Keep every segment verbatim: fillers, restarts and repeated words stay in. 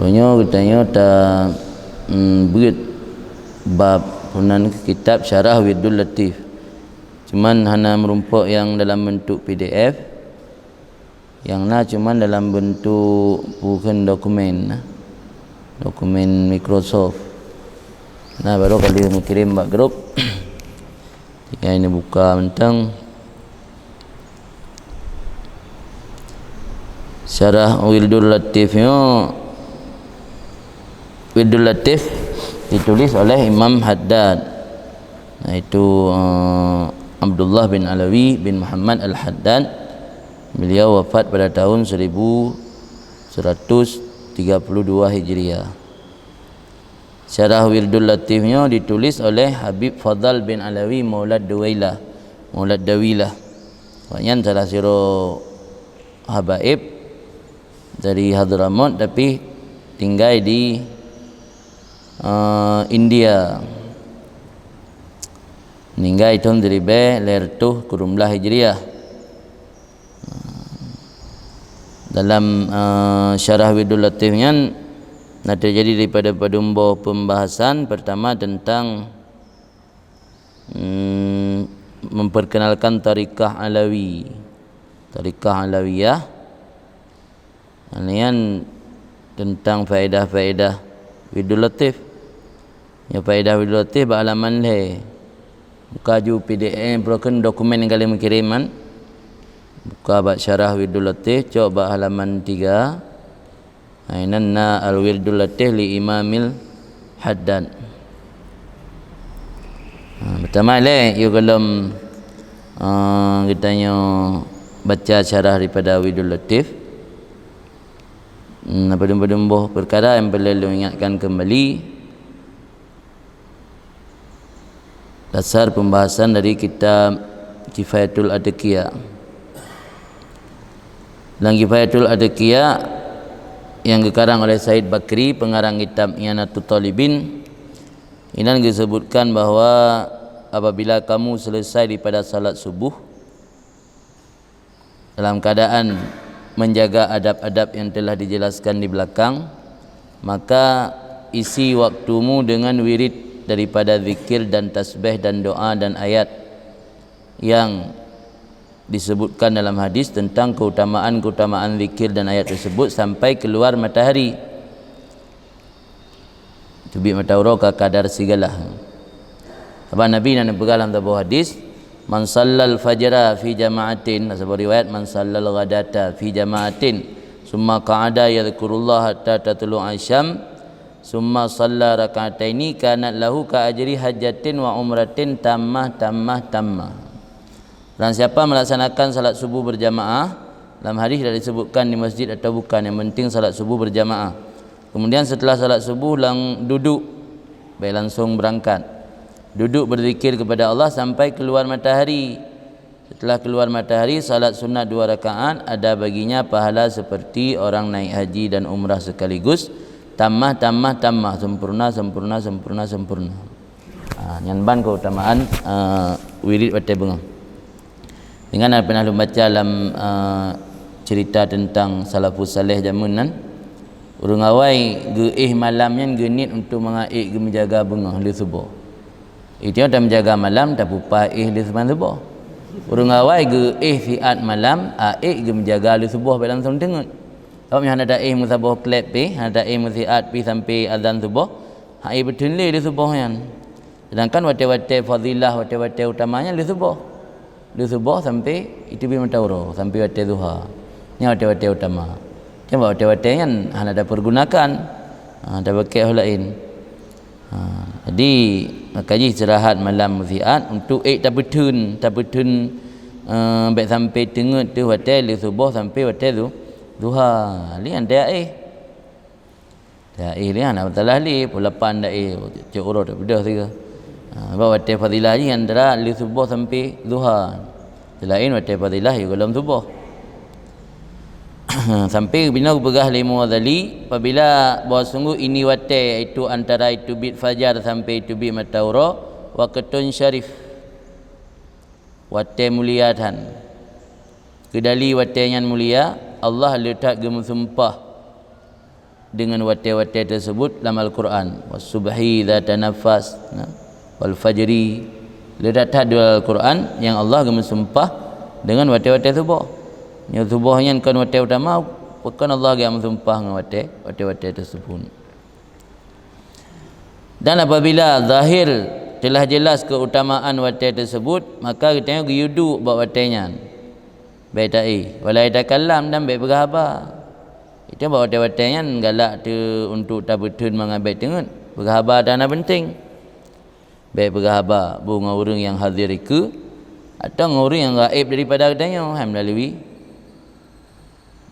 Meunyoe geutanyoe ta, mm, beuet bab peunan kitab Syarah Wirdul Latif. Cuman hana meurumpok nyang dalam bentuk P D F. Nyang na cuman dalam bentuk bukan dokumen, dokumen Microsoft. Nah, baru kali meukirim bak grup. Tinggai neubuka mantong. Syarah Wirdul Latif nyoe, Wirdul Latif ditulis oleh Imam Haddad, yaitu, eh, Abdullah bin Alawi bin Muhammad Al-Haddad. Beliau wafat pada tahun seribu seratus tiga puluh dua Hijriah. Syarah Wirdul Latif nyoe ditulis oleh Habib Fadhal bin Alawi Maulad Duwailah, Maulad Dawilah. Awaknyan salah sidroe habaib dari Hadramaut, tapi tinggai di, eh, India. Meninggai thon siribée lhée reutôh kureueng blaih Hijriah. Dalam, eh, Syarah Wirdul Latif nyan na teujadi daripada padum boh peumbahasan. Pertama tentang, mm, memperkenalkan tarikah Alawi, tarikah Alawiyah. Nyan tentang faedah-faedah Wirdul Latif. Nyoe faedah Wirdul Latif bak halaman lhée. Buka ju P D F, broken dokumen nyang ka lheueh meukirim nyan. Buka bak Syarah Wirdul Latif, cok bak halaman tiga. Ha, inan na Al-Wirdul Latif li Imamil Haddad. Ha, pertama lé, yue gohlom, eh, geutanyoe baca syarah daripada Wirdul Latif. Hmm, padum-padum boh peukara nyang peureulée lôn ingatkan keumbali. Dasar pembahasan dari kitab Kifayatul Adqiya. Dalam Kifayatul Adqiya yang geukarang oleh Said Bakri, pengarang kitab I'anatut Talibin, inan geusebutkan bahwa apabila kamu selesai daripada salat subuh, dalam keadaan menjaga adab-adab yang telah dijelaskan di belakang, maka isi waktumu dengan wirid daripada zikir dan tasbih dan doa dan ayat yang disebutkan dalam hadis tentang keutamaan-keutamaan zikir dan ayat tersebut sampai keluar matahari. Teubiet mata uroe ka kadar sigalah. Sabab Nabi na neupeugah lam saboh hadis, "Man sallal fajra fi jama'atin," lam saboh riwayat, "Man sallal ghadata fi jama'atin, summa qa'ada yadhkurullah hatta tatlu'a syam, summa salla rak'ataini, kanat lahu ka ajri hajjatin wa umratin tammah, tammah, tammah." Barang siapa melaksanakan salat subuh berjamaah, lam hadis dah disebutkan di masjid atau bukan, yang penting salat subuh berjamaah. Kemudian setelah salat subuh lang duduk, baik langsung berangkat. Duduk berzikir kepada Allah sampai keluar matahari. Setelah keluar matahari, salat sunat dua rakaat ada baginya pahala seperti orang naik haji dan umrah sekaligus, tammah, tammah, tammah, sempurna, sempurna, sempurna, sempurna. Ha, nyan ban keutamaan, eh, wirid watée beungoh. Dengan na pernah lôn baca lam, eh, cerita tentang salafus saleh jameun nan, ureuëng awai geuéh malam nyan geuniet untuk mangat ék geumeujaga beungoh lheueh suboh. Itu nyang tameujaga malam, tapupah éh lheueh seumbahyang suboh. Ureuëng awai geuéh siat malam, a ék geumeujaga lheueh suboh bék langsung teungeut. Sabab nyoe hana taéh meusaboh kleb pih, hana taéh meusiat pih sampai azan suboh, ha éh beuteun lé lheueh suboh nyan. Sedangkan watée-watée fadilah, watée-watée utama nyan lheueh suboh. Lheueh suboh sampai iteubiet mata uroe, sampai watée duha. Nyan watée-watée utama. Cuma watée-watée nyan hana tapeurgunakan, ha, tapakék ho laén. Ha, jadi, maka jih istirahat malam meusiat untuk ék tapeuteun, tapeuteun, eh, bék sampai teungeut teuh watée lheueh suboh sampai watée du-, duha. Lé nyan taéh. Taéh lé hana masalah lé, pukul lapan taéh, cok uroe tapeudeuh sigoe. Ha, sabab watée fadilah jih antara lheueh suboh sampai duha. Seulaén watée fadilah ya gohlom suboh. Sampai binoe geupeugah lé Imam Ghazali, apabila bahwa sungguh ini watée, yaitu antara iteubiet fajar sampai iteubiet mata uroe, waqtun syarif, watée mulia that. Keudali watée nyan mulia, Allah le that geumeusumpah dengan watée-watée tersebut dalam Al-Quran. "Wassubhi dzatanaffas", nah, "wal fajri." Le that-that di Al-Quran nyang Allah geumeusumpah dengan watée-watée suboh. Nyoe suboh nyan kon watée utama, pakon Allah geumeusumpah ngon watée, watée-watée tersebut. Dan apabila zahir telah jelas keutamaan watée tersebut, maka geutanyoe geuyue duek bak watée nyan. Bék taéh, "Wala yatakallam", dan bék peugah haba. Itu bak watée-watée nyan galak teu untuk tabeuteun mangat bék teungeut. Peugah haba tan na penting. Bék peugah haba bu ngon ureuëng nyang hadir ikeue, atau ngon ureuëng nyang gaéb daripada geutanyoe, hai melalui,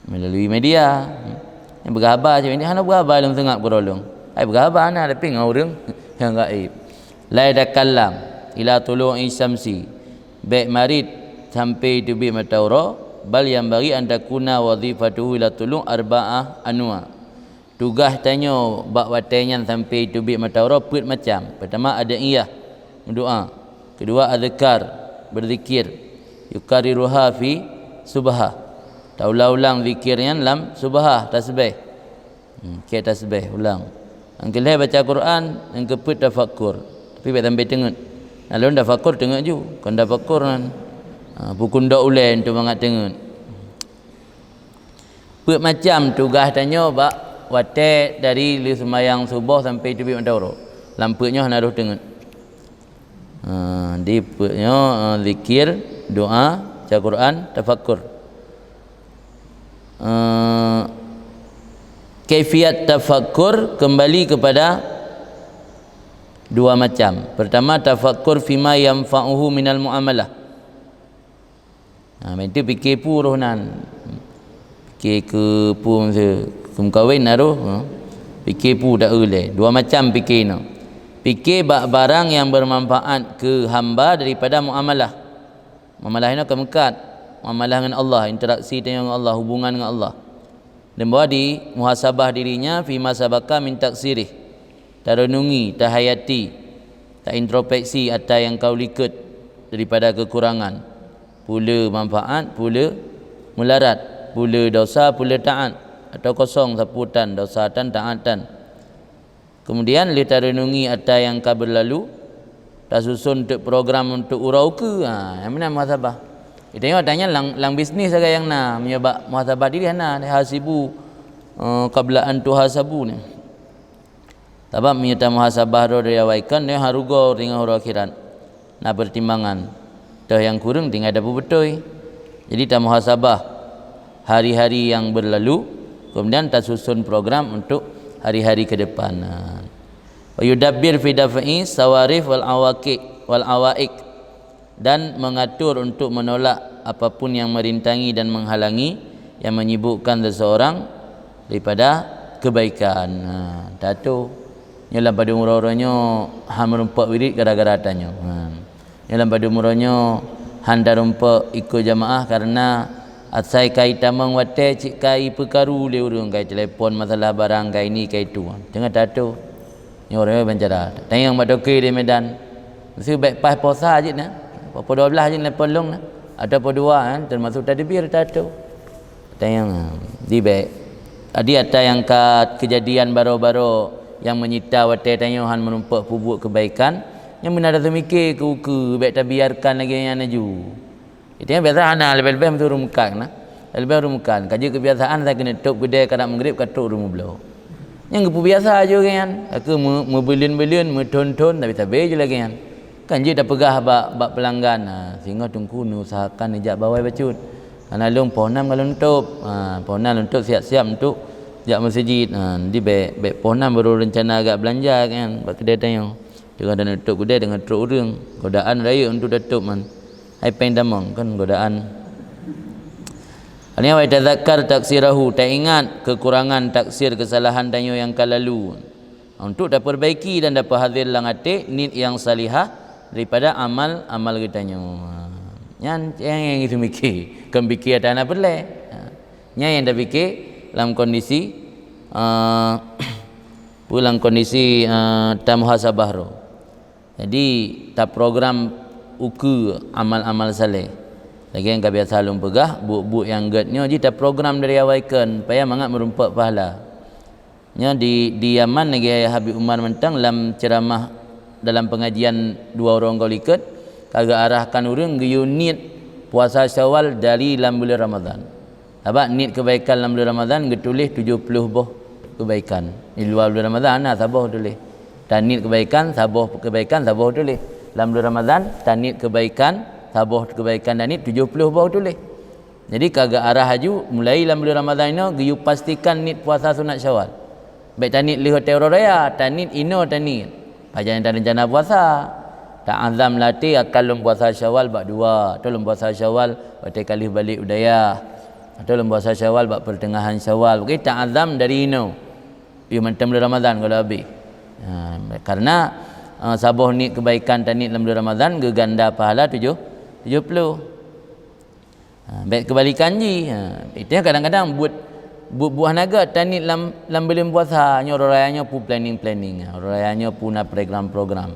melalui media. Nyang peugah haba cit, hana peugah haba lom seungab keudroe lom. Hai peugah haba hana, tapi ngon ureuëng nyang gaéb. "La yatakallam ila tulu'i syamsi", bék marit sampai teubiet mata uroe, "bal yanbaghi an takuna wazifatuhu ila tulu' arba'ah anwa'." Tugaih tanyoe bak watée nyan sampai teubiet mata uroe peuet macam. Pertama, ad'iyah, meudoá. Kedua, azkar, berzikir. Yukarriruha fi subhah. Taulang-ulang zikir nyan lam subhah, tasbih. Hmm, keu tasbih ulang. Nyang keulhée baca Quran, nyang keupeuet tafakkur. Tapi bék sampai teungeut. Nah, lôn tafakkur teungeut ju, kon tafakkur nyan. Ha, pukon dok ulée untuk mangat teungeut. Peuet macam tugaih tanyoe bak watée dari lheueh seumayang suboh sampai teubiet mata uroe. Lam peuet nyoe hana roh teungeut. Ha, di peuet nyoe, ha, zikir, doá, baca Quran, tafakkur. Eh, kaifiat tafakkur kembali kepada dua macam. Pertama, tafakkur fima yanfa'uhu minal muamalah. Ha, meunan pike peue roh nan. Pike keu peue meuseue, keu meukawen na roh, ha. Pike peue dak ulée. Dua macam pike nyoe. Pike bak barang nyang bermanfaat keu hamba daripada muamalah. Muamalah nyoe ka meukat. Muamalah ngon Allah, interaksi tanyoe ngon Allah, hubungan ngon Allah. Dan bahwa di muhasabah dirinya fima sabaka min taksirih. Tarenungi, tahayati, taintrospeksi ata nyang ka likot daripada kekurangan. Pula manfaat, pula mularat, pula dosa, pula taat, atau kosong sapeue tan, dosa tan, taat tan. Kemudian lheueh tarenungi ata nyang ka beurlalu, tasuson teuk program untuk uroe ukeue. Ha, nyang meunan muhasabah. Geutanyoe ata nyan lam, lam bisnis sagai nyang na, meunyoe bak muhasabah diri hana, hasibu, eh, qabla an tuhasabu ni. Sabab meunyoe tamuhasabah droe dari awai kon, nyoe harugoe ringoh uroe akhirat. Na pertimbangan. Toh nyang kureueng tinggai tapeubeutôi. Jadi tamuhasabah hari-hari nyang beurlalu, kemudian tasuson program untuk hari-hari ke depan. Nah. Wa yudabbir fi daf'i sawarif wal awaqi, wal awaiq. Dan mengatur untuk menolak apapun yang merintangi dan menghalangi, yang menyibukkan seseorang daripada kebaikan. Ha, tatu. Nyoe lam padum uroe-uroe nyoe han meurumpok wirit gara-gara tanyoe. Ha. Nyoe lam padum uroe nyoe han tarumpok ikot jamaah karena asai kai tamong watée cit kai peukaru lé ureuëng, kai telepon masalah barang, kai ni, kai tu. Teungoh tatu. Nyoe ureuëng bancara. Tanyong bak toke di Medan. Mesti baik pas posa jit na. Poh dua belas jit na polong na. Atau poh dua kan, termasuk tadbir tatu. Tanyong di baik. Adi ata nyang ka kejadian baro-baro nyang menyita watée tanyoe han meurumpok peubuet kebaikan, nyang beuna rasa mikir keu ukeue, bék tabiarkan lagée nyan laju. Itu nyang biasa hana, leubeh-leubeh meusu ureuëng meukat na. Leubeh ureuëng meukat. Ka jeuet kebiasaan asai keuneuk top keudée karab meugrib ka trok ureuëng meubloe. Nyang geupeubiasa aju lagée nyan. Ka keuh meu-, meubeuleuen-beuleuen, meuthon-thon, tapi sabe ju lagée nyan. Kan jeuet tapeugah bak, bak peulanggan, ha, singoh teungku neuusahakan neujak bawai bacut. Karena lôn poh nam ka lôn top. Ha, poh nam lôn top siap-siap untuk jak meuseujid. Ha, jadi bék, bék poh nam baru reuncana agak beulanja kan bak keudée tanyoe. Teungoh dan neutôp keudée deungon trok ureuëng, godaan rayeuk untuk tatôp man. Hai péng tamong kan godaan. Artinya, wa yatadzakkar taksirahu, taingat kekurangan taksir kesalahan tanyoe nyang ka lalu. Untuk taperbaiki dan tapeuhazir lam até niet nyang salihah daripada amal-amal geutanyoe. Nyan nyang, nyang itu mikir, kon pikir ata na peureulée. Ha. Nyan nyang tapikir lam kondisi, eh, Peue lam kondisi, eh, tamuhasabah roh. Jadi, taprogram ukeue amal-amal saleh. Lagée nyang ka biasa lôn peugah, buet-buet nyang gét nyoe jih taprogram dari awai kon, supaya mangat meurumpok pahala. Nyoe di, di Yaman lagèe Habib Umar mantong lam ceuramah dalam pengajian dua uroe likot, ka geuarahkan ureueng geuyue niet puasa Syawal dari lam buleuen Ramadhan. Sabab niet keubaikan lam buleuen Ramadhan geutuléh tujoh ploh boh keubaikan. Di luwa buleuen Ramadhan na saboh tuléh. Taniet keubaikan saboh keubaikan saboh tuléh. Lam buleuen Ramadhan taniet keubaikan saboh keubaikan taniet tujoh ploh boh tuléh. Jadi ka geuarah laju mulai lam buleuen Ramadhan inoe geuyue pastikan niet puasa sunat Syawal. Bèk taniet lheueh watèe uroe raya, taniet inoe taniet. Pajan nyang tarencana puasa. Ta'azam lam até akan lôn puasa Syawal bak dua, atau lôn puasa Syawal watèe ka lheueh balek u dayah, atau lôn puasa Syawal bak pertengahan Syawal. Oke, ta'azam dari inoe. Piôh mantong buleuen Ramadhan kalau habéh. Ha, karena, eh, saboh niet keubaikan taniet lam buleuen Ramadhan geuganda pahala tujoh, tujoh ploh. Ha, bèk keubalikan jih. Ha, itu kadang-kadang buet, buet buah naga taniet lam, lam buleuen puasa. Nyoe uroe raya nyoe peue planning-planning. Ha, uroe raya nyoe peue na program-program.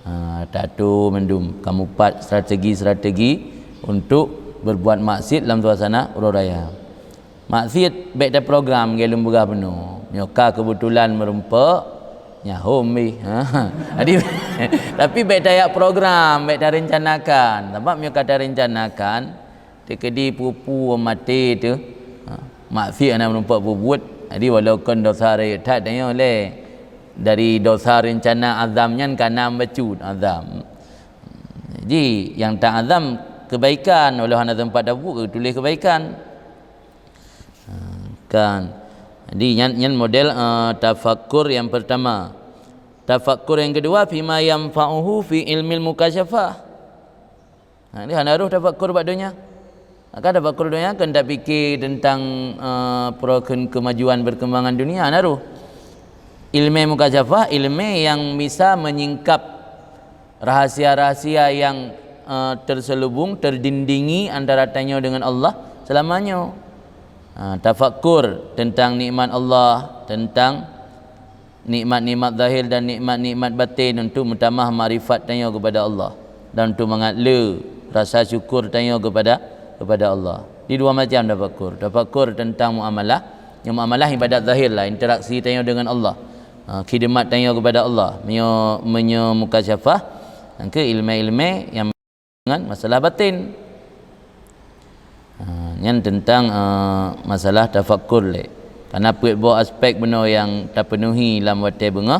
Ha, tato mandum. Kamoe pat strategi-strategi untuk berbuat maksiat lam suasana uroe raya. Maksiat bèk taprogram, lagèe lôn peugah bunoe. Nyoe ka keubeutulan meurumpok, nyan hom beh. Ha. Jadi, tapi bèk tajak program, bèk tarencanakan. Sabab nyoe ka tarencanakan, teukeudi peue-peue maté teuh, ha, maksiat hana meurumpok peubuet. Jadi, walau kon dosa rayeuk that tanyoe lé, dari dosa rencana azam nyan ka na bacut azam. Jadi, nyang ta'azam keubaikan, walau hana teumpat tabuet, geutuléh keubaikan. Ha, kan. Jadi, nyan, nyan model, eh, tafakkur nyang pertama. Tafakkur nyang keudua, fima yanfa'uhu fi ilmil mukasyafah. Ha, jadi hana roh tafakkur bak donya. Maka tafakkur donya kan tapikir tentang, eh, pro-, ke-, kemajuan perkembangan dunia, hana roh. Ilmu mukasyafah, ilmu yang bisa menyingkap rahasia-rahasia yang, eh, terselubung, terdindingi antara tanyoe dengan Allah selamanya. Ha, tafakkur tentang nikmat Allah, tentang nikmat-nikmat zahir dan nikmat-nikmat batin untuk meutamah makrifat tanyoe kepada Allah dan untuk mangat le rasa syukur tanyoe kepada, kepada Allah. Di dua macam tafakkur. Tafakkur tentang muamalah, nyang muamalah ibadat zahir lah, interaksi tanyoe dengan Allah. Ha, khidmat tanyoe kepada Allah. Meunyoe, meunyoe mukasyafah, nyang keu ilmu-ilmu yang dengan masalah batin. Ha, nyan tentang, eh, masalah tafakkur lé. Karena peuet boh aspek bunoe nyang tapenuhi lam watèe beungoh,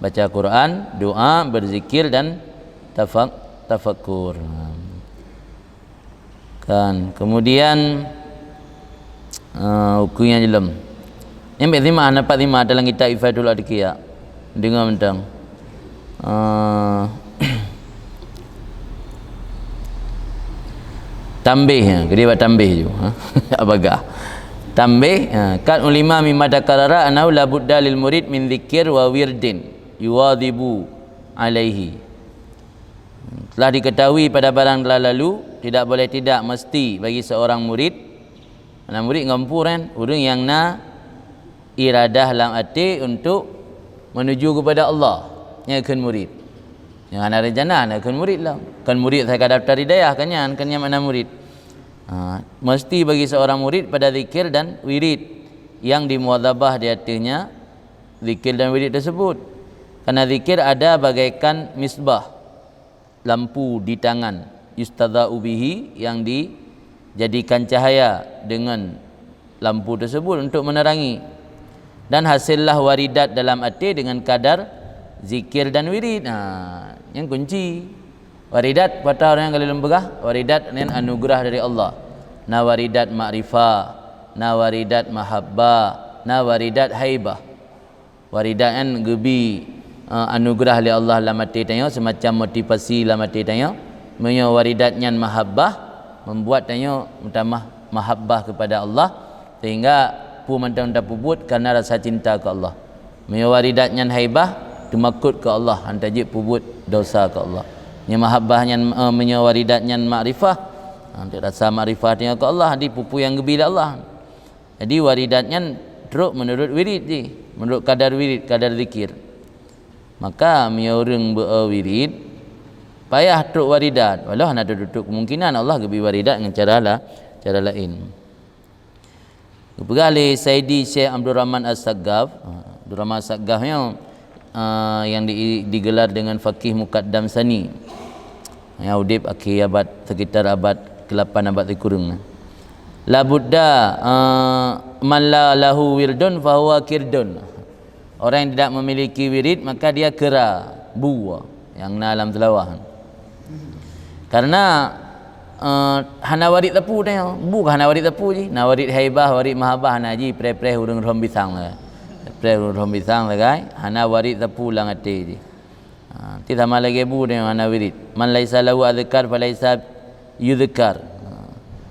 baca Quran, doa, berzikir dan tafak-, tafakkur. Kan, kemudian, eh, uku nyang jelom. Nyan bèk simak, hana pat simak dalam kitab Ifatul Adqiya. Deungoe mantong. Eh, tambéh, ya, keudéh bak tambéh ju, ha. Abagah. Tambéh, ha, qad ulima mimma takarrara annahu la budda lil murid min dzikir wa wirdin yuwadhibu alaihi. Telah diketahui pada barang telah lalu, tidak boleh tidak, mesti bagi seorang murid, mana murid ngon peue nyan, ureueng nyang na iradah lam até untuk menuju kepada Allah, nyan kheun murid. Nyang hana rencana, hana kheun murid lah. Kan murid saja ka daftar hidayah, kan nyan, kan nyan makna murid. Ha, mesti bagi seorang murid pada zikir dan wirid yang dimuwadzabah di atasnya zikir dan wirid tersebut. Karena zikir ada bagaikan misbah, lampu di tangan, yustadza'u bihi, yang dijadikan cahaya dengan lampu tersebut untuk menerangi. Dan hasillah waridat dalam até dengan kadar zikir dan wirid. Ha, nyan kunci. Waridat, pada ureueng nyang ka lheueh lôn peugah, waridat nyan anugerah dari Allah. Na waridat makrifah, na waridat mahabbah, na waridat haibah. Waridat nyan geubi, eh, anugerah lé Allah lam até tanyoe, semacam motivasi lam até tanyoe. Meunyoe waridat nyan mahabbah, membuat tanyoe meutamah mahabbah kepada Allah, sehingga peue mantong tapeubuet karena rasa cinta keu Allah. Meunyoe waridat nyan haibah, teumakot keu Allah, han tajeuet peubuet dosa keu Allah. Nyoe mahabbah nyan, eh, meunyoe waridat nyan makrifah, ha, rasa makrifah tanyoe keu Allah, di peue-peue nyang geubi lé Allah. Jadi, waridat nyan trok meunurot wirid jih, meunurot kadar wirid, kadar zikir. Maka, meunyoe ureueng beu-, eh, wirid, payah trok waridat. Walau hana teututup kemungkinan Allah geubi waridat ngon cara la-, cara laén. Geupeugah lé Saidi Syekh Abdul Rahman As-Saggaf, ha, Abdurrahman Saggah nyoe, ah, yang di, digelar dengan Faqih Muqaddam Sani. Yang udeb akhé abad, sekitar abad kelapan, abad sikureueng. La budda, ah, man la lahu wirdun fahuwa kirdun. Orang yang tidak memiliki wirid, maka dia kera, bu, yang na lam seulawah. Karena, eh, hana warid teupeu tanyoe. Bukan hana warid teupeu jih. Na warid haibah, warid mahabah, na jih preh-preh ureuëng rhom bisang lah. Preh ureuëng rhom bisang lah, kan? Hana warid teupeu lam até jih. Ha, ti sama lagée bu tanyoe hana wirid. Man laisa lahu azkar falaisa yuzkar. Ha.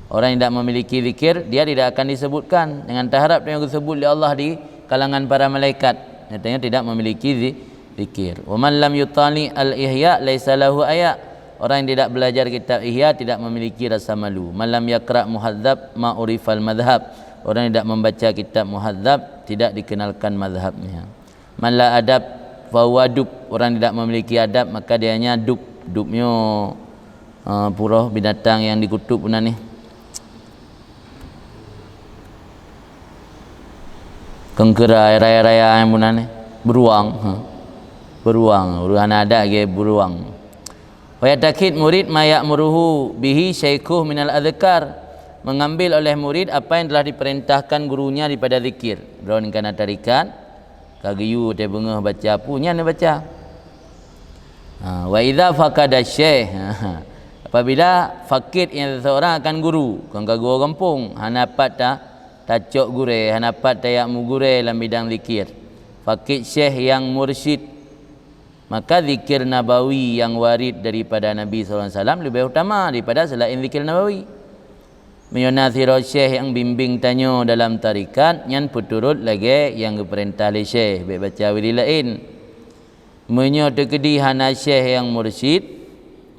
Orang yang tidak memiliki zikir, dia tidak akan disebutkan. Dengan taharap tanyoe disebut oleh Allah di kalangan para malaikat. Nyatanya tidak memiliki zi-, zikir. Wa man lam yutali al-ihya laisa lahu aya. Orang yang tidak belajar kitab Ihya tidak memiliki rasa malu. Man lam yaqra muhadzab ma urifal madhab. Orang yang tidak membaca kitab Muhadzab tidak dikenalkan mazhabnya. Man la adab fahuwa dub. Orang tidak memiliki adab, maka dianya dub. Dub nyoe, eh, puroh binatang yang dikutuk bunan ni. Kengkera raya-raya yang bunan ni. Beruang, ha. Beruang, ureuëng hana adat ge beruang. Wa yatakid murid ma ya'muruhu bihi syaikhuh minal azkar. Mengambil oleh murid apa yang telah diperintahkan gurunya daripada zikir. Droe nyan kana tarikat, ka geuyue teuh beungoh baca peue nyan baca. Ha, wa idza faqada syekh. Apabila fakid nyan seseorang akan guru, kon ka geuwoe gampông, hana pat ta-, tacok gurée, hana pat tajak meugurée lam bidang zikir. Fakid syekh nyang mursyid, maka zikir nabawi nyang warid daripada Nabi sallallahu alaihi wasallam leubeh utama daripada selain zikir nabawi. Meunyoe na sidroe syekh nyang bimbéng tanyoe dalam tarekat, nyan peuturot lagée nyang geupeurintah lé syekh, bék baca wirid laén. Meunyoe teukeudi hana syekh nyang mursyid,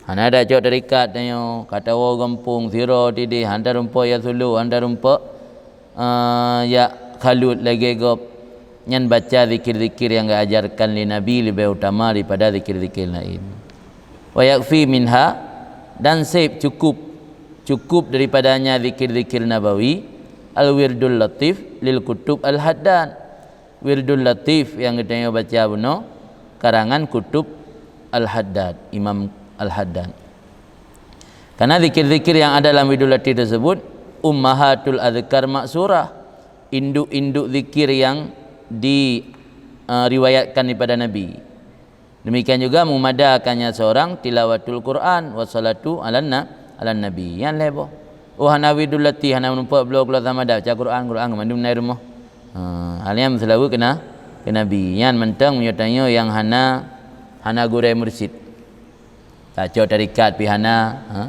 hana tacok tarekat tanyoe, ka tawoe gampông sidroe tideh, hana tarumpok jak Sulu, hana tarumpok, eh, jak Khalut lagée gob, nyan baca zikir-zikir nyang geuajarkan lé Nabi leubeh utama daripada zikir-zikir laén. Wa yakfi minha, dan seb cukup, cukup daripadanya zikir-zikir nabawi, al-wirdul latif lil kutub al-haddad. Wirdul Latif nyang geutanyoe baca bunoe karangan Kutub Al-Haddad, Imam Al-Haddad. Karena zikir-zikir yang ada dalam Wirdul Latif tersebut ummahatul azkar maksurah, induk-induk zikir yang di, eh, riwayatkan daripada Nabi. Demikian juga memadakannya seorang tilawatul Quran wa salatu alan na-, alan nabi. Nyan lhée boh. Oh, hana wirdul latif, hana meureumpok bloe kulah sama dah baca Quran, Quran keu mandum na i rumoh. Ha, hal nyan meuseulaweuet keu na-, keu Nabi. Nyan mantong meunyoe tanyoe nyang hana, hana gurée mursyid. Tacok tarekat pih hana, ha?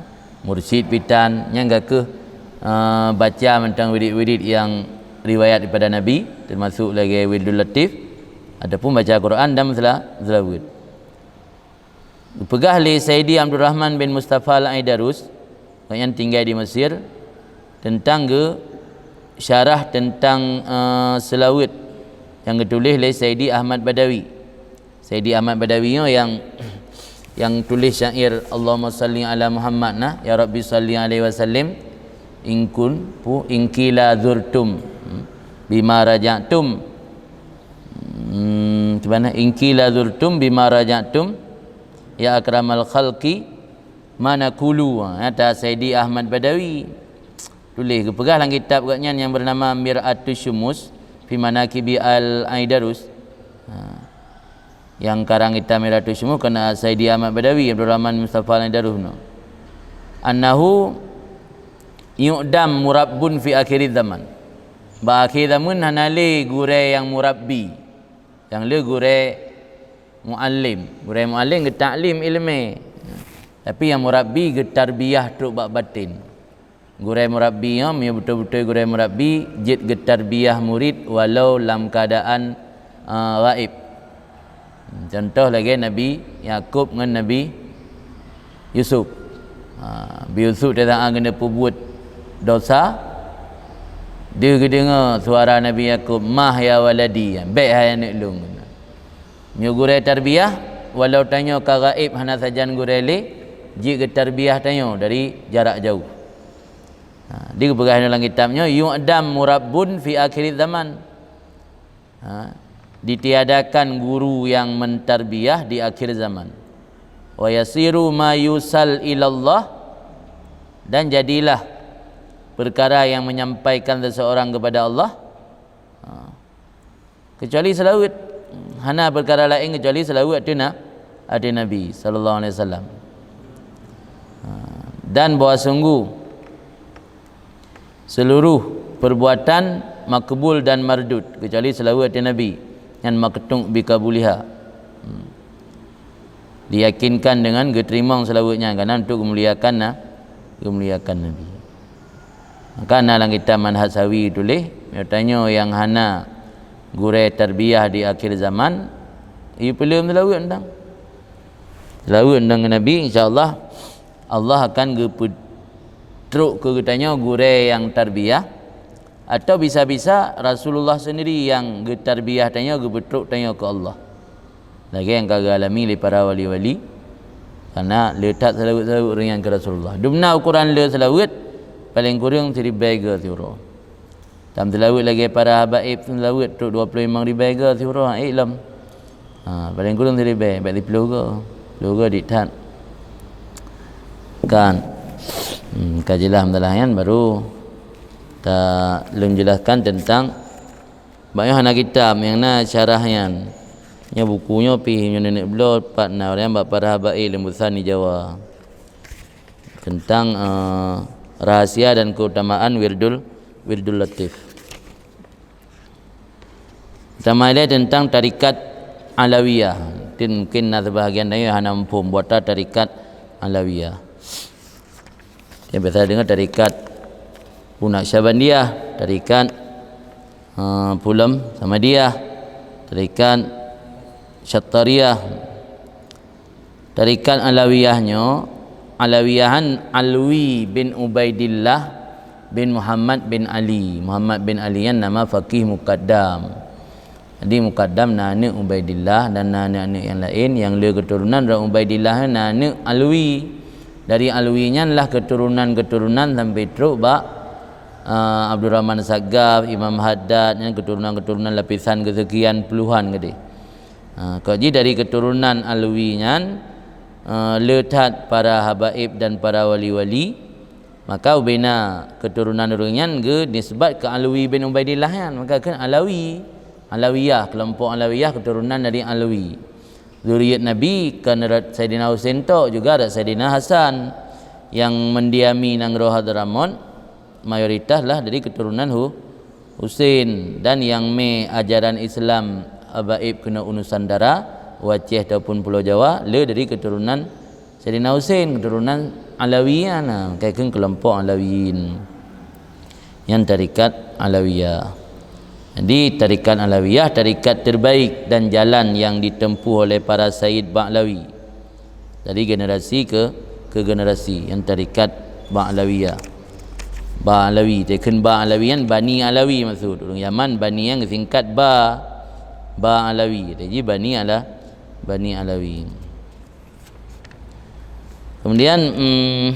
Mursyid pih tan, nyan ka kheueh, eh, baca mantong wirid-wirid nyang riwayat daripada Nabi, teumasuk lagée Wirdul Latif, ataupun baca Quran dan meusela-, meusélaweuet. Geupeugah lé Saidi Abdurrahman bin Mustafa Al-Aidarus, gobnyan tinggai di Mesir, teuntang geu-, syarah teuntang, eh, seulaweuet nyang geutuléh lé Saidi Ahmad Badawi. Saidi Ahmad Badawi nyoe nyang, nyang tuléh syair Allahumma salli ala Muhammad na, ya Rabbi salli alaihi wasallim, in kun pu, in qila zurtum, hmm, bima raja'tum, hmm, di mana? In qila zurtum bima raja'tum, ya akramal khalqi, ma naqulu. Ha, ata Saidi Ahmad Badawi. Tuléh geupeugah lam kitab gobnyan nyang bernama Mir'atus Syumus fi Manaqibi Al-Aidarus. Ha. Nyang karang kitab Mir'atus Syumus keunan Saidi Ahmad Badawi, Abdurrahman Mustafa Al-Aidarus nyoe. Annahu yu'dam murabbun fi akhiriz zaman. Bak akhé zaman hana lé gurée nyang murabbi. Nyang lé gurée muallim. Gurée muallim geutaklim iéleumé. Tapi nyang murabbi geutarbiyah trok bak baten. Gurée murabbi nyoe, meunyoe beutôi-beutôi gurée murabbi, jeuet geutarbiyah murid walau lam keuadaan, eh, ghaib. Contoh lagée Nabi Yakub ngon Nabi Yusuf. Ha, Nabi Yusuf teuka geuneupeue buet dosa, deuh geudeungoe suara Nabi Yakub, "Mah ya waladi, bék hai aneuk lôn." Meunyoe gurée tarbiyah, walau tanyoe ka ghaib hana sajan gurée lé, jeuet geutarbiyah tanyoe dari jarak jauh. Ha, di geupeugah lam kitab nyoe, "Yu'dam murabbun fi akhiriz zaman." Ha, Ditiadakan guru yang mentarbiyah di akhir zaman. Wa yasiru ma yusal ilallah, dan jadilah perkara yang menyampaikan seseorang kepada Allah, ha, kecuali seulaweuet. Hana perkara laén kecuali seulaweuet ateueh na-, ateueh Nabi sallallahu alaihi wasallam. Ha, dan bahwa sungguh seluruh perbuatan makbul dan mardud, kecuali seulaweuet ateueh Nabi, nyan maqtu' bi qabuliha. Hmm. Diyakinkan dengan geuteurimong seulaweuet nyan, karena untuk geumuliakan na-, geumuliakan Nabi. Maka na lam kitab Manhaj Sawi tuléh, tanyoe nyang hana gurée tarbiyah di akhir zaman, ie peuleuem seulaweuet mantong. Seulaweuet mantong keu Nabi, insya Allah, Allah akan geupeutrok keu geutanyoe gurée nyang tarbiyah, atau bisa-bisa Rasulullah sendiri nyang geutarbiyah tanyoe, geupeutrok tanyoe keu Allah. Lagée nyang ka geualami lé para wali-wali, karena le that seulaweuet-seulaweuet ureuëng nyan keu Rasulullah. Dumna ukoran le seulaweuet, paleng kureueng siribée goe siuroe. Tam seulaweuet lagée para habaib seulaweuet trok dua ploh limong ribée goe siuroe, ék lom. Ha, paleng kureueng siribée, bék siploh goe. Ploh goe dik that. Kan. Hmm, ka jeulaih masalah nyan, baru ta lôn jelaskan teuntang Bak nyoe hana kitab nyang na syarah nyan. Nyoe buku nyoe pih nyoe neuneuk bloe pat na ureuëng bak para habaib lam busan di Jawa. Teuntang, eh, rahasia dan keutamaan wirdul, wirdul latif. Tamai lé teuntang tarekat Alawiyah. Tin mungkin na sebahagian tanyoe hana muphom buat tarekat Alawiyah. Nyang biasa deungoe tarekat Naqsyabandiyah, tarekat, eh, Pulom Samadiyah, tarekat Syattariyah. Tarekat Alawiyah nyoe, Alawiyahan Alwi bin Ubaidillah bin Muhammad bin Ali. Muhammad bin Ali nyan nama faqih mukaddam. Jadi mukaddam na aneuk Ubaidillah dan na aneuk-aneuk nyang laén, nyang le keuturonan droe Ubaidillah na aneuk Alwi. Dari Alwi nyan lah keuturonan-keuturonan sampai trok bak, eh, Abdurrahman Sagaf, Imam Haddad, nyan keuturonan-keuturonan lapisan keuseukian puluhan keudeh. Ha, kok jih dari keuturonan Alwi nyan, eh, le that para habaib dan para wali-wali, maka ubena keuturonan ureuëng nyan geunisbat keu Alwi bin Ubaidillah nyan, maka kheun Alawi. Alawiyah, keulompok Alawiyah keuturonan dari Alwi. Zuriat Nabi kon rot Saidina Husein tok, juga rot Saidina Hasan nyang mendiami nanggroe Hadramaut, mayoritas lah dari keuturonan Hu-, Husein, dan nyang mé ajaran Islam habaib keunoe u Nusantara, u Aceh ataupun Pulo Jawa, le dari keuturonan Saidina Husein, keuturonan Alawi nyan, na, ka kheun keulompok Alawiyin. Nyan tarekat Alawiyah. Jadi, tarekat Alawiyah, tarekat terbaik dan jalan yang ditempuh oleh para sayyid Ba'lawi. Dari generasi ke, ke generasi, nyan tarekat Ba'lawiyah. Ba'lawi, takheun Ba'lawi nyan Bani Alawi maksud. Ureuëng Yaman, Bani nyan geusingkat Ba, Ba'lawi. Jadi Bani Ala-, Bani Alawi. Kemudian, mm,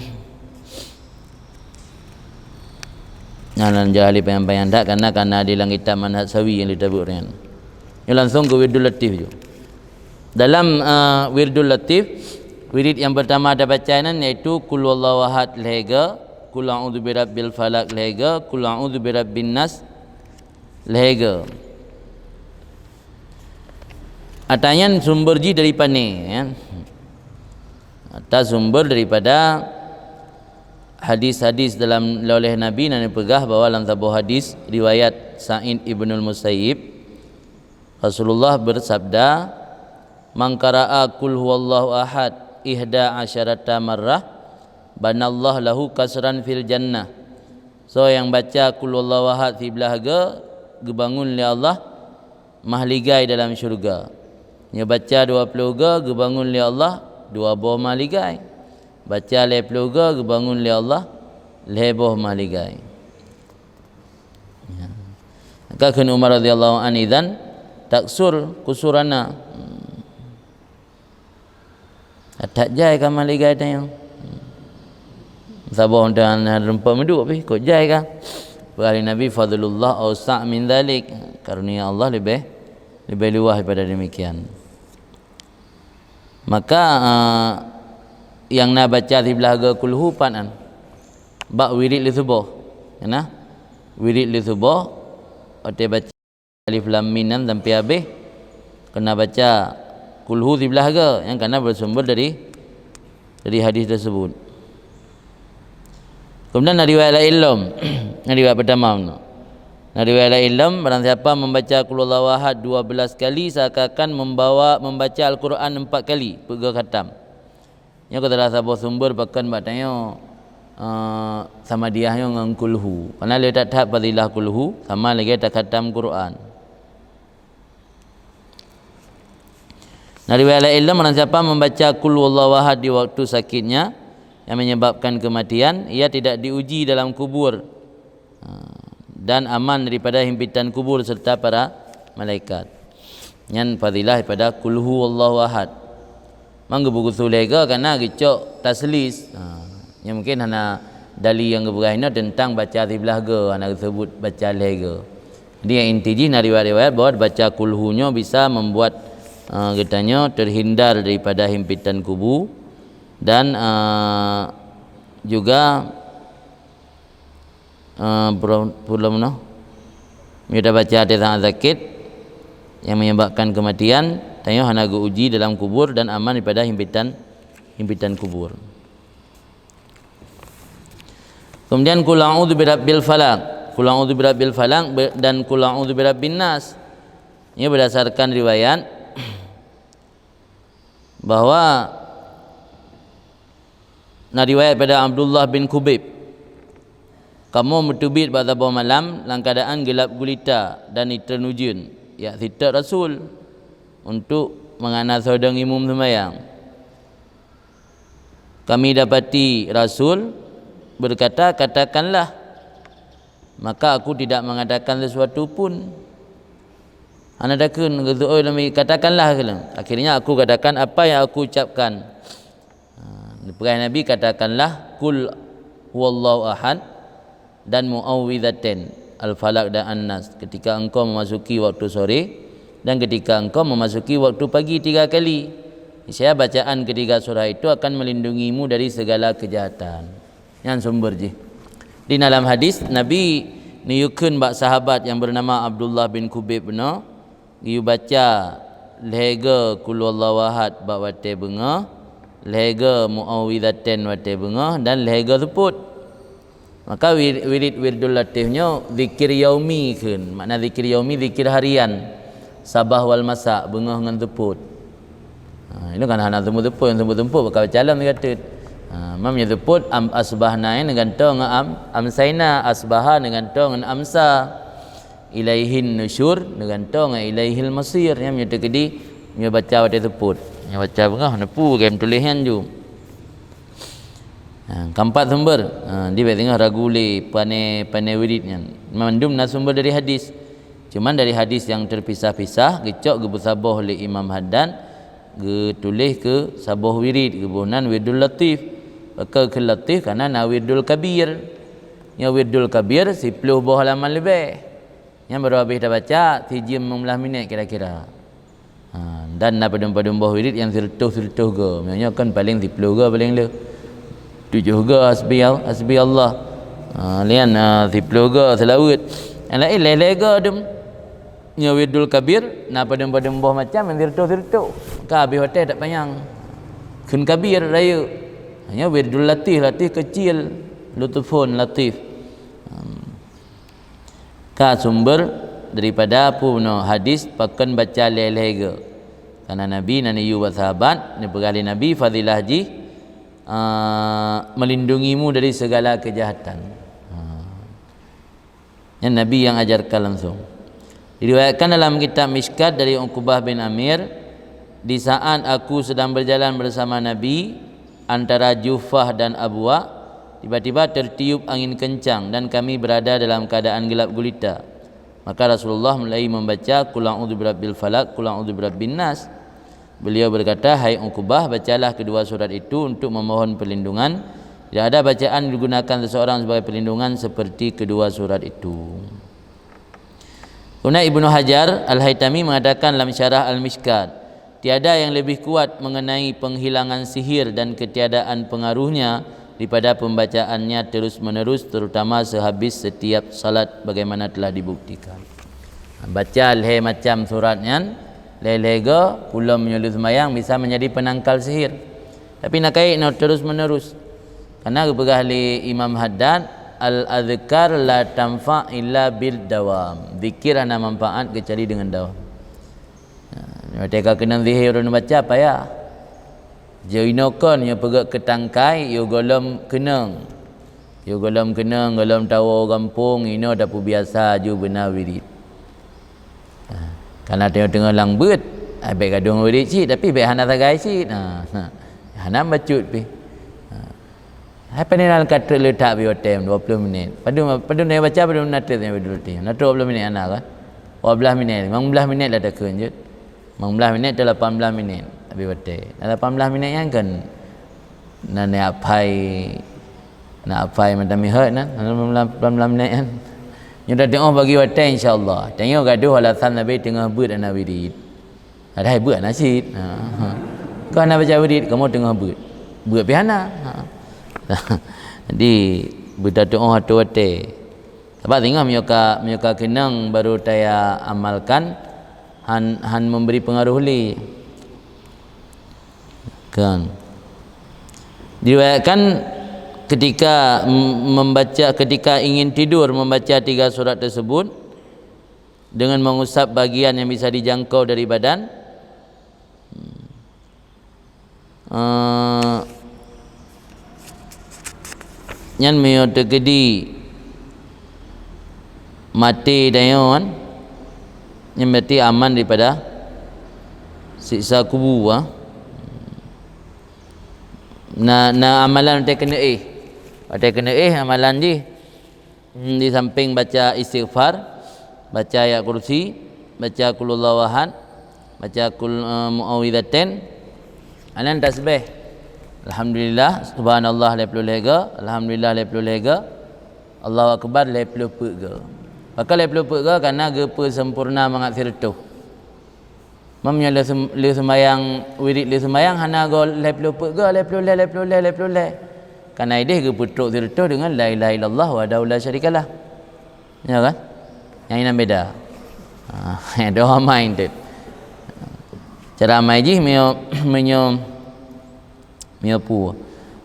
nah, lan jahali payang-payang dak, karena, karena di lam kitab Manhaj Sawi nyang ditabeuet nyan. Nyoe langsung keu Wirdul Latif ju. Dalam, eh, Wirdul Latif, wirid nyang pertama tabaca nyan yaitu Qul Huwallahu Ahad lhée goe, Qul A'udzu Birabbil Falaq lhée goe, Qul A'udzu Birabbin Nas lhée goe. Ata nyan sumber jih dari pané, ya. Ata sumber daripada hadis-hadis dalam, oleh Nabi na neupeugah bahwa lam saboh hadis riwayat Sa'id Ibnul Musayyib, Rasulullah bersabda, "Man qara'a Qul Huwallahu Ahad ihda asyarata marrah, banallahu lahu qasran fil jannah." Soe nyang baca Qul Huwallahu Ahad siblaih goe, geubangun lé Allah mahligai dalam syeuruga. Nyoe baca dua ploh goe, geubangun lé Allah dua boh mahligai. Baca lhée ploh goe, geubangun lé Allah lhée boh mahligai. Ya. Maka kheun Umar radhiyallahu anhu, "Idzan taksur qusurana." Hmm. That jai ka mahligai tanyoe. Saboh dan rumpok meuduek pih, kok jai ka. Peugah lé Nabi, "Fadlullah ausa' min dzalik." Karunia Allah leubeh, Leubeh luwah daripada demikian. Maka, eh, nyang na baca siblah goe kulhu pat nyan? Bak wirid leusuboh. Nah, wirid leusuboh, watée baca alif lam mim nyan sampai habéh, keuneuk baca kulhu siblah goe nyang kana beusumber dari, dari hadis tersebut. Kemudian na riwayat laén lom, na riwayat pertama meunoe. Na riwayat laén lom, barang siapa membaca Qul Huwallahu Ahad dua belas kali seakan-akan membawa, membaca Al-Quran empat kali, peugah khatam. Nyoe keuh salah saboh sumber pakon bak tanyoe, eh, Samadiyah nyoe ngon kulhu. Karena le that-that fadilah kulhu sama lagée takhatam Quran. Na riwayat laén lom, barang siapa membaca Qul Huwallahu Ahad di waktu sakitnya yang menyebabkan kematian, ia tidak diuji dalam kubur, ha, dan aman daripada himpitan kubur serta para malaikat. Nyan fadilah daripada Qul Huwallahu Ahad. Mang geubeugusu lhée goe kana geucok taslis. Ha, nyan mungkin hana dali nyang geupeugah inoe teuntang baca siblah goe, hana geuseubut baca lhée goe. Jadi, nyang inti jih na riwayat-riwayat bahwa baca kulhu nyoe bisa membuat, eh, geutanyoe terhindar daripada himpitan kubu dan, eh, juga, eh, pura-, pura meunoe, meunyoe tabaca watée sangat sakét yang menyebabkan kematian, tanyoe hana geuuji dalam kubur dan aman daripada himpitan, himpitan kubur. Kemudian, "Qul a'udzu birabbil falaq, qul a'udzu birabbil falaq be-, dan qul a'udzu birabbin nas." Ini berdasarkan riwayat bahwa na riwayat pada Abdullah bin Khubaib, "Kamoe meuteubiet bak saboh malam lam keuadaan geulab gulita dan itreun ujeuen, jak seutôt Rasul, untuk mangat na soe dong imum seumayang. Kami dapati Rasul beukata, 'Katakanlah.' Maka aku tidak mengatakan sesuatu pun." Hana takheun, geuseuôt lom, "Katakanlah," kheun. Akhirnya aku katakan apa yang aku ucapkan. Ha, dipeugah Nabi, "Katakanlah, 'Qul huwallahu ahad dan mu'awwidzatain, Al-Falaq dan An-Nas, ketika engkau memasuki waktu sore dan ketika engkau memasuki waktu pagi tiga kali. Niscaya bacaan ketiga surah itu akan melindungimu dari segala kejahatan." Nyan sumber jih. Di dalam hadis, Nabi neuyue kheun bak sahabat nyang bernama Abdullah bin Khubaib bunoe, geuyue baca lhée goe Qul Huwallahu Ahad bak watée beungoh, lhée goe Mu'awwidzatain watée beungoh, dan lhée goe seupôt. Maka wir-, wirid Wirdul Latif nyoe zikir yaumi kheun. Makna zikir yaumi, zikir harian. Sabah wal masa, beungoh ngon seupôt. Ha, ini kan hana seumut-seupôt, nyang seumut-seupôt baka calon gata. Ha, mam nyang seupôt am-, asbahna ini gantoe ngon am-, amsaina, asbaha ini gantoe ngon amsa. Ilaihin nusyur, ini gantoe ngon ilaihil masir. Nyang meunyoe teukeudi, meunyoe baca watée seupôt. Nyang baca beungoh, neupue gém tuléh nyan ju. Ha, keempat sumber, ha, di bék singoh ragu lé pane, pane wirid nyan. Mandum na sumber dari hadis. Cuman dari hadis nyang terpisah-pisah, geucok geupeusaboh lé Imam Haddad, geutuléh keu saboh wirid, geuboh nan Wirdul Latif. Pakon keu Latif, karena na Wirdul Kabir. Nyoe Wirdul Kabir, siploh boh halaman leubeh. Nyan barô habéh tabaca, sijeuem limong blah minét kira-kira. Ha, dan na padum-padum boh wirid nyang sireutôh-sireutôh goe. Meunyoe nyoe kan paleng siploh goe paleng le. Tujoh goe hasbi, hasbi Allah. Ha, lian, ha, siploh goe seulaweuet. Nyang laén lhée-lhée goe dum. Nyoe Wirdul Kabir, na padum-padum boh macam nyang sireutôh-sireutôh. Ka habéh watée that panyang. Kheun Kabir rayeuk. Nyoe Wirdul Latif, Latif keucil. Lutufun Latif. Hmm. Ka sumber daripada peue bunoe hadis pakon baca lhée-lhée goe. Karena Nabi na neuyue bak sahabat, neupeugah lé Nabi fadilah jih, a, melindungimu dari segala kejahatan. Ha. Nyan Nabi nyang ajarkan langsung. Diriwayatkan dalam kitab Mishkat dari Uqbah bin Amir, "Di saat aku sedang berjalan bersama Nabi, antara Juhfah dan Abwa, tiba-tiba tertiup angin kencang dan kami berada dalam keadaan gelap gulita. Maka Rasulullah mulai membaca, 'Qul a'udzu birabbil falaq, qul a'udzu birabbin nas.' Beliau berkata, 'Hai Uqbah, bacalah kedua surat itu untuk memohon perlindungan. Tidak ada bacaan digunakan seseorang sebagai perlindungan seperti kedua surat itu.'" Kemudian Ibnu Hajar Al-Haitami mengatakan dalam Syarah Al-Mishkat, tiada yang lebih kuat mengenai penghilangan sihir dan ketiadaan pengaruhnya daripada pembacaannya terus-menerus, terutama sehabis setiap salat, bagaimana telah dibuktikan. Baca lhèe macam surat nyan, lhèe-lhèe go, pulom meunyoe lheueh seumayang, bisa menjadi penangkal sihir. Tapi na kayèe nyoe terus-menerus. Karena geupeugah lé Imam Haddad, "Al-adhkar la tanfa' illa bid dawam." Zikir hana manfaat kecuali dengan dawam. Nah, watèe ka keunong sihir ureueng baca, payah. Jinoe kon nyoe peugöt keu tangkai, yôh gohlom keunong. Yôh gohlom keunong, gohlom tawoe gampông, inoe tapeubiasa ju beuna wirid. Ha, kana teungoh-teungoh lam beuet, ha, bèk gadôh ngon wirid cit, tapi bèk hana sagai cit. Ha, ha. Hana bacut pih. Ha. Hai pane na ka trép leutak bak watèe dua puluh minit. Padum, padum na baca, padum na trép nyan bak watèe. Na trép dua puluh minit hana kan? Dua belas minit, lima belas minit lah takheun jeuet. Lima belas minit atau lapan belas minit bak watèe. Na lapan belas minit nyan kan na, na apai, na apai mata mihot na, na lapan belas, lapan belas minit nyan. Nyoe dah teu'oh bagi watèe, insya-Allah. Tanyoe gadôh alasan sabab teungoh beuet hana wirid. Padahai beuet hana cit. Ha, ha. Kon hana baca wirid, kamoe teungoh beuet. Beuet pih hana. Ha. Jadi, beutateu'oh ateueh watèe. Sabab singoh meunyoe ka, meunyoe ka keunong baru taya amalkan, han, han memberi pengaruh lé. Kan. Diriwayatkan ketika m-, membaca, ketika ingin tidur membaca tiga surat tersebut, dengan mengusap bagian yang bisa dijangkau dari badan. Eh, nyan meunyoe teukeudi maté tanyoe kan, nyan berarti aman daripada siksa kubu, ah. Na, na amalan watèe keuneuk éh. Watèe keuneuk éh amalan jih. Hmm, di samping baca istighfar, baca ayat kursi, baca qul huwallahu ahad, baca qul, eh, muawwidzatain, anan tasbih. Alhamdulillah, subhanallah lhèe ploh lhèe go, alhamdulillah lhèe ploh lhèe go, Allahu akbar lhèe ploh peuet go. Pakon lhèe ploh peuet go? Karena geupeusempurna mangat sireutôh. Meunyoe lheueh sem-, lheueh seumayang, wirid lheueh seumayang hana go lhèe ploh peuet go, lhèe ploh lhèe, lhèe ploh lhèe, lhèe ploh lhèe. Karena idéh geupeutrok sireutôh deungon la ilaha illallah wahdahu la syarikalah. Ya kan? Nyang inan beda. Ha, doa main tu. Cara amai jih meunyoe, meunyoe Meunyoe peue?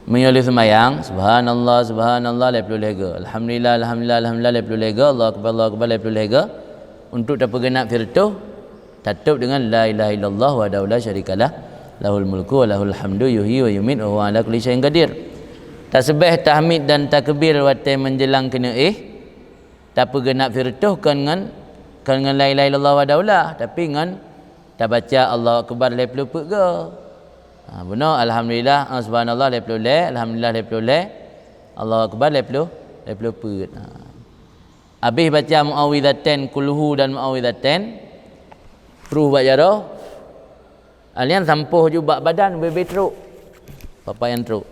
Meunyoe lheueh seumayang, subhanallah, subhanallah, lhèe ploh lhèe go. Alhamdulillah, alhamdulillah, alhamdulillah, lhèe ploh lhèe go. Allahu akbar, Allahu akbar, lhèe ploh lhèe go. Untuk tapeugeunap sireutôh, tatôb deungon la ilaha illallah wahdahu la syarikalah, lahul mulku wa lahul hamdu, yuhyi wa yumiit, wa huwa ala kulli syai'in qadir. Tasbih, tahmid dan takbir watèe menjelang keuneuk éh, tapeugeunap sireutôh kon ngon, kon ngon la ilaha illallah wahdahu la, tapi ngon tabaca Allahu akbar lhèe ploh peuet go. Ha, bunoe alhamdulillah, ah, subhanallah lhèe ploh lhèe, alhamdulillah lhèe ploh lhèe, Allahu akbar lhèe ploh, lhèe ploh peuet. Ha. Abéh baca muawwidzatain, kulhu dan muawwidzatain, pruh bak jaroe, alian sampoh ju bak badan, ubé-bé trok. Papa nyang trok.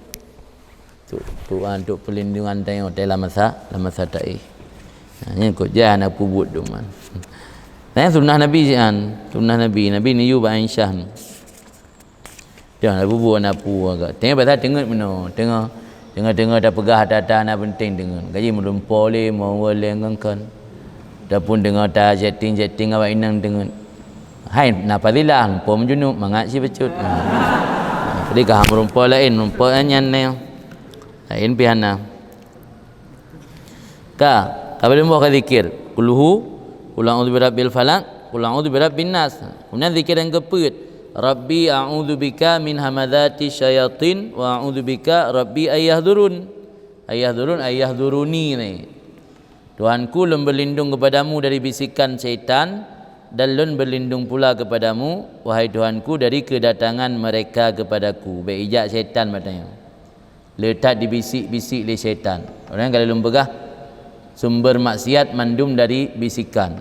Tu, tu, ah, untuk perlindungan tanyoe watèe lam masa, lam masa taéh. Ha, nyan kok jah na peubuet tu man. Nyan sunnah Nabi sian, sunnah Nabi. Nabi neuyue bak Aisyah. Dah na peubuet na peue agak. Teungoh pasal teungeut meunoe, teungoh, teungoh-teungoh tapeugah ata-ata na penting teungeut. Gaji meureumpok lé, meuweue lé ngon kon. Ataupun teungoh ta-chatting-chatting awak inong teungeut. Hai na fadilah, meureumpok meujunub, mangat si bacut. Ha. Jadi ka meureumpok laén, meureumpok nyan nyoe. Laén pih hana. Ka, ka padum boh ka zikir. Kulhu, qul a'udzu birabbil falaq, qul a'udzu birabbin nas. Kemudian zikir nyang keupeuet, Rabbi a'udzubika min hamazati syayatin wa a'udzubika Rabbi ayyahdurun. Ayyahdurun, ayyahduruni ni. Tuhanku, lôn berlindung kepadamu dari bisikan syaitan, dan lôn berlindung pula kepadamu, wahai Tuhanku, dari kedatangan mereka kepadaku. Bèk ijak syaitan bak tanyoe. Le that dibisik-bisik lé syaitan. Orang kalau lôn peugah, sumber maksiat mandum dari bisikan.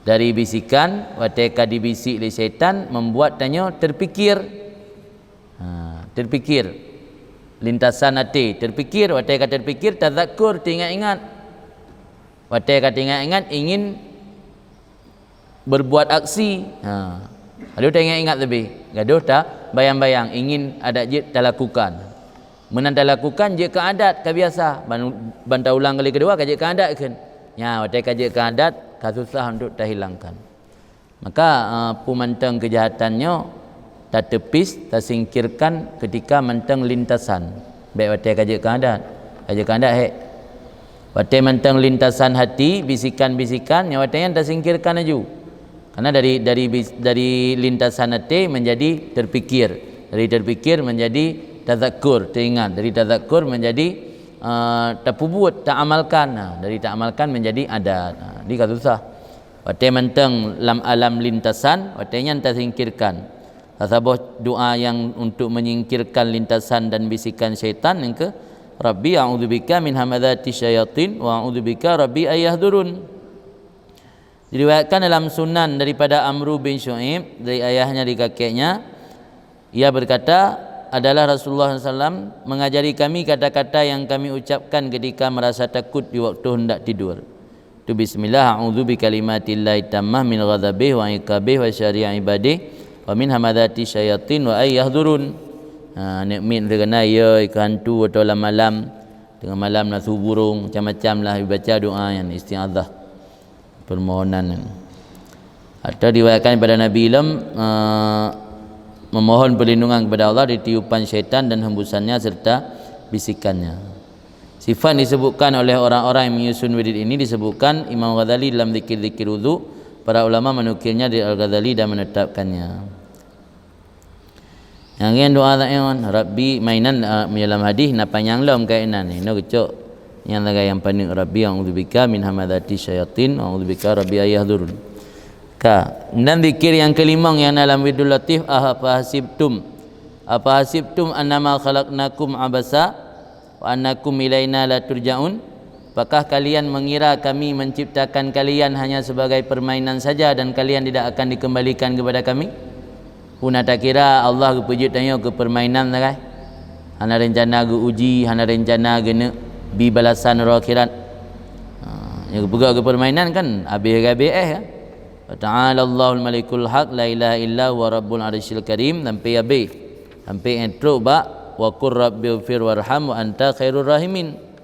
Dari bisikan, watèe ka dibisik lé syaitan, membuat tanyoe terpikir. Ha, terpikir. Lintasan até, terpikir, watèe ka terpikir, tazakkur, teuingat-ingat. Watèe ka teuingat-ingat, ingin berbuat aksi. Ha. Adoh taingat-ingat leubeh. Gadoh tabayang-bayang ingin adat jeuet talakukan. Meunan talakukan jeuet keu adat, ka biasa. Ban, ban taulang kali keudua ka jeuet keu adat kheun. Nya, watée ka jeuet keu adat, ka susah untuk tahilangkan. Maka, eh, peue mantong keujahatan nyoe tateupis, tasingkirkan ketika mantong lintasan. Bék watée ka jeuet keu adat. Ka jeuet keu adat, hék. Watée mantong lintasan hati, bisikan-bisikan, nyoe watée nyan tasingkirkan laju. Karena dari, dari bis-, dari lintasan até menjadi terpikir, dari terpikir menjadi tazakkur, teringat, dari tazakkur menjadi, eh, tapeubuet, taamalkan. Nah, dari taamalkan menjadi adat. Nah, jadi ka susah. Watée mantong lam alam lintasan, watée nyan tasingkirkan. Sasaboh doa yang untuk menyingkirkan lintasan dan bisikan syaitan nyang keu, "Rabbi a'udzubika min hamazati syayatin wa a'udzubika rabbi ayahdurun." Diriwayatkan dalam Sunan daripada Amru bin Syu'aib, dari ayahnya, dari kakeknya, ia berkata, adalah Rasulullah sallallahu alaihi wasallam mengajari kami kata-kata yang kami ucapkan ketika merasa takut di waktu hendak tidur. Tu bismillah, a'udzu bikalimatillahi tammah min ghadzabihi wa iqabihi wa syarri ibadihi wa min hamazati syayatin wa ay yahdurun. Ha, nek mit terkena ya, ikan hantu atau lam malam, tengah malam nasu burung, macam-macam lah dibaca doa yang isti'adzah, permohonan. Atau diriwayatkan daripada Nabi lom, eh, memohon perlindungan kepada Allah dari tiupan syaitan dan hembusannya serta bisikannya. Sifat disebutkan oleh orang-orang yang menyusun wirid ini disebutkan Imam Ghazali dalam zikir-zikir wudhu, para ulama menukilnya dari Al-Ghazali dan menetapkannya. Nyang ngieng doa laén, Rabbi, mainan, ah, meunyoe lam hadis na panyang lom kainan ni, nyoe geucok nyang lagée nyang paneuk, Rabbi a'udzubika min hamazati syayatin, a'udzubika Rabbi ayahdurun. Ka, dan zikir nyang kelimong nyang na lam Wirdul Latif, afahasibtum, afahasibtum annama khalaqnakum abasa wa annakum ilaina la turja'un? Apakah kalian mengira kami menciptakan kalian hanya sebagai permainan saja dan kalian tidak akan dikembalikan kepada kami? Peue na takira Allah geupeujeuet tanyoe keu permainan sagai? Hana rencana geu-uji, hana rencana geuneuk bi balasan uroe akhirat. Ha, nyang geupeugah keu permainan kan abéh-abéh éh, ya. Wa ta'ala Allahul Malikul Haq, la ilaha illa huwa Rabbul Arsyil Karim, sampai abéh. Sampai trok bak, "Wa qur rabbighfir warham wa anta khairur rahimin."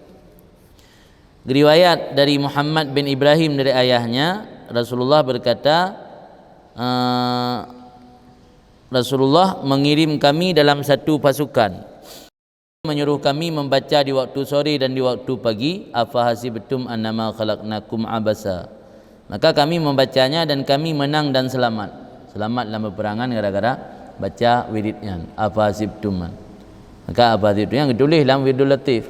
Riwayat dari Muhammad bin Ibrahim dari ayahnya, Rasulullah berkata, eh, Rasulullah mengirim kami dalam satu pasukan, menyuruh kami membaca di waktu sore dan di waktu pagi, "Afahasibtum annama khalaqnakum abasa." Maka kami membacanya dan kami menang dan selamat. Selamat lam peperangan gara-gara baca wirid nyan, afahasibtum nyan. Maka afahasibtum nyan geutuléh lam Wirdul Latif.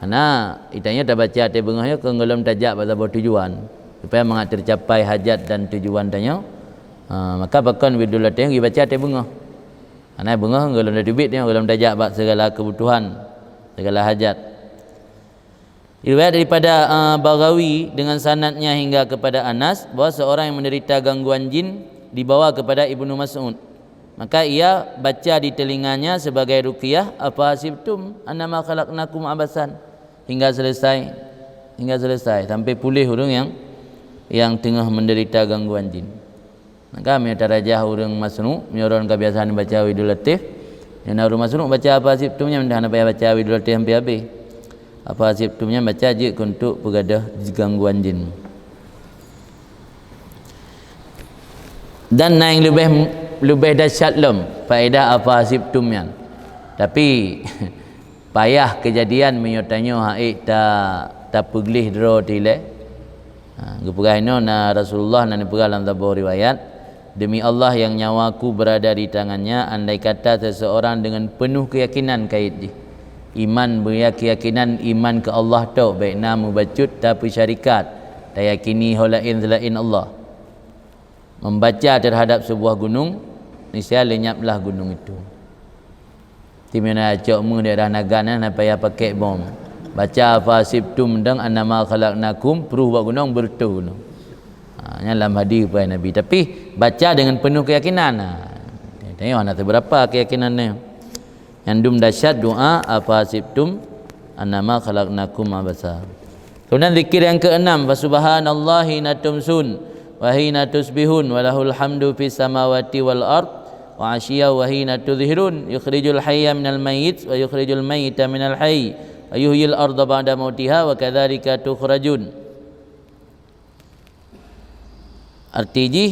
Karena geutanyoe tabaca watée beungoh nyoe keu gohlom tajak bak saboh tujuan, supaya mangat tercapai hajat dan tujuan tanyoe. Ha, maka pakon Wirdul Latif nyan geubaca watée beungoh. Hana beungoh gohlom tateubiet nyoe, gohlom tajak bak segala kebutuhan, segala hajat. Riwayat daripada, eh, Baghawi dengan sanadnya hingga kepada Anas, bahwa seorang yang menderita gangguan jin dibawa kepada Ibnu Mas'ud. Maka ia baca di telinganya sebagai ruqyah, "Afahasibtum annama khalaqnakum abasan." Hingga selesai, hingga selesai, sampai puléh ureuëng yang, yang teungoh menderita gangguan jin. Maka meunyoe tarajah ureuëng masnu, meunyoe droen ka biasa neubaca Wirdul Latif, nyoe na ureuëng masnu baca afahasibtum nyan, dah hana payah baca Wirdul Latif sampai habéh. Afahasibtum nyan baca jeuet keu untuk peugadôh gangguan jin. Dan na nyang leubeh, leubeh dahsyat lom faedah afahasibtum nyan. Tapi, payah keujadian meunyoe tanyoe hak ék ta, tapeugleh droe tilée. Ha, geupeugah inoe na Rasulullah na neupeugah lam saboh riwayat, "Demi Allah yang nyawaku berada di tangannya, andai kata seseorang dengan penuh keyakinan kait jih, iman, berkeyakinan iman keu Allah tok, bék na mubacut tapeusyarikat, tayakini ho laén seulaén Allah, membaca terhadap sebuah gunung, niscaya lenyaplah gunung itu." Ti meunyoe cok meu daerah Nagan, eh, na payah pakai bom. Baca afahasibtum dan annama khalaqnakum, pruh bak gunong, beureutoh gunong. Ha, nyan lam hadis peue Nabi. Tapi, baca dengan penuh keyakinan. Ha, tengok hana seberapa keyakinan ni. Nyang dum dahsyat doa, afahasibtum annama khalaqnakum abasa. Kemudian zikir yang keenam, "Fasubhanallahi hina tumsun, wa hina tusbihun, wa lahul hamdu fis samawati wal ard, wa asyiya wa hina tudhhirun, yukhrijul hayya minal mayyit, wa yukhrijul mayyita minal hayy, wa yuhyil arda ba'da mautiha, wa kadzalika tukhrajun. Arti jih,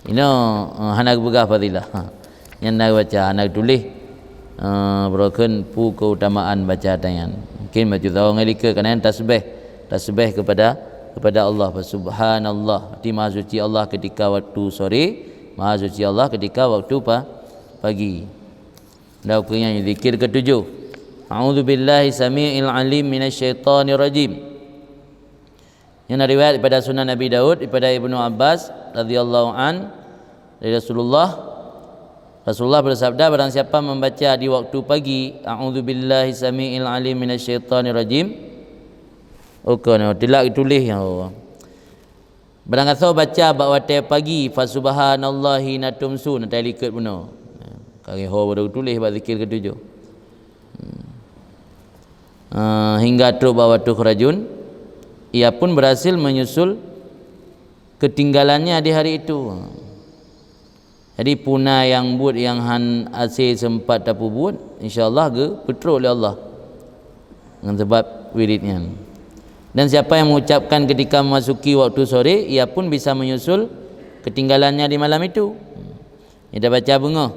inoe, eh, hana geupeugah fadilah. Ha. Nyan na baca, hana geutuléh. Eh, beurokon peue keutamaan baca tanyan. Mungkin bacut saboh ngon likot, karena nyan tasbih. Tasbih kepada, kepada Allah. Subhanallah. Arti maha suci Allah ketika waktu sore, maha suci Allah ketika waktu pa-, pagi. Dan ukeue nyan zikir ketujoh. A'udzubillahi samii'il alim minasy syaithanir rajim. Nyan riwayat daripada Sunan Abi Daud, daripada Ibnu Abbas radhiyallahu an, dari Rasulullah. Rasulullah bersabda, barang siapa membaca di waktu pagi, "A'udzubillahi samii'il alim minasy syaithanir rajim." Oh, keunoe, tilak tuléh nyan. Barang gasoe baca bak watée pagi, "Fa subhanallahi hina tumsun," atai likot bunoe. Ka geuho baru tuléh bak zikir ketujoh. Hmm. Eh, hingga trok bak wa tukhrajun, ia pun berhasil menyusul ketinggalannya di hari itu. Jadi, peue na nyang buet nyang han hase seumpat tapeubuet, insya Allah geupeutrok lé Allah ngon sabab wirid nyan. Dan siapa yang mengucapkan ketika memasuki waktu sore, ia pun bisa menyusul ketinggalannya di malam itu. Nyan tabaca beungoh.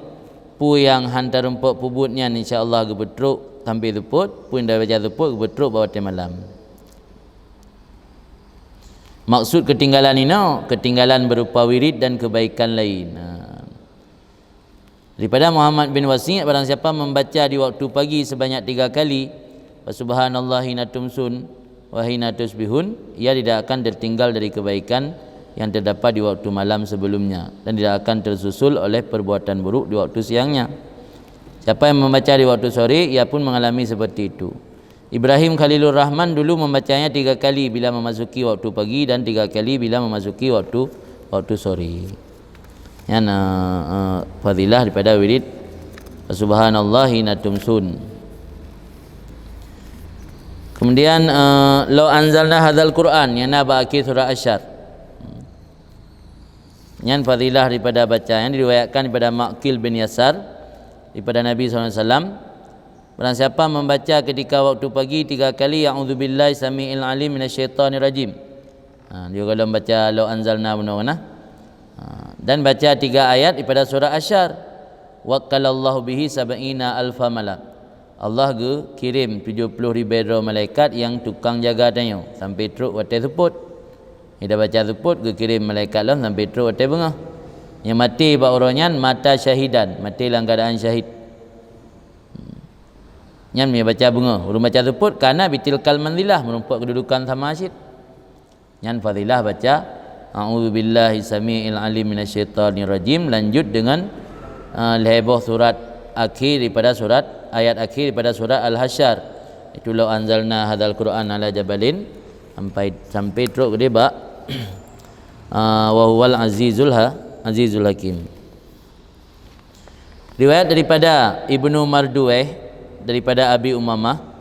Peue nyang han tarumpok peubuet nyan, insya Allah geupeutrok sampai seupôt, peue nyang tabaca seupôt geupeutrok bak watée malam. Maksud keutinggalan inoe, keutinggalan berupa wirid dan keubaikan laén. Ha. Daripada Muhammad bin Wasi', barang siapa membaca di waktu pagi sebanyak tiga kali, "Fa subhanallahi hina tumsun, wa hina tusbihun," ia tidak akan tertinggal dari kebaikan yang terdapat di waktu malam sebelumnya, dan tidak akan tersusul oleh perbuatan buruk di waktu siangnya. Siapa yang membaca di waktu sore, ia pun mengalami seperti itu. Ibrahim Khalilur Rahman dulu membacanya tiga kali bila memasuki waktu pagi dan tiga kali bila memasuki waktu, waktu sore. Nyan, eh, eh, fadilah daripada wirid Subhanallah hina tumsun. Kemudian, eh, "Lau anzalna hadzal Qur'an," nyang na bak akhé surat Asy-Syarh. Nyan fadilah daripada baca, nyang diriwayatkan daripada Ma'qil bin Yasar daripada Nabi sallallahu alaihi wasallam, barang siapa membaca ketika waktu pagi tiga kali, "A'udzubillahi samii'il alim minasy syaithanir rajim." Ha, dia kalau baca "Lau anzalna" bunoe kan, ha. Ha, dan baca tiga ayat daripada surah Asy-Syarh. "Wakkalallahu bihi sab'ina alfa malak." Allah geukirém tujoh ploh ribée droe malaikat nyang tukang jaga tanyoe sampai trok watée seupôt. Nyan tabaca seupôt, geukirém malaikat lom sampai trok watée beungoh. Nyang maté bak uroe nyan mata syahidan, maté lam keuadaan syahid. Nyan meunyo baca beungoh, ureuëng baca seupôt kana bitilkal manzilah, meurumpok keududukan sama cit. Nyan fadilah baca, "A'udzubillahi samii'il alim minasy syaithanir rajim," lanjut deungon, ah, lhée boh surat akhé daripada surat, ayat akhé daripada surat Al-Hasyr. Itu, "Lau anzalna hadzal Qur'ana 'ala jabalin," sampai, sampai trok keudeh bak, ah, "Wa huwal azizul ha-, azizul hakim." Riwayat daripada Ibnu Marduweh daripada Abi Umamah,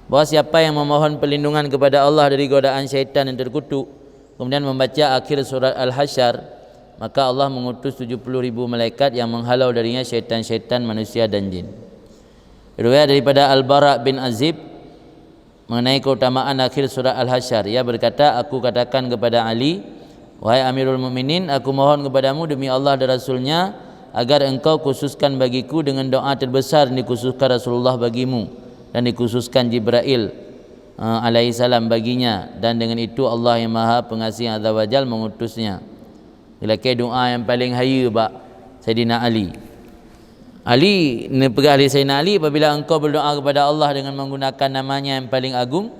bahwa siapa yang memohon perlindungan kepada Allah dari godaan syaitan yang terkutuk, kemudian membaca akhir surat Al-Hasyr, maka Allah mengutus tujuh puluh ribu malaikat yang menghalau darinya syaitan-syaitan manusia dan jin. Riwayat daripada Al-Bara bin Azib, mengenai keutamaan akhir surat Al-Hasyr. Ia berkata, "Aku katakan kepada Ali, 'Wahai Amirul Mukminin, aku mohon kepadamu demi Allah dan Rasul-Nya, agar engkau khususkan bagiku dengan doa terbesar yang dikhususkan Rasulullah bagimu dan dikhususkan Jibrail, eh, alaihissalam baginya, dan dengan itu Allah yang Maha Pengasih Azza wa Jal mengutusnya.'" Geulakée doa nyang paleng hayeue bak Saidina Ali. Ali, neupeugah lé Saidina Ali, "Apabila engkau berdoa kepada Allah dengan menggunakan nama-Nya yang paling agung,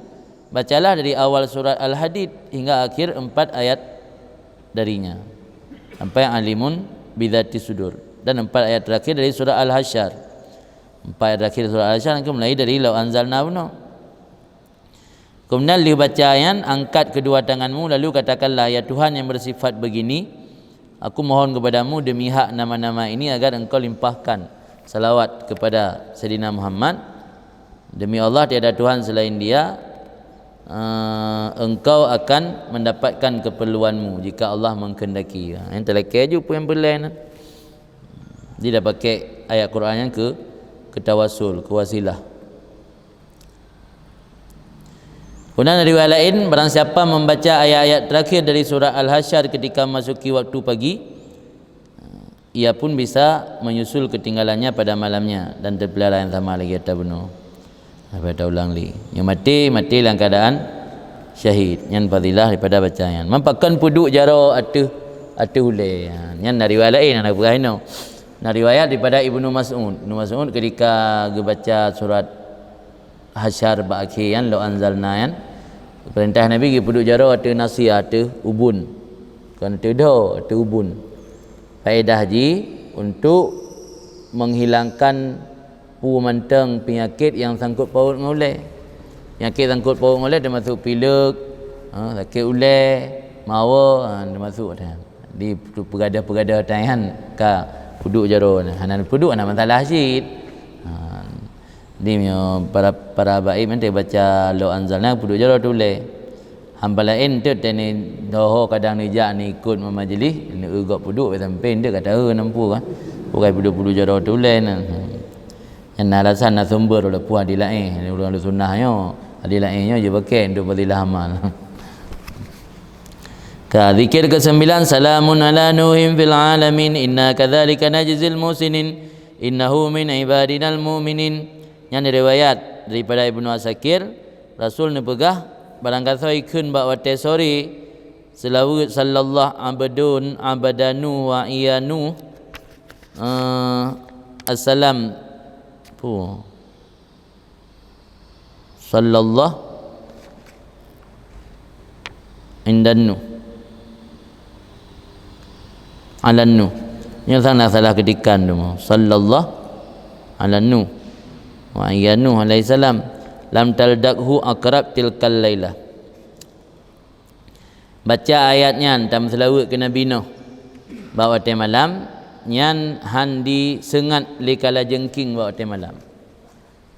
bacalah dari awal surat Al-Hadid hingga akhir empat ayat darinya, sampai alimun bidzati sudur, dan empat ayat terakhir dari surah Al-Hasyr." Empat ayat terakhir surah Al-Hasyr engkau mulai dari "Lau anzalna" bunoe. Kemudian lheueh baca nyan, angkat kedua tanganmu, lalu katakanlah, "Ya Tuhan yang bersifat begini, aku mohon kepadamu demi hak nama-nama ini agar engkau limpahkan salawat kepada Saidina Muhammad. Demi Allah, tiada Tuhan selain Dia. eh, engkau akan mendapatkan keperluanmu jika Allah menghendaki. Ha, nyang talakée ju peue nyang peureulée na. Jadi dah pakai ayat Quran nyang keu, keu tawasul, keu wasilah. Kemudian riwayat lain, barang siapa membaca ayat-ayat terakhir dari surah Al-Hasyr ketika memasuki waktu pagi, ia pun bisa menyusul ketinggalannya pada malamnya dan terpelihara yang sama lagi atau bunuh. Sampai taulang li. Nyang maté, maté dalam keadaan syahid. Nyan fadilah daripada baca nyan. Meupakan peuduek jaroe ateueh, ateueh ulée. Ha, nyan na riwayat laén, na peugah inoe. Na riwayat daripada Ibnu Mas'ud. Ibnu Mas'ud ketika geubaca surat Hasyr bak akhé nyan, "Lau anzalna" nyan, peurintah Nabi geupeuduek jaroe ateueh nasiah, ateueh ubun. Kon ateueh dhoe, ateueh ubun. Faedah jih untuk menghilangkan peue mantong peunyakét nyang sangkot paut ngon ulée. Peunyakét sangkot paut ngon ulée teumasuk pilek, ha, sakét ulée, mawoe, ha, teumasuk ata nyan. Di peugadôh-peugadôh ata nyan ka peuduek jaroe nyan. Hana peuduek, hana masalah cit. Ha. Di meunyoe para, para baib nanti baca "Lau anzalna" peuduek jaroe ateueh ulée. Hamba laén teuk teuh ni doho kadang neujak neuikot meumajlis, neueu gob peuduek, sampai teuk ka taeu nampu kan. Bukai peuduek-peuduek jaroe ateueh ulée nyan. Nyan na alasan, na sumber, walaupun hadis laén, ureuëng ahli sunnah nyoe, hadis laén nyoe jipakai untuk fadilah amal. Ka, zikir kesembilan, "Salamun ala Nuhin fil alamin, inna kadzalika najzil muhsinin, innahu min ibadinal mu'minin." Nyan riwayat daripada Ibnu Asakir, Rasul neupeugah, barang gasoe ikheun bak watée sore, seulaweuet, "Sallallahu abdun abadanu wa iyanu, eh, assalam." Puh. "Sallallahu indannu, alannu." Nyoe sana salah ketikan tu. "Sallallahu alannu wa iyanu alaihissalam, lam taldakhu akrab tilkal lailah." Baca ayat nyan, tameuseulaweuet keu Nabi Nuh bak watée malam, nyan han diseungat lé kala jeungking bak watée malam.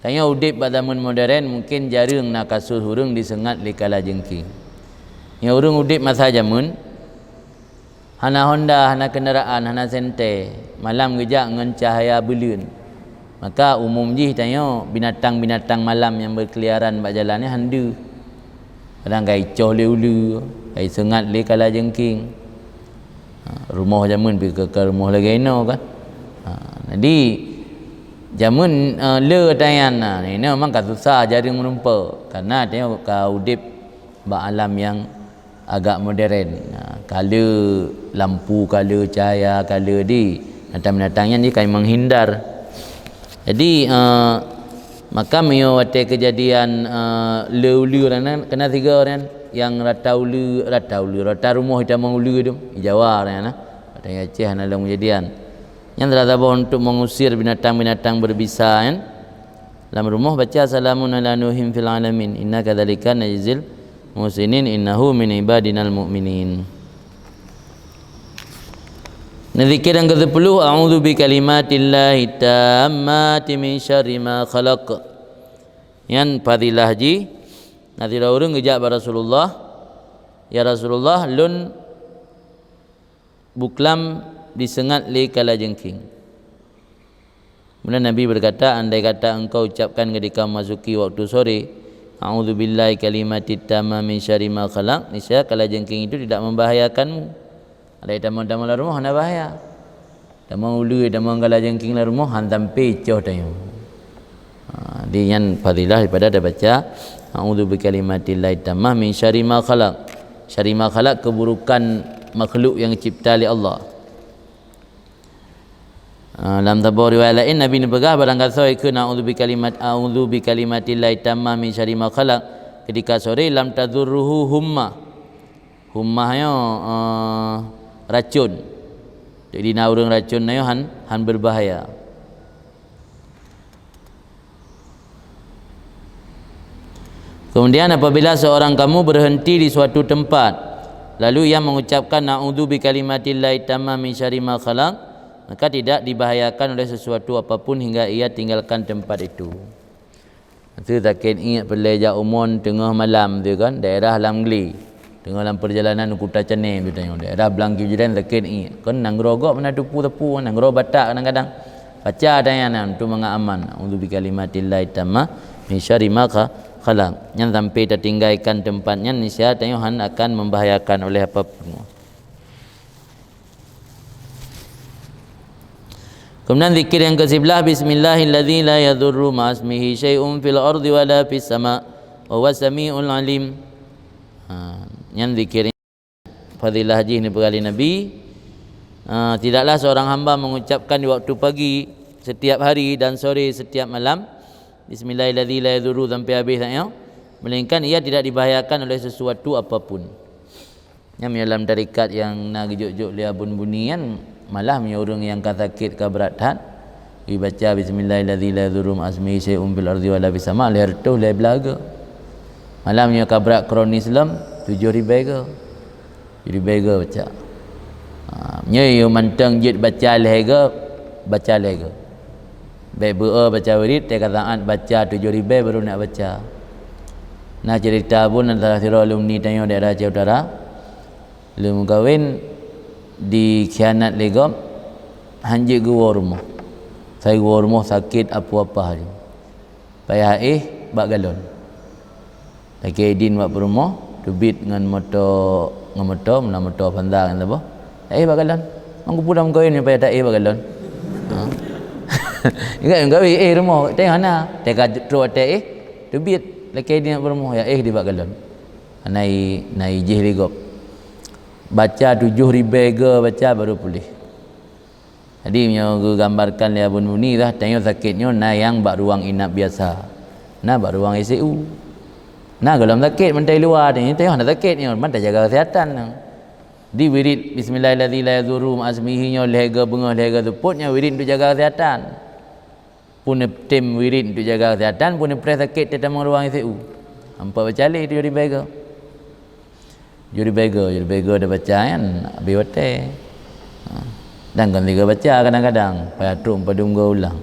Tanyoe udeb bak zaman modern, mungken jareueng na kasus ureuëng diseungat lé kala jeungking. Nyoe ureuëng udeb masa jameun, hana honda, hana keundaraan, hana sentée, malam geujak ngon cahya buleuen. Maka umum jih tanyoe binatang-binatang malam nyang beukeliaran bak jalan nyan han deuh. Kadang ka icoh lé uleue, ka iseungat lé kala jeungking. Ha, rumoh jameun pih keu, keu rumoh lagée inoe kan. Ha, jadi jameun, eh, le tanyan na, inoe memang ka susah jareueng meureumpok, karena tanyoe ka udeb bak alam nyang agak modern. Ha, ka le lampu, ka le cahya, ka le di, binatang-binatang nyan jih ka meuhindar. Jadi, eh, maka meunyoe watée keujadian, eh, le uleue nyan, keunan sigoe nyan nyang rata uleue, rata uleue, rata rumoh itamong uleue tu, di Jawa nyan, watée Aceh hana lom keujadian. Nyan salah saboh untuk mengusir binatang-binatang berbisa nyan. Lam rumoh baca, "Salamun ala Nuhin fil alamin, inna kadzalika najzil muhsinin, innahu min ibadinal mu'minin." Nah, zikir nyang keusepuluh, "A'udzu bikalimatillahi tammati min syarri ma khalaq." Nyan fadilah jih, na sidroe ureuëng geujak bak Rasulullah, "Ya Rasulullah, lôn buklam diseungat lé kala jeungking." Kemudian Nabi berkata, "Andai kata engkau ucapkan ketika memasuki waktu sore, 'A'udzubillahi kalimatit tammah min syarri ma khalaq,' niscaya kala jeungking itu tidak membahayakanmu." Ada tamong-tamong lam rumoh hana bahaya. Tamong uleue, tamong kala jeungking lam rumoh han sampai icoh tanyoe. Ha, di nyan fadilah daripada tabaca, "A'udzu bikalimatillahi tammah min syarri ma khalaq." Syarri ma khalaq, keburukan makhluk yang dicipta oleh Allah. Ha, lam saboh riwayat laén, Nabi neupeugah, barang gasoe ikheun, "A'udzu bikalimat, a'udzu bikalimatillahi tammah min syarri ma khalaq," ketika sore, "lam tadurruhu hummah." Hummah nyoe, eh, racun. Jadi na ureuëng racun nyoe han, han berbahaya. Kemudian apabila seorang kamu berhenti di suatu tempat, lalu ia mengucapkan, "A'udzu bikalimatillahi tammah min syarri ma khalaq," maka tidak dibahayakan oleh sesuatu apapun hingga ia tinggalkan tempat itu. Teu sakét iék peureulée jak umon teungoh malam teu kan, daerah Lamgli. Teungoh lam peurjalanan u Kuta Cannée teu tanyoe, daerah Blang Kijureng sakét iék. Kan nanggroe gob meunan teupeu-teupeu, nanggroe Batak kadang-kadang. Baca tanyoe nyan untuk mangat aman. A'udzu bikalimatillahi tammah min syarri ma kha-, khalaq. Nyan sampai tatinggalkan tempat nyan, niscaya tanyoe hana akan membahayakan oleh apapun. Kemudian zikir yang kesiblah, Bismillahilladzi la yadurru ma'asmihi syai'un fil ardi wala fis sama, wa huwas sami'ul alim. Ha, nyan zikir fadilah jih ni peugah lé Nabi. Ha, tidaklah seorang hamba mengucapkan di waktu pagi setiap hari dan sore setiap malam, Bismillahilladzi la yadurru sampai habis ayat, melainkan ia tidak dibahayakan oleh sesuatu apapun. Nyan meunyoe lam tarekat nyang na geujok-jok lé Abon Buni nyan, malah meunyoe ureuëng nyang ka sakét ka brat that, dibaca Bismillahilladzi la yadurru ma'asmihi syai'un fil ardi wala fis sama, lhée reutôh lhée blaih goe. Malah meunyoe ka brat kronis lom, tujoh ribée goe. Tujoh ribée goe baca. Ha, meunyoe yue mantong jeuet baca lhée goe, baca lhée goe. Bék beu-o baca wirid, teuka saát baca tujoh ribée baru nak baca. Na ceurita pun antara sidroe alumni tanyoe daerah Aceh Utara, lheueh meukawen dikhianat lé gob, hanjeuet geuwoe rumoh. Sai geuwoe rumoh sakét apu apah jih. Payah éh bak galon. Lakée idin bak peurumoh, teubiet ngon moto, ngon moto, meunan moto Avanza ngon saboh. Taéh bak galon. Ngon kupeue lam kawén nyoe payah taéh bak galon. Ha. Ingat ngon kawén éh rumoh, teuh hana. Teuka trok watée éh, teubiet lakée idin bak peurumoh, ya éh di bak galon. Nai, nai jih lé gob. Baca tujoh ribée goe baca baru puléh. Jadi, meunyoe geugambarkan lé Abon Buni dah, tanyoe sakét nyoe na nyang bak ruang inap biasa, na bak ruang I C U. Na gohlom sakét mantong luwa, tanyoe, tanyoe hana sakét nyoe, mantong jaga kesehatan. Di wirid Bismillahilladzi la yadurru ma'asmihi nyoe lhée goe beungoh, lhée goe seupôt nyoe wirid untuk jaga kesehatan. Pun tem wirid untuk jaga kesehatan, pun preh sakét teutamong ruang I C U. Ampat baca lé tujoh ribée goe. Tujoh ribée goe, tujoh ribée goe dah baca nyan, habéh watée. Ha. Dan kon sigoe baca kadang-kadang, payah trok padum goe ulang.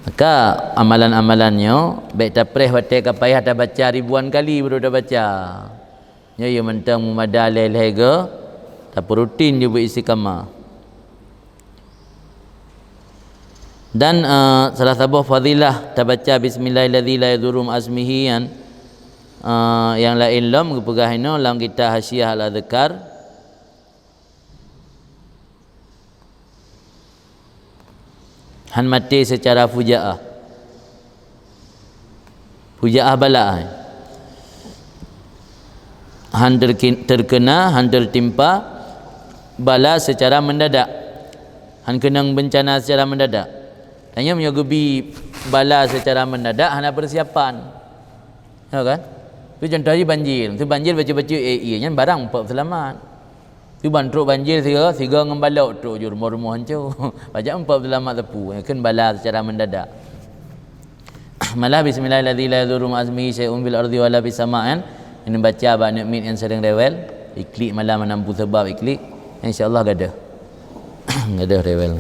Maka amalan-amalan nyoe bék tapreh watée ka payah tabaca ribuan kali baru tabaca. Nyoe yue mantong meumada lhée-lhée goe, tapeurutin jih beu istiqamah. Dan, eh, salah saboh fadilah tabaca Bismillahilladzi la yadurru ma'asmihi nyan, eh, nyang laén lom geupeugah inoe lam kitab Hasyiah Al-Adzkar, han maté seucara fujaah. Fujaah bala, eh. Han terki-, terkena, han tertimpa bala secara mendadak. Han keunong bencana secara mendadak. Tanyoe meunyoe geubi bala secara mendadak, hana persiapan. Ya kan? Tu contoh jih banjir. Tu banjir bacut-bacut, eh, iya nyan barang peuseulamat. Siban trok banjir sigoe, sigoe ngon balok trok ju rumoh-rumoh hanco. Pajak meupat seulamat sapeue, nyan kheun bala secara mendadak. Malah Bismillahilladzi la yadurru ma'asmihi syai'un fil ardi wala fis sama' nyan, ini baca bak aneuk miet nyang sering rewel, iklik malam hana muphom sabab iklik, insya Allah gadoh. Gadoh rewel.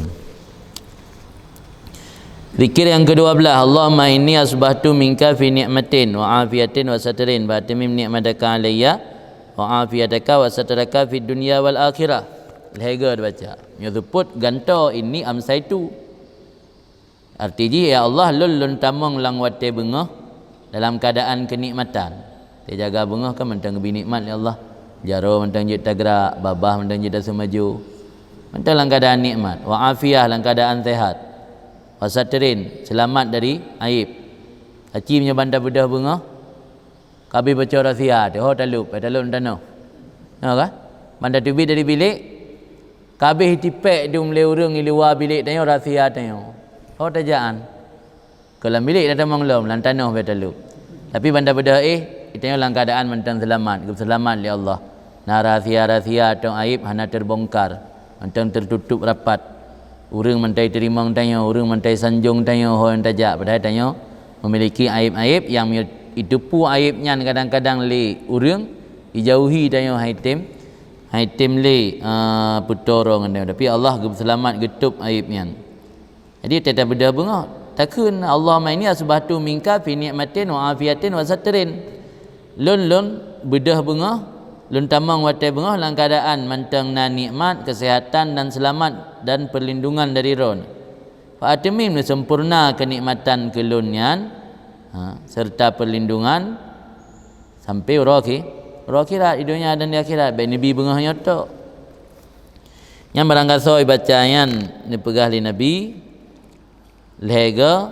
Zikir yang kedua belah, Allahumma inni asbahtu minka fi ni'matin wa afiyatin wa satrin, fa atimim ni'mataka alayya wa afiyataka wa satraka fid dunya wal akhirah. Lhée goe baca. Nyoe seupôt gantoe inni amsaitu. Arti jih, ya Allah, lôn lôn tamong lam watée beungoh dalam keuadaan keunikmatan. Teujaga beungoh kan mantong geubi nikmat lé Allah. Jaroe mantong jeuet tagrak, babah mantong jeuet taseumaju. Mantong lam keuadaan nikmat, wa afiyah, lam keuadaan sehat. Wa satrin, seulamat dari aéb. Aci meunyoe ban tabeudôh beungoh, ka abéh boco rahsia teuh, ho talop, eh, talop lam tanoh. Na ka? Ban tateubiet dari bilék, ka abéh jitipék dum lé ureuëng di luwa bilék tanyoe rahsia tanyoe. Ho tajak án. Keu lam bilék na tamong lom, lam tanoh bèk talop. Tapi ban tabeudôh éh, tanyoe lam keuadaan mantong seulamat, geupeuseulamat lé Allah. Na rahsia-rahsia atau aéb hana teubongkar, mantong teututup rapat. Ureuëng mantong teurimong tanyoe, ureuëng mantong sanjong tanyoe ho nyang tajak, padahai tanyoe memiliki aéb-aéb nyang meunyoe jiteupeue aéb nyan kadang-kadang lé ureuëng, jijauhi tanyoe han jitem, han jitem lé, eh, peutoro ngon tanyoe. Tapi Allah geupeuseulamat, geutôb aéb nyan. Jadi, teutab beudôh beungoh, Takheun, "Allahumma inni asbahtu minka fi ni'matin wa afiyatin wa satrin." Lôn, lôn beudôh beungoh, lôn tamong watée beungoh lam keuadaan mantong na nikmat, keuseuhatan dan seulamat dan peurlindungan dari Droe. Fa atimim, neuseumpurna keunikmatan keu lôn nyan, ha, serta peurlindungan sampai uroe khi-, uroe akhirat, di donya dan di akhirat, bék neubi beungoh nyoe tok. Nyan barangkasoe baca nyan neupeugah lé Nabi, lhée goe,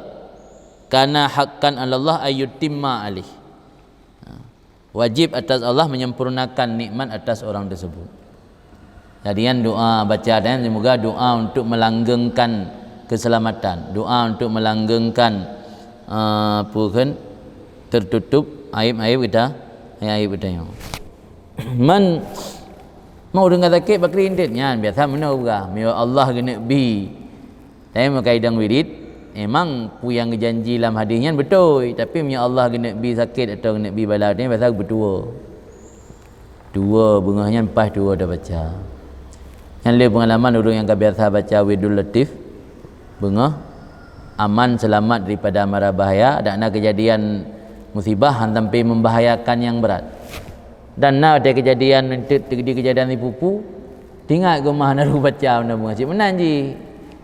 "Kana haqqan 'alallah ayyutimma alaih." Ha. Wajib atas Allah menyempurnakan nikmat atas orang tersebut. Jadi, nyan doa baca dan semoga doa untuk melanggengkan keselamatan, doa untuk melanggengkan, eh, apa kan, tertutup aib-aib kita, aib-aib kita nyoe. Man, mau ureuëng ka sakét bakri intet nyan, biasa meunoe peugah, "Meunyoe Allah geuneuk bi." Tapi meunyoe ka idong wirit, memang peue nyang geujanji lam hadis nyan beutôi, tapi meunyoe Allah geuneuk bi sakét atau geuneuk bi bala, nyan biasa beutuwo. Tuwo beungoh nyan paih tuwo tabaca. Nyan lé peungalaman ureuëng nyang ka biasa baca Wirdul Latif, beungoh aman seulamat daripada mara bahaya, dak na keujadian musibah han sampai membahayakan nyang brat. Dan na watée keujadian, enteuk teujadi keujadian sipupu, teuingat geuh mah na rôh baca undang-undang cit meunan jih.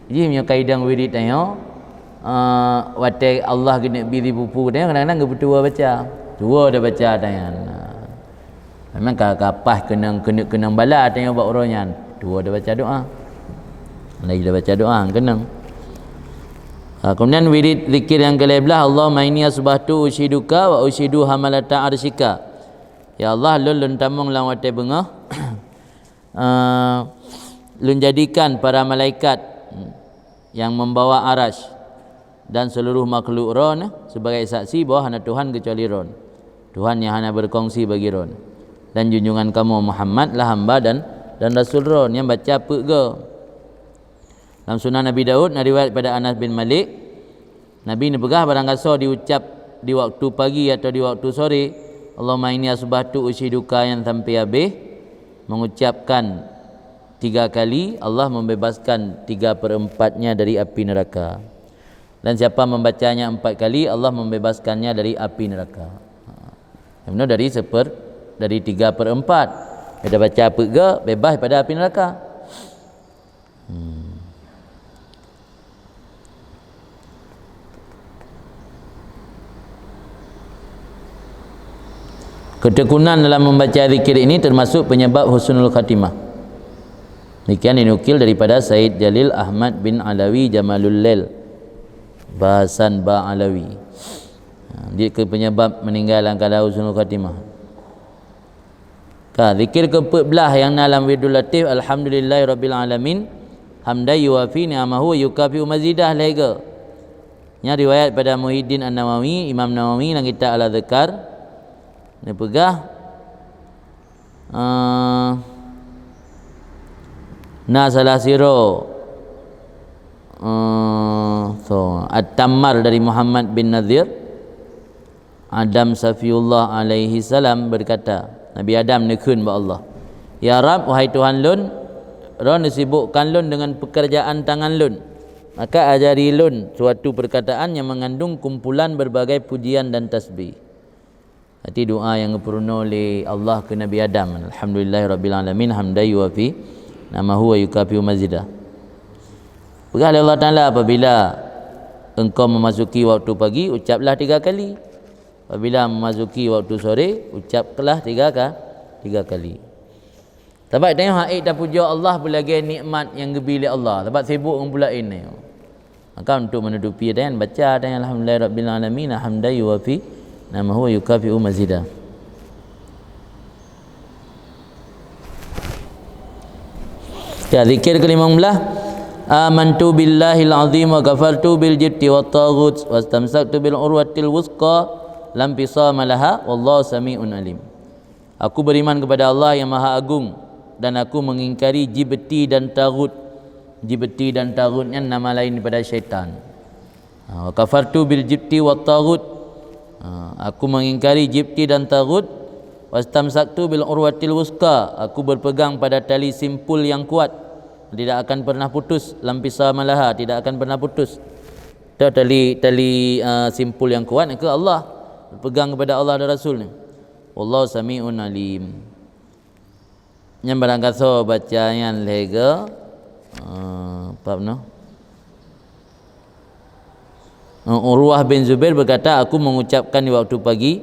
Jih meunyoe ka idong wirit tanyoe, eh, watée Allah geuneuk bi sipupu tanyoe, kadang-kadang geupeutuwo baca. Tuwo tabaca tanyan. Memang ka, ka paih keunong, keuneuk keunong bala tanyoe bak uroe nyan. Tuwo tabaca doa. Lagi tabaca doa, keunong. Ha, kemudian wirid zikir nyang keulhèe blaih, "Allahumma inni asbahtu usyiduka wa usyidu hamalata arsyika." Ya Allah, lôn, lôn tamong lam watèe beungoh, eh, lôn jadikan para malaikat nyang membawa arasy dan seluruh makhluk Droeneuh sebagai saksi bahwa hana Tuhan keucuali Droeneuh, Tuhan nyang hana beukongsi bagi Droeneuh, dan junjungan kamoe Muhammad lah hamba dan, dan rasul Droeneuh. Nyang baca peuet goe. Lam Sunan Abi Daud na riwayat pada Anas bin Malik, Nabi neupeugah, barangkasoe diucap di waktu pagi atau di waktu sore, "Allahumma inni asbahtu usyiduka," nyang sampai habéh, mengucapkan tiga kali, Allah membebaskan tiga perempatnya dari api neraka. Dan siapa membacanya empat kali, Allah membebaskannya dari api neraka. Ha. Yang benar dari seper-, dari tiga perempat. Kita baca peuet goe, bebas pada api neraka. Hmm. Ketekunan dalam membaca zikir ini termasuk penyebab husnul khatimah. Demikian dinukil daripada Said Jalil Ahmad bin Alawi Jamalul Lail, bahasan Ba Alawi. Ha, dia ke penyebab meninggal dalam keadaan husnul khatimah. Ka, zikir keupeuet blaih nyang na lam Wirdul Latif, "Alhamdulillahi Rabbil Alamin, hamdan yuwafi ni'amahu wa yukafi'u mazidah," lhèe goe. Nyan riwayat pada Muhyiddin An-Nawawi, Imam Nawawi lam kitab Al-Adhkar, neupeugah, eh, na salah sidroe, eh, so, At-Tammar dari Muhammad bin Nadhir, Adam Safiullah alaihi salam berkata, Nabi Adam neukheun bak Allah, "Ya Rabb, wahai Tuhan lôn, Droeneuh sibukkan lôn dengan pekerjaan tangan lôn, maka ajari lôn suatu perkataan yang mengandung kumpulan berbagai pujian dan tasbih." Arti doa nyang geupeurunoe lé Allah keu Nabi Adam, "Alhamdulillahi Rabbil Alamin, hamdan yuwafi ni'amahu wa yukafi'u mazidah." Peugah lé Allah Taala, "Apabila engkau memasuki waktu pagi, ucaplah tiga kali. Apabila memasuki waktu sore, ucaplah tiga ka-, tiga kali." Sabab tanyoe han ék tapujoe Allah beulagèe nikmat nyang geubi lé Allah, sabab sibuk ngon peue laén nyoe. Maka untuk menutupi tanyoe, baca tanyoe, "Alhamdulillahi Rabbil Alamin, hamdan yuwafi ni'amahu wa yukafi'u mazidah." Ya, zikir kelimong blaih. "Amantu billahil azim wa kafartu bil jibti wat taghut, wastamsaktu bil urwatil wuthqa, lam fisama laha, wallahu sami'un alim." Aku beriman kepada Allah yang Maha Agung, dan aku mengingkari jibti dan taghut. Jibti dan taghut nyan nama lain daripada syaitan. Ha, wa kafartu bil jibti wat taghut. Ha, aku mengingkari jibti dan taghut. Wastamsaktu bil urwatil wuthqa. Aku berpegang pada tali simpul yang kuat, tidak akan pernah putus. Lam fisama laha, tidak akan pernah putus. Tali, tali, eh, simpul nyang kuat nyan keuh Allah. Pegang kepada Allah dan Rasul ni. Wallahu sami'un alim. Nyan barangkasoe baca nyan lhèe go, eh, apa bunoe? Eh, Urwah bin Zubair berkata, "Aku mengucapkan di waktu pagi,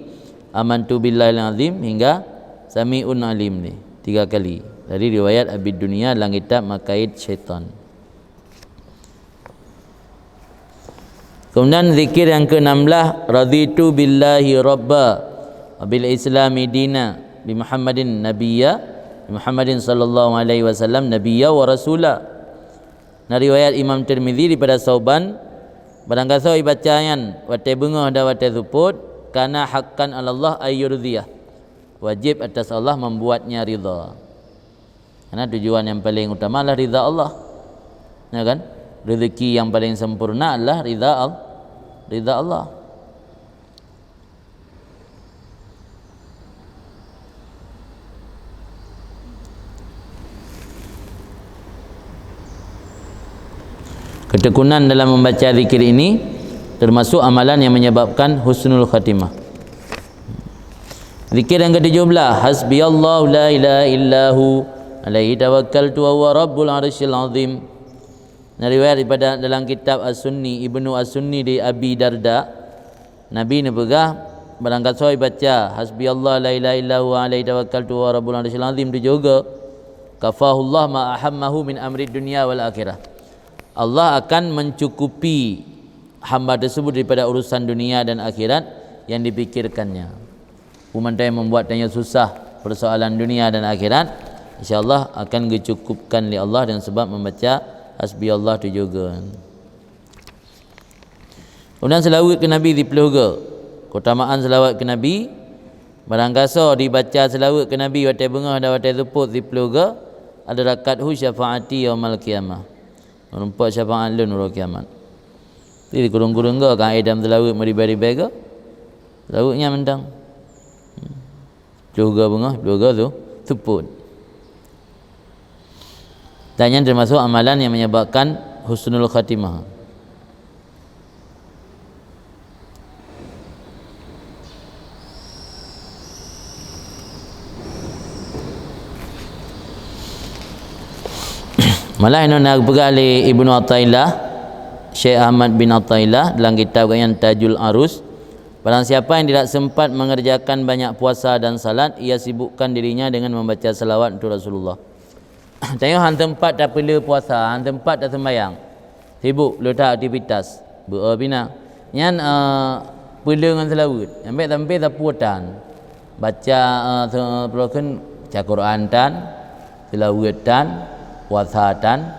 'Amantu billahil azim' hingga 'Sami'un alim' ni tiga kali." Dari riwayat Abi Dunya dalam kitab Makaid Syaitan. Kemudian zikir yang keenam belas, "Raditu billahi rabba, wa bil islami dina, bi Muhammadin nabiyya, bi Muhammadin sallallahu alaihi wasallam nabiyya wa rasula." Na riwayat Imam Tirmizi daripada Sauban, barangkasoe ibaca nyan watèe beungoh dan watèe seupôt, "Kana haqqan 'alallah ayyurdiyah." Wajib atas Allah membuatnya ridha. Karena tujuan yang paling utama adalah ridha Allah. Ya kan? Rezeki yang paling sempurna adalah ridha Al-, ridha Allah. Ketekunan dalam membaca zikir ini termasuk amalan yang menyebabkan husnul khatimah. Zikir yang ketujuh belas, "Hasbiyallahu la ilaha illahu, alaihi tawakkaltu wa huwa rabbul arsyil azim." Na riwayat daripada dalam kitab As-Sunni, Ibnu As-Sunni di Abi Darda, Nabi neupeugah, barangkasoe baca, "Hasbiyallah la ilaha illahu, alaihi tawakkaltu wa huwa rabbul arsyil azim" tujoh go, "Kafahullah ma ahammahu min amrid dunya wal akhirah." Allah akan mencukupi hamba tersebut daripada urusan dunia dan akhirat yang dipikirkannya. Peue mantong nyang membuat tanyoe susah persoalan dunia dan akhirat, insya Allah akan geucukupkan lé Allah dengan sebab membaca hasbiyallah tujoh go. Kemudian seulaweuet keu Nabi siplôh go. Keutamaan seulaweuet keu Nabi, barangkasoe dibaca seulaweuet keu Nabi watèe beungoh dan watèe seupôt siplôh go, adrakathu syafaati yaumal qiyamah. Meurumpok syafaat lôn uroe kiamat. Jadi kureueng-kureueng go ka édam seulaweuet meuribèe-ribèe go. Seulaweuet nyan mantong. Ploh go beungoh, ploh go su-, seupôt. Dan nyan termasuk amalan yang menyebabkan husnul khatimah. Malah inoe na geupeugah lé Ibnu Athaillah, Syekh Ahmad bin Athaillah dalam kitab gobnyan Tajul Arus, barang siapa yang tidak sempat mengerjakan banyak puasa dan salat, ia sibukkan dirinya dengan membaca salawat untuk Rasulullah. Tanyoe han teumpat tapeulé puasa, han teumpat taseumbayang. Sibuk le that aktivitas, beu-e pih na. Nyan, eh, peulé ngon seulaweuet. Nyang bèk sampoe tapeue tan. Baca, eh, se-, peue kheun, baca Quran tan, seulaweuet tan, puasa tan,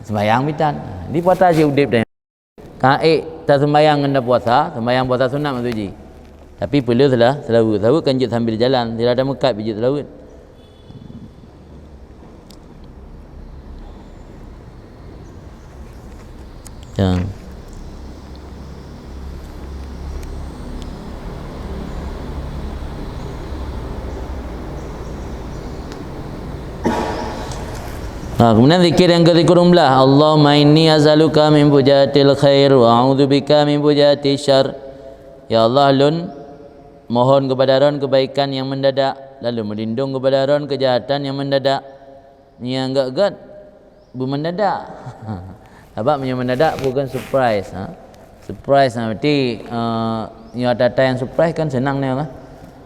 seumbayang pih tan. Di puasa cit udép tan. Ka ék taseumbayang ngon tapuasa, seumbayang puasa sunat maksud jih. Tapi peulé seula-, seulaweuet. Seulaweuet kan jeuet sambil jalan, sira tameukat pih jeuet seulaweuet. Ya. Ha, kemudian zikir yang ke-, sikureueng blah, "Allahumma inni as'aluka min fujatil khair wa a'udzubika min fujatil syarr." Ya Allah, lôn mohon kepada Droen kebaikan yang mendadak, lalu melindung kepada Droen kejahatan yang mendadak. Nyang gét-gét beumeundadak. Sabab meunyoe meundadak bukan surprise, ha. Surprise, ha, berarti, eh, nyoe ata-ata nyang surprise kan seunang nyoe lah.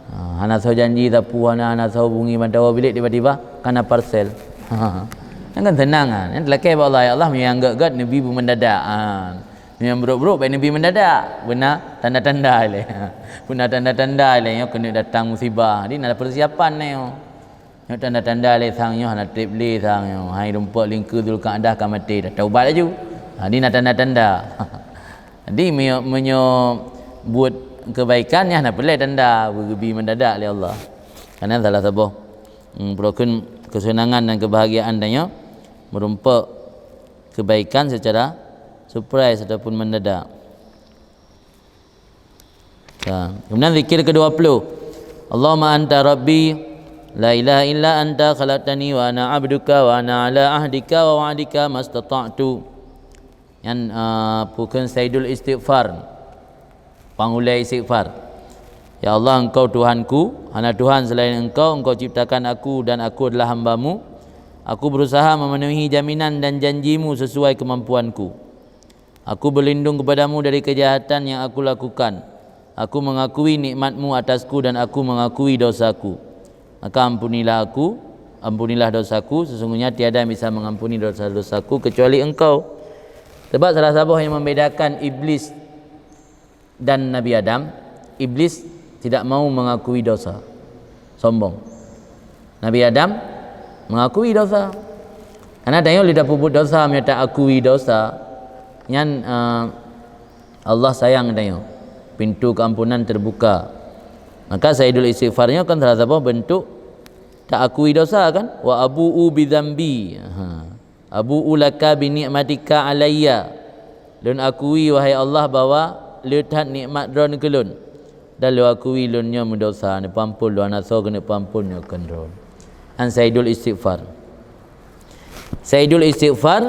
Ha, hana soe janji sapeue, hana, hana soe hubungi, mantong bilék tiba-tiba kan na parsel. Nyan kan seunang, ha. Nyan teulakèe bak Allah, "Ya Allah, meunyoe nyang gét-gét neubi beumeundadak." Ha. Meunyoe nyang brôk-brôk bèk neubi meundadak. Beuna tanda-tanda ilèe. Beuna tanda-tanda ilèe nyoe keuneuk datang musibah. Jadi na persiapan nyoe. Nyoe tanda-tanda lé sang nyoe hana trép lé sang nyoe. Hai rumpok lingkeue Zulkaadah ka maté, dah taubat laju. Ha, ni na tanda-tanda. Jadi meunyoe, meunyoe buet kebaikan nyan hana peureulèe tanda, beugeubri mendadak lé Allah. Karena salah saboh, hmm, peue kheun kesenangan dan kebahagiaan tanyoe meurumpok kebaikan secara surprise ataupun mendadak. Ya. Kemudian zikir kedua puluh. "Allahumma anta rabbi, la ilaha illa anta khalaqtani wa ana abduka wa ana ala ahdika wa wa'dika mastata'tu." Nyan, eh, pukon Saidul Istighfar. Pangulée istighfar. Ya Allah, Engkau Tuhanku, hana Tuhan selain Engkau, Engkau ciptakan aku dan aku adalah hamba-Mu. Aku berusaha memenuhi jaminan dan janji-Mu sesuai kemampuanku. Aku berlindung kepada-Mu dari kejahatan yang aku lakukan. Aku mengakui nikmat-Mu atasku dan aku mengakui dosaku. Maka ampunilah aku, ampunilah dosaku, sesungguhnya tiada yang bisa mengampuni dosa-dosaku kecuali Engkau. Sebab salah saboh yang membedakan Iblis dan Nabi Adam, Iblis tidak mau mengakui dosa, sombong. Nabi Adam mengakui dosa. Karena tanyoe lé tapeubuet dosa, meunyoe taakui dosa, nyan, eh, Allah sayang tanyoe. Pintu keampunan terbuka. Maka Saidul Istighfar nyoe kan salah saboh bentuk taakui dosa kan? "Wa abu'u bidzambi." Ha. "Abu'u laka bi ni'matika alayya." Lôn akui, wahai Allah, bahwa le that nikmat Droen keu lôn. Dan lôn akui lôn nyoe meudosa, neupeuampon lôn, hana soe keuneuk peuampon nyoe kon Droen. Nyan Saidul Istighfar. Saidul Istighfar,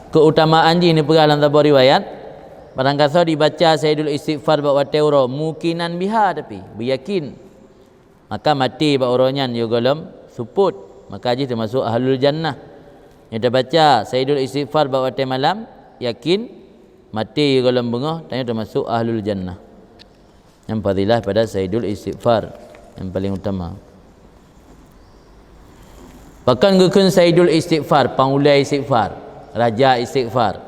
keutamaan jih neupeugah lam saboh riwayat, barangkasoe dibaca Saidul Istighfar bak watée uroe, mukinan biha, tapi beuyakin. Maka maté bak uroe nyan yôh gohlom seupôt, maka jih teumasuk ahlul jannah. Nyoe tabaca Saidul Istighfar bak watée malam, yakin, maté yôh gohlom beungoh, tanyoe teumasuk ahlul jannah. Nyan fadilah pada Saidul Istighfar yang paling utama. Bahkan geukheun Saidul Istighfar, pangulée istighfar, raja istighfar.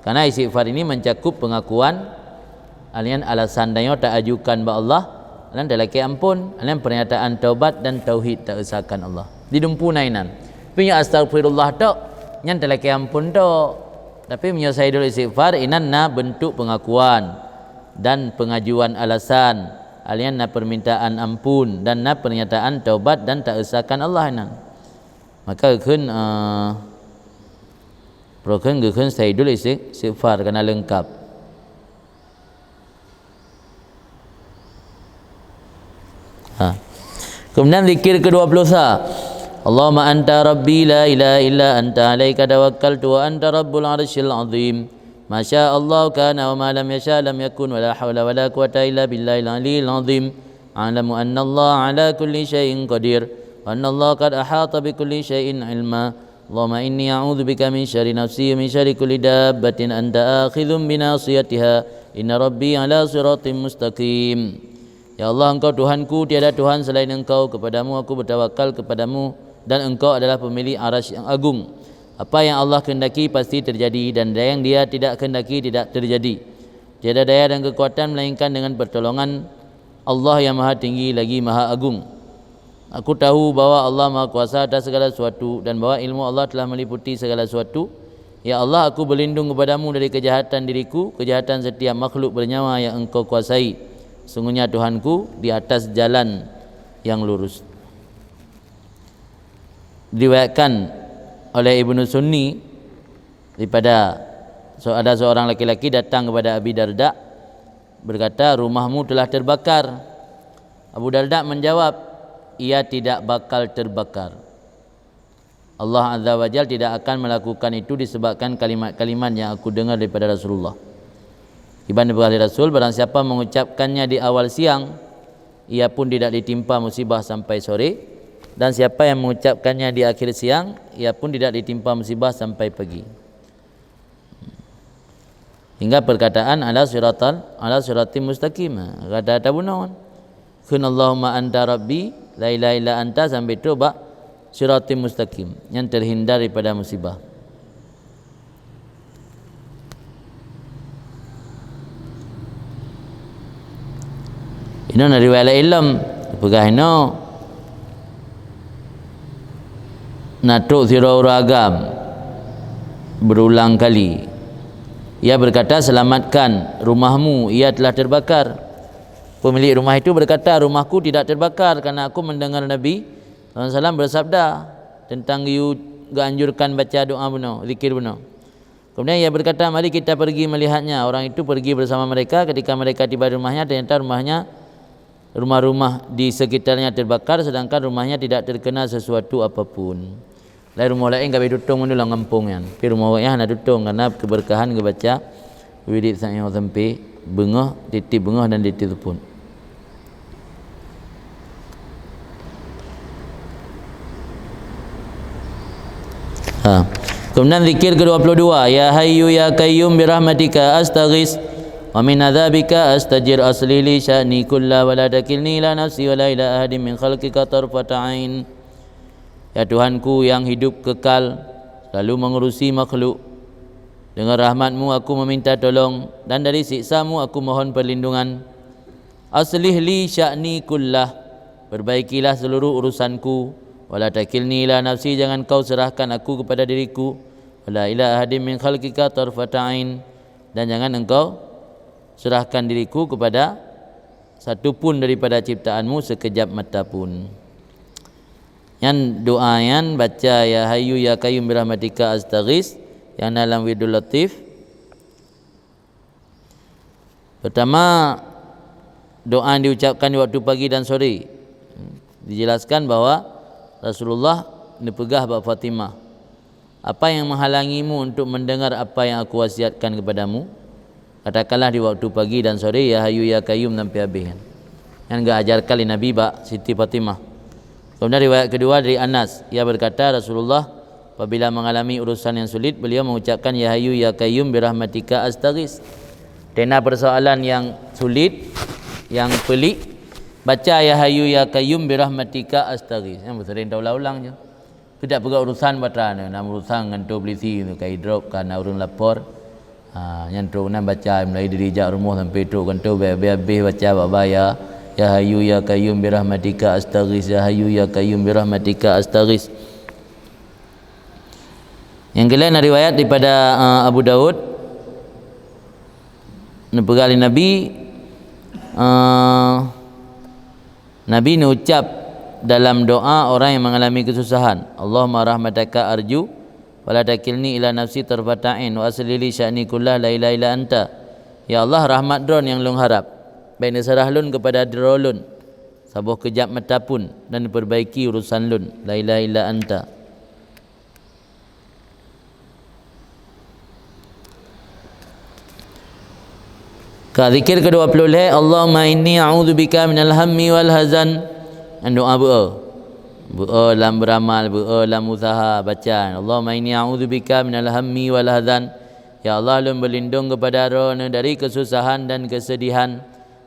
Karena istighfar ini mencakup pengakuan, alian alasan tanyoe taajukan bak Allah, alian talakée ampon, alian pernyataan taubat dan tauhid taesakan Allah. Di dumpu na inan. Tapi nyoe astaghfirullah tok, nyan talakée ampon tok. Tapi meunyoe Saidul Istighfar, inan na bentuk pengakuan dan pengajuan alasan, alian na permintaan ampun dan na pernyataan taubat dan taesakan Allah inan. Maka geukheun, eh, geukheun, geukheun Saidul Isti-, Istighfar kana leungkap. Ha. Kemudian zikir kedua puluh sa. "Allahumma anta rabbi la ilaha illa anta alaika tawakkaltu wa anta rabbul arsyil azim. Ma sya Allah kana wa ma lam yasha lam yakun wa la haula wa la quwwata illa billahil aliyil azim. A'lamu anna Allah ala kulli syai'in qadir. Wa anna Allah qad ahata bi kulli syai'in ilma. Allahumma inni a'udzubika min syarri nafsi wa min syarri kulli dabbatin anta akhidhum bi nasiyatiha. Inna rabbi ala siratim mustaqim." Ya Allah, Engkau Tuhanku, tiada Tuhan selain Engkau, kepadamu aku bertawakal, kepadamu, dan Engkau adalah pemilik arasy yang agung. Apa yang Allah kehendaki pasti terjadi, dan yang Dia tidak kehendaki tidak terjadi. Tiada daya dan kekuatan melainkan dengan pertolongan Allah yang Maha Tinggi lagi Maha Agung. Aku tahu bahwa Allah Maha Kuasa atas segala sesuatu dan bahwa ilmu Allah telah meliputi segala sesuatu. Ya Allah, aku berlindung kepadamu dari kejahatan diriku, kejahatan setiap makhluk bernyawa yang Engkau kuasai. Sungguhnya Tuhanku di atas jalan yang lurus. Diriwayatkan oleh Ibnu Sunni daripada se-, ada seorang laki-laki datang kepada Abi Darda, berkata, "Rumahmu telah terbakar." Abu Darda menjawab, "Ia tidak bakal terbakar. Allah Azza wa Jal tidak akan melakukan itu disebabkan kalimat-kalimat yang aku dengar daripada Rasulullah." Iban dipeugah lé Rasul, "Barang siapa mengucapkannya di awal siang, ia pun tidak ditimpa musibah sampai sore, dan siapa yang mengucapkannya di akhir siang, ia pun tidak ditimpa musibah sampai pagi." Hingga perkataan ala siratal, ala siratim mustaqim. Kata tabunoe. Kheun Allahumma anta rabbi, la ilaha illa anta sampai trok bak siratim mustaqim, yang terhindar daripada musibah. Inoe na riwayat laén lom, peugah inoe na trok sidroe ureuëng agam berulang kali. Ia berkata, "Selamatkan rumahmu, ia telah terbakar." Pemilik rumah itu berkata, "Rumahku tidak terbakar karena aku mendengar Nabi sallallahu alaihi wasallam bersabda tentang geu-, geuanjurkan baca doa bunoe, zikir bunoe." Kemudian ia berkata, "Mari kita pergi melihatnya." Orang itu pergi bersama mereka. Ketika mereka tiba di rumahnya, ternyata rumahnya, rumah-rumah di sekitarnya terbakar, sedangkan rumahnya tidak terkena sesuatu apapun. Laén rumoh laén ka habéh tutong mandum lam gampông nyan. Tapi rumoh awaknyan hana tutong karena keubeurkahan geubaca wirid saat nyoe sampai beungoh, tieb-tieb beungoh dan tieb-tieb seupôt. Ha. Kemudian zikir kedua puluh dua, "Ya Hayyu ya Qayyum bi rahmatika astaghits, wa min adzabika astajir, aslih li sya'ni kullah, wa la takilni ila nafsi wa la ila ahadin min khalqika tarfata ain." Ya Tuhanku yang hidup kekal, selalu mengurusi makhluk, dengan rahmat-Mu aku meminta tolong, dan dari siksa-Mu aku mohon perlindungan. Aslih li sya'ni kullah, perbaikilah seluruh urusanku, wala takilni ila nafsi, jangan kau serahkan aku kepada diriku, wala ila ahadim min khalqika tarfata ain, dan jangan engkau serahkan diriku kepada satu pun daripada ciptaan-Mu sekejap mata pun. Nyan doa nyan baca, "Ya Hayyu ya Qayyum bi rahmatika astaghits," yang dalam Wirdul Latif. Pertama, doa yang diucapkan di waktu pagi dan sore. Dijelaskan bahwa Rasulullah neupeugah bak Fatimah, "Apa yang menghalangimu untuk mendengar apa yang aku wasiatkan kepadamu? Katakanlah di waktu pagi dan sore, 'Ya Hayyu ya Qayyum,' sampai habéh." Nyan geuajarkan lé Nabi bak Siti Fatimah. Kemudian riwayat kedua dari Anas, ia berkata, Rasulullah apabila mengalami urusan yang sulit, beliau mengucapkan, "Ya Hayyu ya Qayyum bi rahmatika astaghits." Tena persoalan yang sulit, yang pelik, baca, "Ya Hayyu ya Qayyum bi rahmatika astaghits." Nyan sering taulang-ulang je. Keu dak peugah urusan batra nyoe, na urusan ngon toh polisi tu, ka idrop, ka na ureuëng lapor. Ha, nyan trok nan baca mulai dari jak rumoh sampai trok kantoe, habéh-habéh baca bak baya, "Ya Hayyu ya Qayyum bi rahmatika astaghits, ya Hayyu ya Qayyum bi rahmatika astaghits." Nyang keulhèe na riwayat daripada, eh, Abu Daud, neupeugah lé Nabi, eh, Nabi neucap dalam doa orang yang mengalami kesusahan, "Allahumma rahmataka arju, wa la takilni ila nafsi tarfata ain, wa aslih li sya'ni kullah la ilaha illa anta." Ya Allah, rahmat Droe nyang lôn harap, bék neusarah lôn keupada Droe lôn saboh keujab mata pun, dan neupeurbaiki urosan lôn, la ilaha illa anta. Ka zikir kedua puluh lhèe, "Allahumma inni a'udzubika minal hammi wal hazan." Nyan doa beu'oe. Beu'oe lam beuramal, beu'oe lam usaha, baca, "Allahumma inni a'udzubika minal hammi wal hazan." Ya Allah, lôn beulindong keupada Droeneuh dari keususahan dan keuseudihan.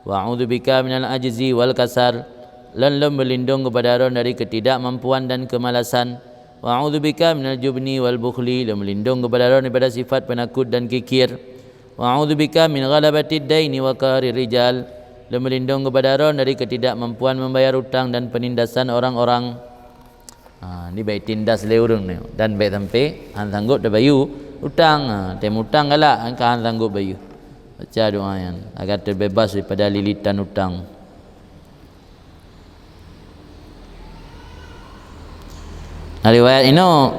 "Wa a'udzubika minal ajzi wal kasal." Lôn, lôn beulindong keupada Droeneuh dari keutidakmampuan dan keumalasan. "Wa a'udzubika minal jubni wal bukhli." Lôn beulindong keupada Droeneuh daripada sifat peunakot dan kikir. "Wa a'udzubika min ghalabatid daini wa qahrir rijal." Lôn beulindong keupada Droeneuh dari keutidakmampuan membayar utang dan peunindasan orang-orang. Ha, ni bék tindas lé ureuëng ni, dan bék sampai han sanggup tabayeue utang. Ha, tem utang galak, han ka han sanggup bayeue. Baca doa nyan, agar teubeubaih daripada lilitan utang. Na riwayat inoe,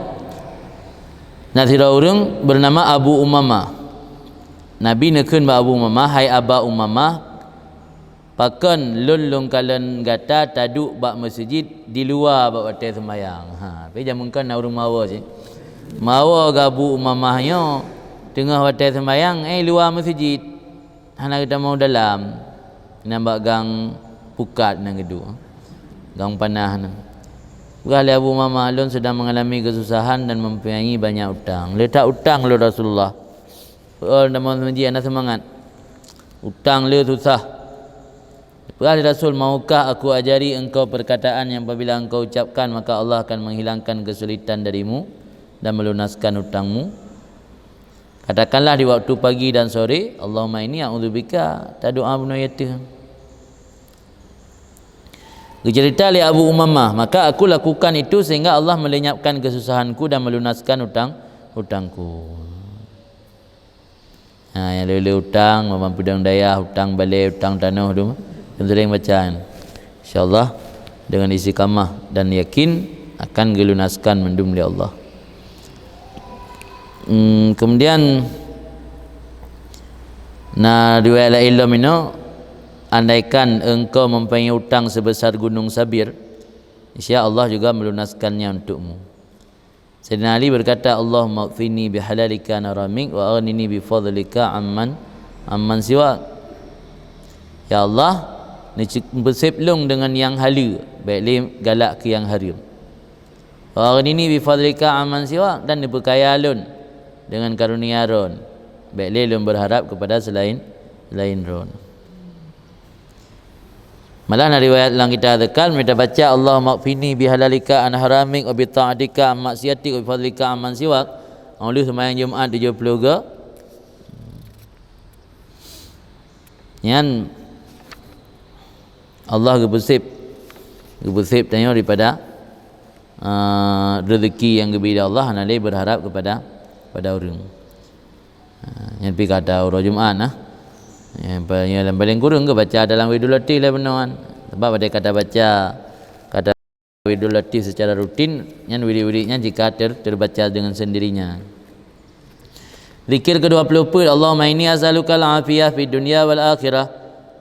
na sidroe ureuëng beunama Abu Umamah. Nabi neukheun bak Abu Umamah, "Hai Aba Umamah, pakon lôn lôngkalon gata taduek bak meuseujid di luwa bak watée seumayang?" Ha, tapi jameun kon na ureuëng meuawa cit. Meuawa geuh Abu Umamah nyoe teungoh watée seumayang, eh, luwa meuseujid. Hana geutamong dalam, nyan bak gang pukat nyan geuduek, gang panah nyan. Peugah lé Abu Umamah, "Lôn sedang mengalami kesusahan dan mempunyai banyak utang." "Le that utang lôn, Rasulullah." "Peue tamong meuseujid hana seumangat. Utang le susah." Peugah lé Rasul, "Maukah aku ajari engkau perkataan yang apabila engkau ucapkan, maka Allah akan menghilangkan kesulitan darimu dan melunaskan utangmu?" Katakanlah di waktu pagi dan sore, "Allahumma inni a'udzubika," tadoa bunoe yatim. Geucerita lé Abu Umamah, "Maka aku lakukan itu sehingga Allah melenyapkan kesusahanku dan melunaskan utang-utangku." Ha, nyang le-le utang, mampu dong dayah, utang balé, utang tanoh tu, sering baca. Insya Allah, dengan istiqamah dan yakin akan geulunaskan mandum lé Allah. Hmm, kemudian, na riwayat laén lom inoe, "Andaikan engkau mempunyai utang sebesar gunung Sabir, niscaya Allah juga melunaskannya untukmu." Saidina Ali berkata, "Allahumma kfini bihalalika an haramik wa aghnini bifadlika amman, amman siwak." Ya Allah, neucuk-, neuseb lôn deungon nyang haleue, bék lé galak keu nyang hareuem. "Wa aghnini bifadlika amman siwak," dan neupeukaya lôn deungon karunia Droen, bék lé lôn berharap kepada selain, selain Droen. Malah na riwayat lam kitab Azkar, meunyoe tabaca, "Allahumma kfini bihalalika an haramik wa bita'atika an maksiatik wa bifadlika amman siwak." Óh lheueh seumayang Jumaat tujoh ploh goe, nyan Allah geupeuseb, geupeuseb tanyoe daripada, ah, rezeki nyang geubri lé Allah, hana lé berharap kepada, kepada ureuëng. Ha, nyan pi kata uroe Jumaat nah. Nyang pa-, nyang paling kureueng geubaca dalam Wiridul Latif lé bunoe nyan. Sebab ada kata baca, kata Wiridul Latif secara rutin, nyan wirid-wirid nyan jika ter-, terbaca dengan sendirinya. Zikir kedua puluh empat, "Allahumma inni as'alukal afiyah fid dunya wal akhirah.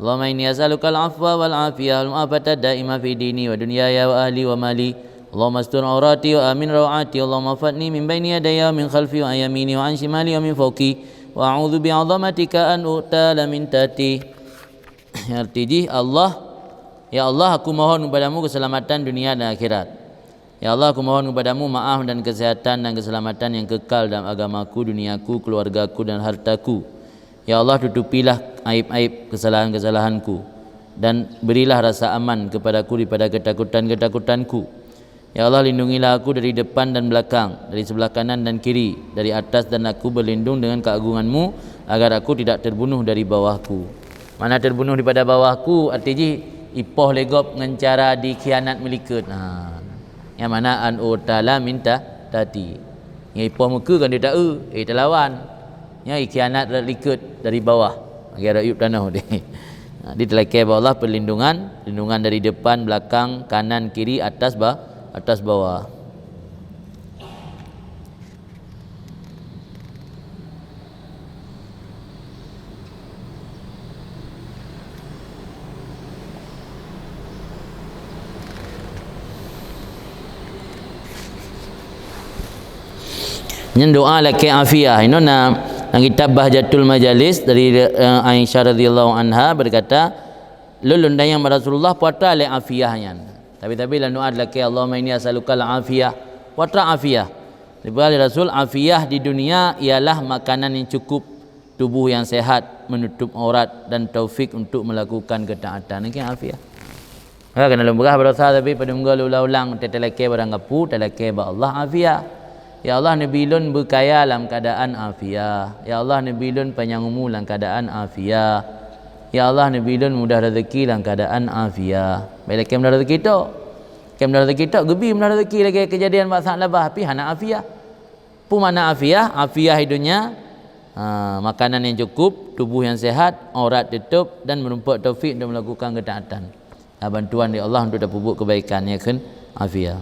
Allahumma inni as'alukal afwa wal afiyah wal mu'afata daimah fi dini wa dunyaya wa ahli wa mali. Allahumma astur aurati wa amin rawati. Allahumma ihfazni min baini yadayya wa min khalfi wa an yamini wa an shimali wa min fawqi. Wa a'udzu bi'azamatika an ughtala min tahti." Arti jih, Allah, ya Allah, aku mohon kepadamu keselamatan dunia dan akhirat. Ya Allah, aku mohon kepadamu maaf dan kesehatan dan keselamatan yang kekal dalam agamaku, duniaku, keluargaku, dan hartaku. Ya Allah, tutupilah aib-aib kesalahan-kesalahanku, dan berilah rasa aman kepadaku daripada ketakutan-ketakutanku. Ya Allah, lindungilah aku dari depan dan belakang, dari sebelah kanan dan kiri, dari atas, dan aku berlindung dengan keagungan-Mu, agar aku tidak terbunuh dari bawahku. Mana terbunuh daripada bawahku, arti jih ipoh lé gob ngon cara dikhianat meulikot. Ha. Nyang mana an ughtala min tahti. Nyang ipoh meukeue kan dia tak eu, eh, talawan. Nyan ikhianat rot likot dari bawah, lagée rot yup tanoh deh. Ha, di talakée bak Allah perlindungan, lindungan dari depan, belakang, kanan, kiri, atas, ba-, atas, bawah. Nyan doa lakée afiah. Inoe na lam kitab Bahjatul Majalis dari, eh, Aisyah radhiyallahu anha berkata, "Lôn, lôn tanyong bak Rasulullah, peue atra lé afiah nyan." Tapi-tapi lam doa lakée, "Allahumma inni as'alukal afiyah." Peue atra afiah? Dipeugah lé Rasul, afiah di dunia ialah makanan yang cukup, tubuh yang sehat, menutup aurat, dan taufik untuk melakukan ketaatan. Nyan keuh afiah. Ha, keuneuk lôn peugah baroesa, tapi padum goe lôn ulang-ulang, talakée barang gapu, talakée bak Allah afiah. Ya Allah, neubi lôn beukaya lam keuadaan afiah. Ya Allah, neubi lôn panyang umu lam keuadaan afiah. Ya Allah, neubi lôn mudah rezeki lam keuadaan afiah. Bék lakée mudah rezeki tok. Lakée mudah rezeki tok, geubi mudah rezeki lagée keujadian bak Sa'labah, tapi hana afiah. Peue makna afiah? Afiah di dunia, ha, makanan yang cukup, tubuh yang sehat, aurat tutup, dan meureumpok taufik untuk melakukan ketaatan. Ha, bantuan dari Allah untuk tapeubuet kebaikan, nyan kheun afiah.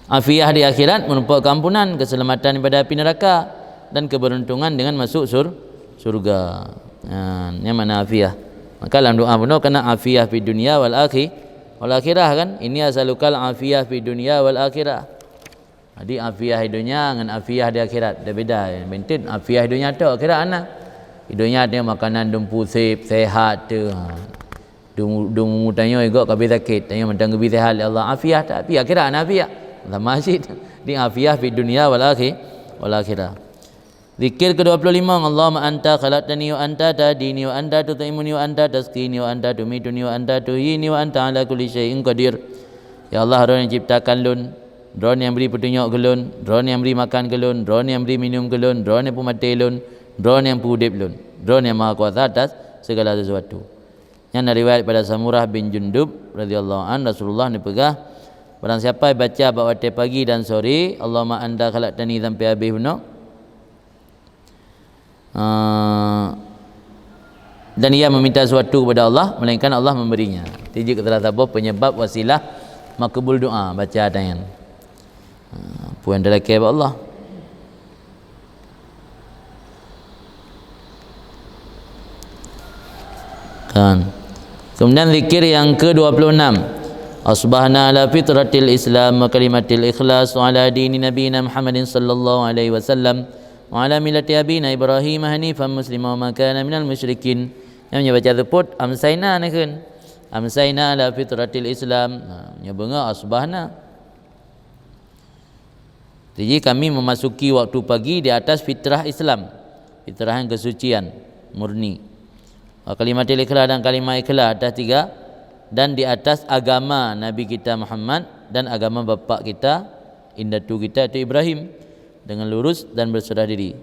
Afiah di akhirat, meureumpok keampunan, keselamatan daripada api neraka, dan keberuntungan dengan masuk sur-, surga. Ha, nyan makna afiah. Maka lam doa bunoe keunan afiah fid dunya wal akhi-, wal akhirah kan? "Inni as'alukal afiyah fid dunya wal akhirah." Jadi afiah di dunia ngon afiah di akhirat beda-beda. Bentet afiah di dunia tok, akhirat hana. Di dunia teuh makanan dum pusép, sehat teuh. Ha. Dum, dum umu tanyoe gob ka abéh sakét, tanyoe mantong geubi sehat lé Allah. Afiah, tapi akhirat hana afiah. Sama cit. Di afiah fid dunya wal akhi-, wal akhirah. Zikir kedua puluh lima, "Allahumma anta khalaqtani wa anta tahdini wa anta tut'imuni wa anta tasqini wa anta tumituni wa anta tuhyini wa anta ala kulli syai'in qadir." Ya Allah, Droeneuh nyang ciptakan lôn, Droeneuh nyang bri peutunyok keu lôn, Droeneuh nyang bri makan keu lôn, Droeneuh nyang bri minum keu lôn, Droeneuh nyang peumaté lôn, Droeneuh nyang peuudeb lôn, Droeneuh nyang maha kuasa atas segala sesuatu. Nyan na riwayat pada Samurah bin Jundub radhiyallahu anhu, Rasulullah neupeugah, "Barang siapa baca bak watée pagi dan sore, 'Allahumma anta khalaqtani' sampai habéh bunoe, ah, dan ia meminta sesuatu kepada Allah, melainkan Allah memberinya." Tijik salah saboh penyebab wasilah makbul doa baca tanyan. Ah, peue nyang talakée bak Allah. Kan. Kemudian zikir yang kedua puluh enam. Asbahna ala fitratil Islam wa kalimatil ikhlas wa ala dini nabiyina Muhammadin sallallahu alaihi wasallam wa ala millati abina Ibrahim hanifan muslima wa ma kana minal musyrikin. Nyang nyoe baca seupôt, amsayna nakheun. Amsayna ala fitratil Islam. Ha, nyoe beungoh asbahna. Jadi kami memasuki waktu pagi di atas fitrah Islam, fitrah yang kesucian, murni. Wa kalimatil ikhlas, dan kalimat ikhlas atas tiga, dan di atas agama Nabi kita Muhammad dan agama bapak kita, indatu kita itu Ibrahim, dengan lurus dan berserah diri.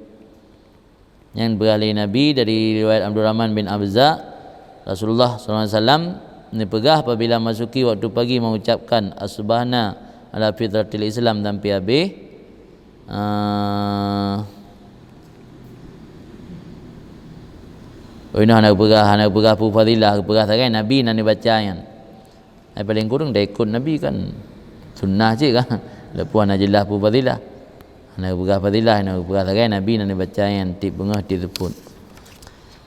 Nyang peugah lé Nabi dari riwayat Abdurrahman bin Abza, Rasulullah sallallahu alaihi wasallam neupeugah, apabila masuki waktu pagi mengucapkan asbahna ala fitratil Islam sampai habis, ah, oh, inoe hana peugah, hana peugah peue fadilah, peugah sagai Nabi na neubaca nyan. Ai paleng kureueng dak ikot Nabi kan sunnah cit kan. Leupah na jeulaih peue fadilah. Hana geupeugah fadilah, hana geupeugah sagai Nabi na neubaca nyan tieb beungoh tieb seupôt.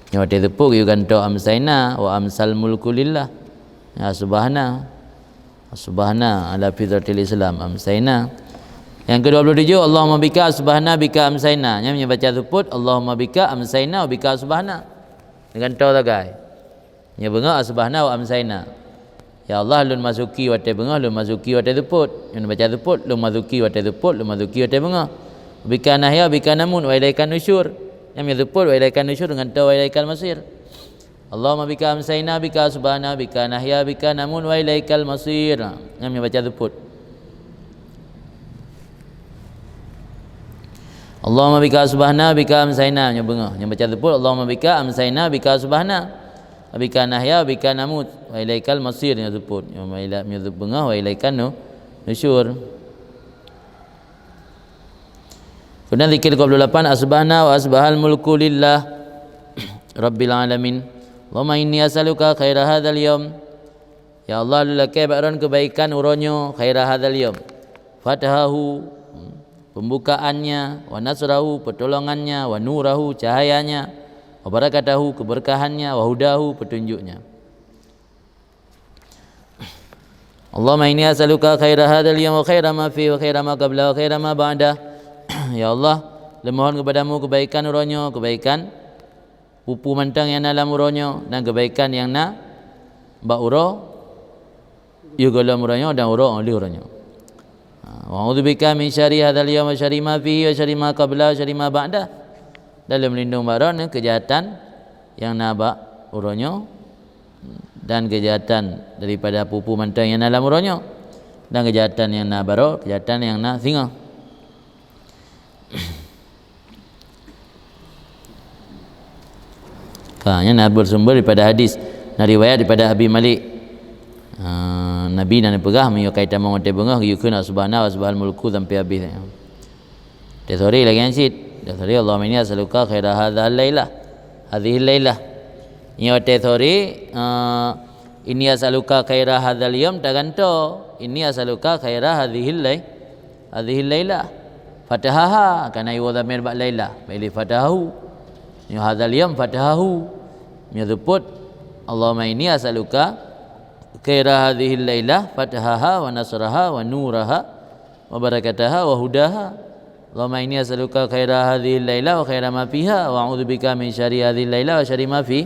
Nyoe watée seupôt geuyue gantoe amsayna wa amsal mulku lillah. Asbahna. Asbahna ala fitratil Islam amsayna. Nyang kedua puluh tujuh, Allahumma bika asbahna bika amsayna. Nyan meunyoe baca seupôt, Allahumma bika amsayna wa bika asbahna. Neugantoe sagai. Nyoe beungoh asbahna wa amsayna. Ya Allah, lôn masuki watée beungoh, lôn masuki watée seupôt. Nyoe baca seupôt, lôn masuki watée seupôt, lôn masuki watée beungoh. Bika nahya, bika namut, wa ilaikan nusyur. Nyang nyoe seupôt, wa ilaikan nusyur, ngon ta wa ilaikal masir. Allahumma bika amsayna, bika asbahna, bika nahya, bika namut, wa ilaikal masir. Nyang nyoe baca seupôt. Allahumma bika asbahna, bika amsayna, nyoe beungoh. Nyang baca seupôt, Allahumma bika amsayna, bika asbahna, bika nahya, bika namut, wa ilaikal masir, nyoe seupôt. Nyoe wa ila-, nyoe beungoh, wa ilaikan nu-, nusyur. Kemudian zikir dua puluh lapan, asbahna wa asbahal mulku lillah rabbil alamin. Allahumma inni as'aluka khaira hadzal yaum. Ya Allah, lôn lakée bak Droen keubaikan uroe nyoe, khaira hadzal yaum. Fathahu, pembukaannya, wa nasrahu, pertolongannya, wa nurahu, cahayanya, wa barakatahu, keberkahannya, wa hudahu, petunjuknya. Allahumma inni as'aluka khaira hadzal yaum wa khaira ma fihi wa khaira ma qablahu wa khaira ma ba'dah. Ya Allah, lôn mohon keupadamu keubaikan uroe nyoe, keubaikan peue-peue mantong nyang na lam uroe nyoe dan keubaikan nyang na bak uroe yoh gohlom uroe nyoe dan uroe 'oh lheueh uroe nyoe. Ha, wa a'udzubika min syarri hadzal yaum wa syarri ma fihi wa syarri ma qablahu wa syarri ma ba'dah. Dan lôn meulindong bak Droen keujahatan nyang na bak uroe nyoe dan keujahatan daripada peue-peue mantong nyang na lam uroe nyoe dan keujahatan nyang na baroe, keujahatan nyang na singoh. Ka, nyan na bersumber daripada hadis, na riwayat daripada Abi Malik. Ah, Nabi na neupeugah, meunyoe ka itamong watée beungoh, geuyue kheun, "Subhana wa subhanal mulku," sampai habéh. Watée sore lagée nyan cit. Watée sore, "Allahumma inni as'aluka khaira hadzal lailah, hadzihil lailah." Nyoe watée sore, ah, "Inni as'aluka khaira hadzal yaum," tagantoe, "Inni as'aluka khaira hadzihil lai-, hadzihil lailah." Fathahaha, kana iwoe dhamir bak lailah, bak ilée fathahahu. Nyoe hadzal yaum fathahahu. Nyoe seupôt, "Allahumma inni as'aluka khaira hadzihil lailah, fathahaha wa nasraha wa nuraha wa barakataha wa hudaha." "Allahumma inni as'aluka khaira hadzihil lailah wa khaira ma fiha, wa a'udzubika min syarri hadzihil lailah wa syarri ma fi,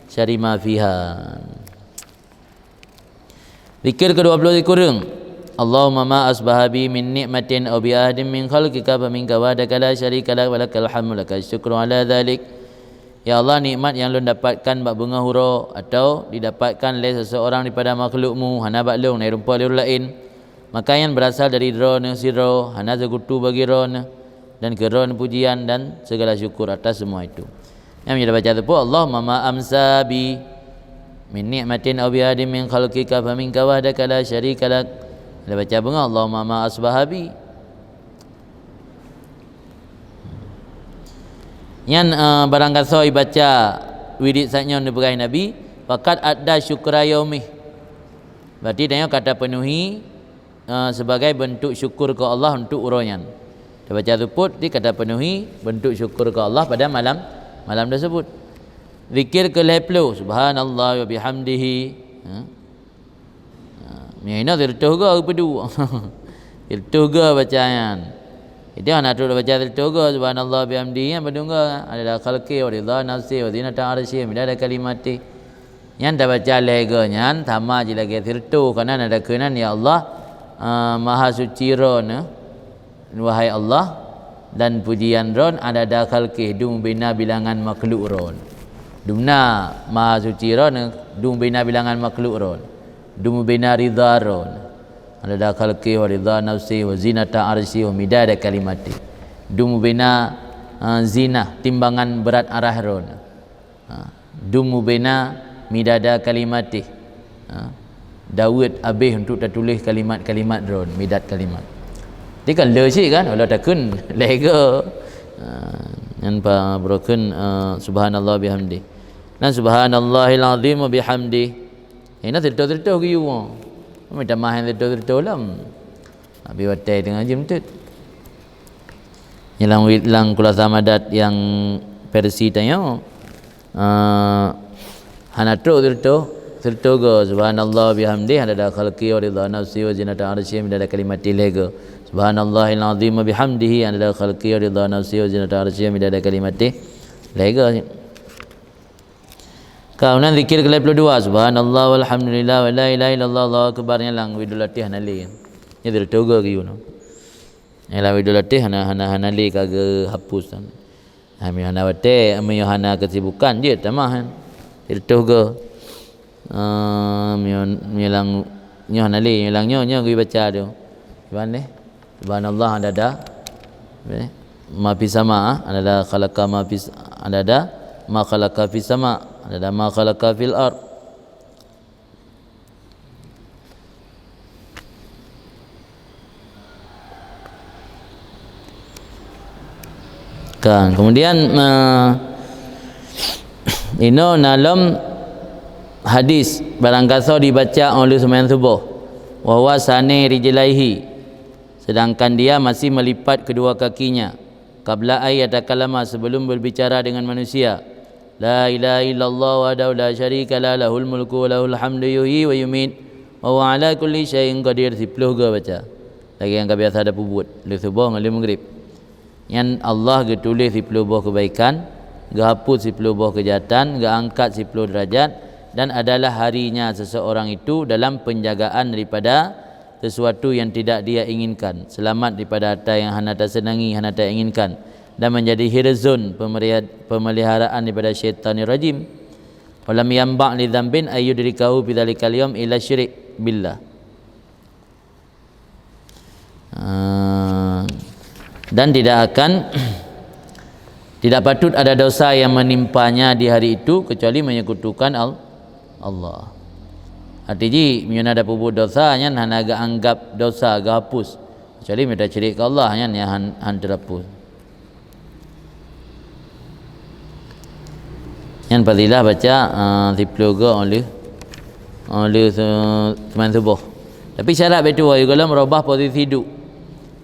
syarri ma fiha." Zikir kedua puluh sikureueng. Allahumma ma asbaha bi min ni'matin aw bi ahadin min khalqika fa minka wahdaka la syarika lak wa lakal hamdu lakal syukru ala dzalik. Ya Allah, nikmat nyang lôn dapatkan bak beungoh uroe atau didapatkan lé seseorang daripada makhluk-Mu hana bak lôn, na rumpok lé ureuëng laén, maka nyan beurasal dari Droeneuh sidroe, hana seukutu bagi Droeneuh, dan keu Droeneuh pujian dan segala syukur atas semua itu. Nyang meunyoe baca teupeu, Allahumma ma amsa bi min ni'matin aw bi ahadin min khalqika fa minka wahdaka la syarika lak. Ada baca beungoh, Allahumma ma asbaha bi. Nyan, eh, barang gasoe ibaca wirid saat nyoe neupeugah Nabi, faqad adda syukra yaumih. Berarti tanyoe ka tapeunuhi eh, sebagai bentuk syukur keu Allah untuk uroe nyan. Tabaca seupôt di ka tapeunuhi bentuk syukur keu Allah pada malam, malam tersebut. Zikir keu lhée ploh, subhanallah wa bihamdihi. Ha? Ha. Nyan inoe sireutôh goe geupeuduek. Sireutôh goe baca nyan. Jadi hana trok baca sireutôh goe, subhanallah bihamdi, nyan padum goe. Adada khalqi wa ridha nafsi wa zinata arsyi wa midada kalimati. Nyan tabaca lhèe goe nyan sama jih lagèe sireutôh, karena na dakeunan, "Ya Allah, eh, maha suci Droeneuh, wahai Allah, dan pujian Droeneuh adada khalqi, dum bina bilangan makhluk Droeneuh." Dum na maha suci Droeneuh, dum bina bilangan makhluk Droeneuh. Dum bina ridha Droeneuh. Adada khalqi wa ridha nafsi wa zinata arsyi wa midada kalimati. Dum bina, eh, zinah, timbangan berat arah Droeneuh. Ha, dum bina midada kalimatih. Ha, daweuet abéh untuk tatuléh kalimat-kalimat Droeneuh, midad kalimat. Jadi kan le cit kan, walau takheun lhèe goe. Ha, nyan pa brokon, eh, subhanallah bihamdi. Nyan subhanallahil azim wa bihamdi. Inoe sireutôh-sireutôh geuyue. Mita mahen sireutôh-sireutôh lom. Nabi watèe teungoh jeuem teut. Nyan lam wi-, lam khulasa madat nyang versi tanyoe, eh, hana trok sireutôh, sireutôh goe. Subhanallah bihamdih, adada khalqi wa ridha nafsi wa zinata arsyi, midada kalimati lhèe goe. Subhanallahil azim wa bihamdihi, adada khalqi wa ridha nafsi wa zinata arsyi, midada kalimati lhèe goe. Ka, nyan zikir keu lhèe plôh dua, subhanallah walhamdulillah wa la ilaha illallah, Allahu akbar, nyan lam Wirdul Latih hana lé. Nyan sireutôh goe geuyue nyoe. Nyan lam Wirdul Latih hana, hana, hana lé ka geuhapus. Ha, meunyoe hana watèe, meunyoe hana keusibukan, jeuet tamah nyan. Sireutôh goe. Ah, meunyoe, meunyoe lam nyoe hana lé, meunyoe lam nyoe, nyoe geubaca tu. Kiban deh? Subhanallah adada, eh, ma fis sama, ah, adada khalaqa ma fis, adada ma khalaqa fis sama, adada ma khalaqa fil ard. Kan, kemudian, eh, inoe na lom hadis, barangkasoe dibaca óh lheueh seumayang suboh, wa huwa sani rijlaihi, sedangkan dia masih melipat kedua kakinya, qabla ay yatakallama, sebelum berbicara dengan manusia, "La ilaha illallah wahdahu la syarika lah, lahul mulku wa lahul hamdu yuhyi wa yumiit, wa huwa ala kulli syai'in qadir," siplôh goe baca. Lagèe nyang ka biasa tapeubuet, lheueh suboh ngon lheueh maghrib. Nyan Allah geutuléh siplôh boh keubaikan, geuhapus siplôh boh keujahatan, geuangkat siplôh deurajat, dan adalah harinya seseorang itu dalam penjagaan daripada sesuatu yang tidak dia inginkan, selamat daripada ata yang hana taseunangi, hana tainginkan, dan menjadi hirzun, pemeri-, pemeliharaan daripada syaitanir rajim. Walam yanba' li dzambin ay yudrikahu fi dzalikal yaum illa syirik billah. Ah, dan tidak akan, tidak patut ada dosa yang menimpanya di hari itu kecuali menyekutukan Al-, Allah. Arti jih, meunyoe na tapeubuet dosa, nyan hana geuanggap dosa, geuhapus. Kecuali meunyoe tasyirik keu Allah, nyan nyang han, han teurapus. Nyan fadilah baca, ah, siplôh goe óh lheueh, óh lheueh se-, seumayang suboh. Tapi syarat beutoh, ayo gohlom robah posisi duek.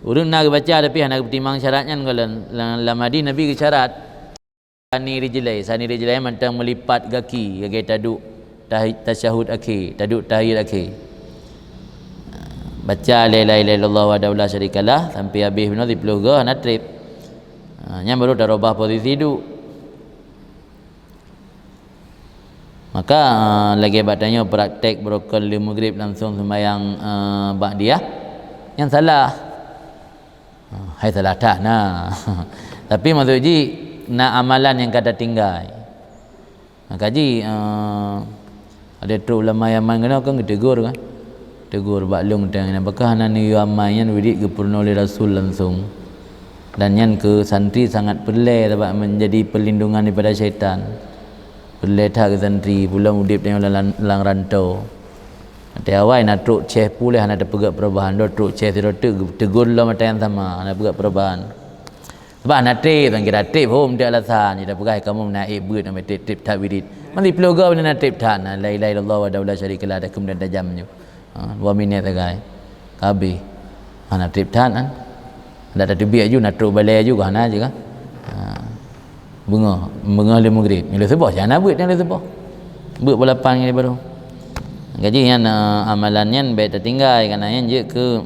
Ureueng na geubaca tapi hana geupeutimang syarat nyan gohlom. Lam, lam hadis Nabi geusyarat. Sani rijlai, sani rijlai mantong meulipat gaki, lagèe taduek tahi-, tasyahud akhé, taduek tahiyat akhé. Baca la ilaha illallah wahdahu la syarikalah sampai habéh bunoe siplôh goe hana trép. Ha, nyan baru tarobah posisi duek. Maka, ha, lagèe bak tanyoe praktek beurukon lheueh maghrib langsung seumayang, ha, ba'diyah, nyan salah. Ha, hai salah that na. Tapi maksud jih, na amalan nyang ka tatinggai. Maka jih, eh, ada trok ulama Yaman keunoe kan geutegur kan. Tegur bak lôn teuh, "Apakah hana neuyue amai nyan wirid geupeurunoe lé Rasul langsung?" Dan nyan keu santri sangat peureulèe sabab menjadi perlindungan daripada syaitan. Peureulèe that keu santri, peulom udép tanyoe lam, lam rantô. Watèe awai na trok chèh puléh hana tapeugah perubahan, dua trok chèh sidroe teuk geutegur lom ata nyang sama, hana peugah perubahan. Bah na trép, tan kira trép hom teuh alasan, jih tapeugah kamoe na ék beuet, na trép-trép that wirid. Man siplôh goe na trép that, na la ilaha illallah wahdahu la syarikalah, dak keumudian tajam nyoe. Ha, dua minèt sagai. Ka habéh. Ha, na trép that kan. Dak tateubiet aju, na trok balèe aju, ka hana aju kan. Ha. Beungoh, beungoh lheueh maghrib. Lheueh suboh, jana beuet nyang lheueh suboh. Beuet pukon lapan ngon baroe. Jadi nyan, eh, amalan nyan bèk tatinggai, karena nyan jeuet keu,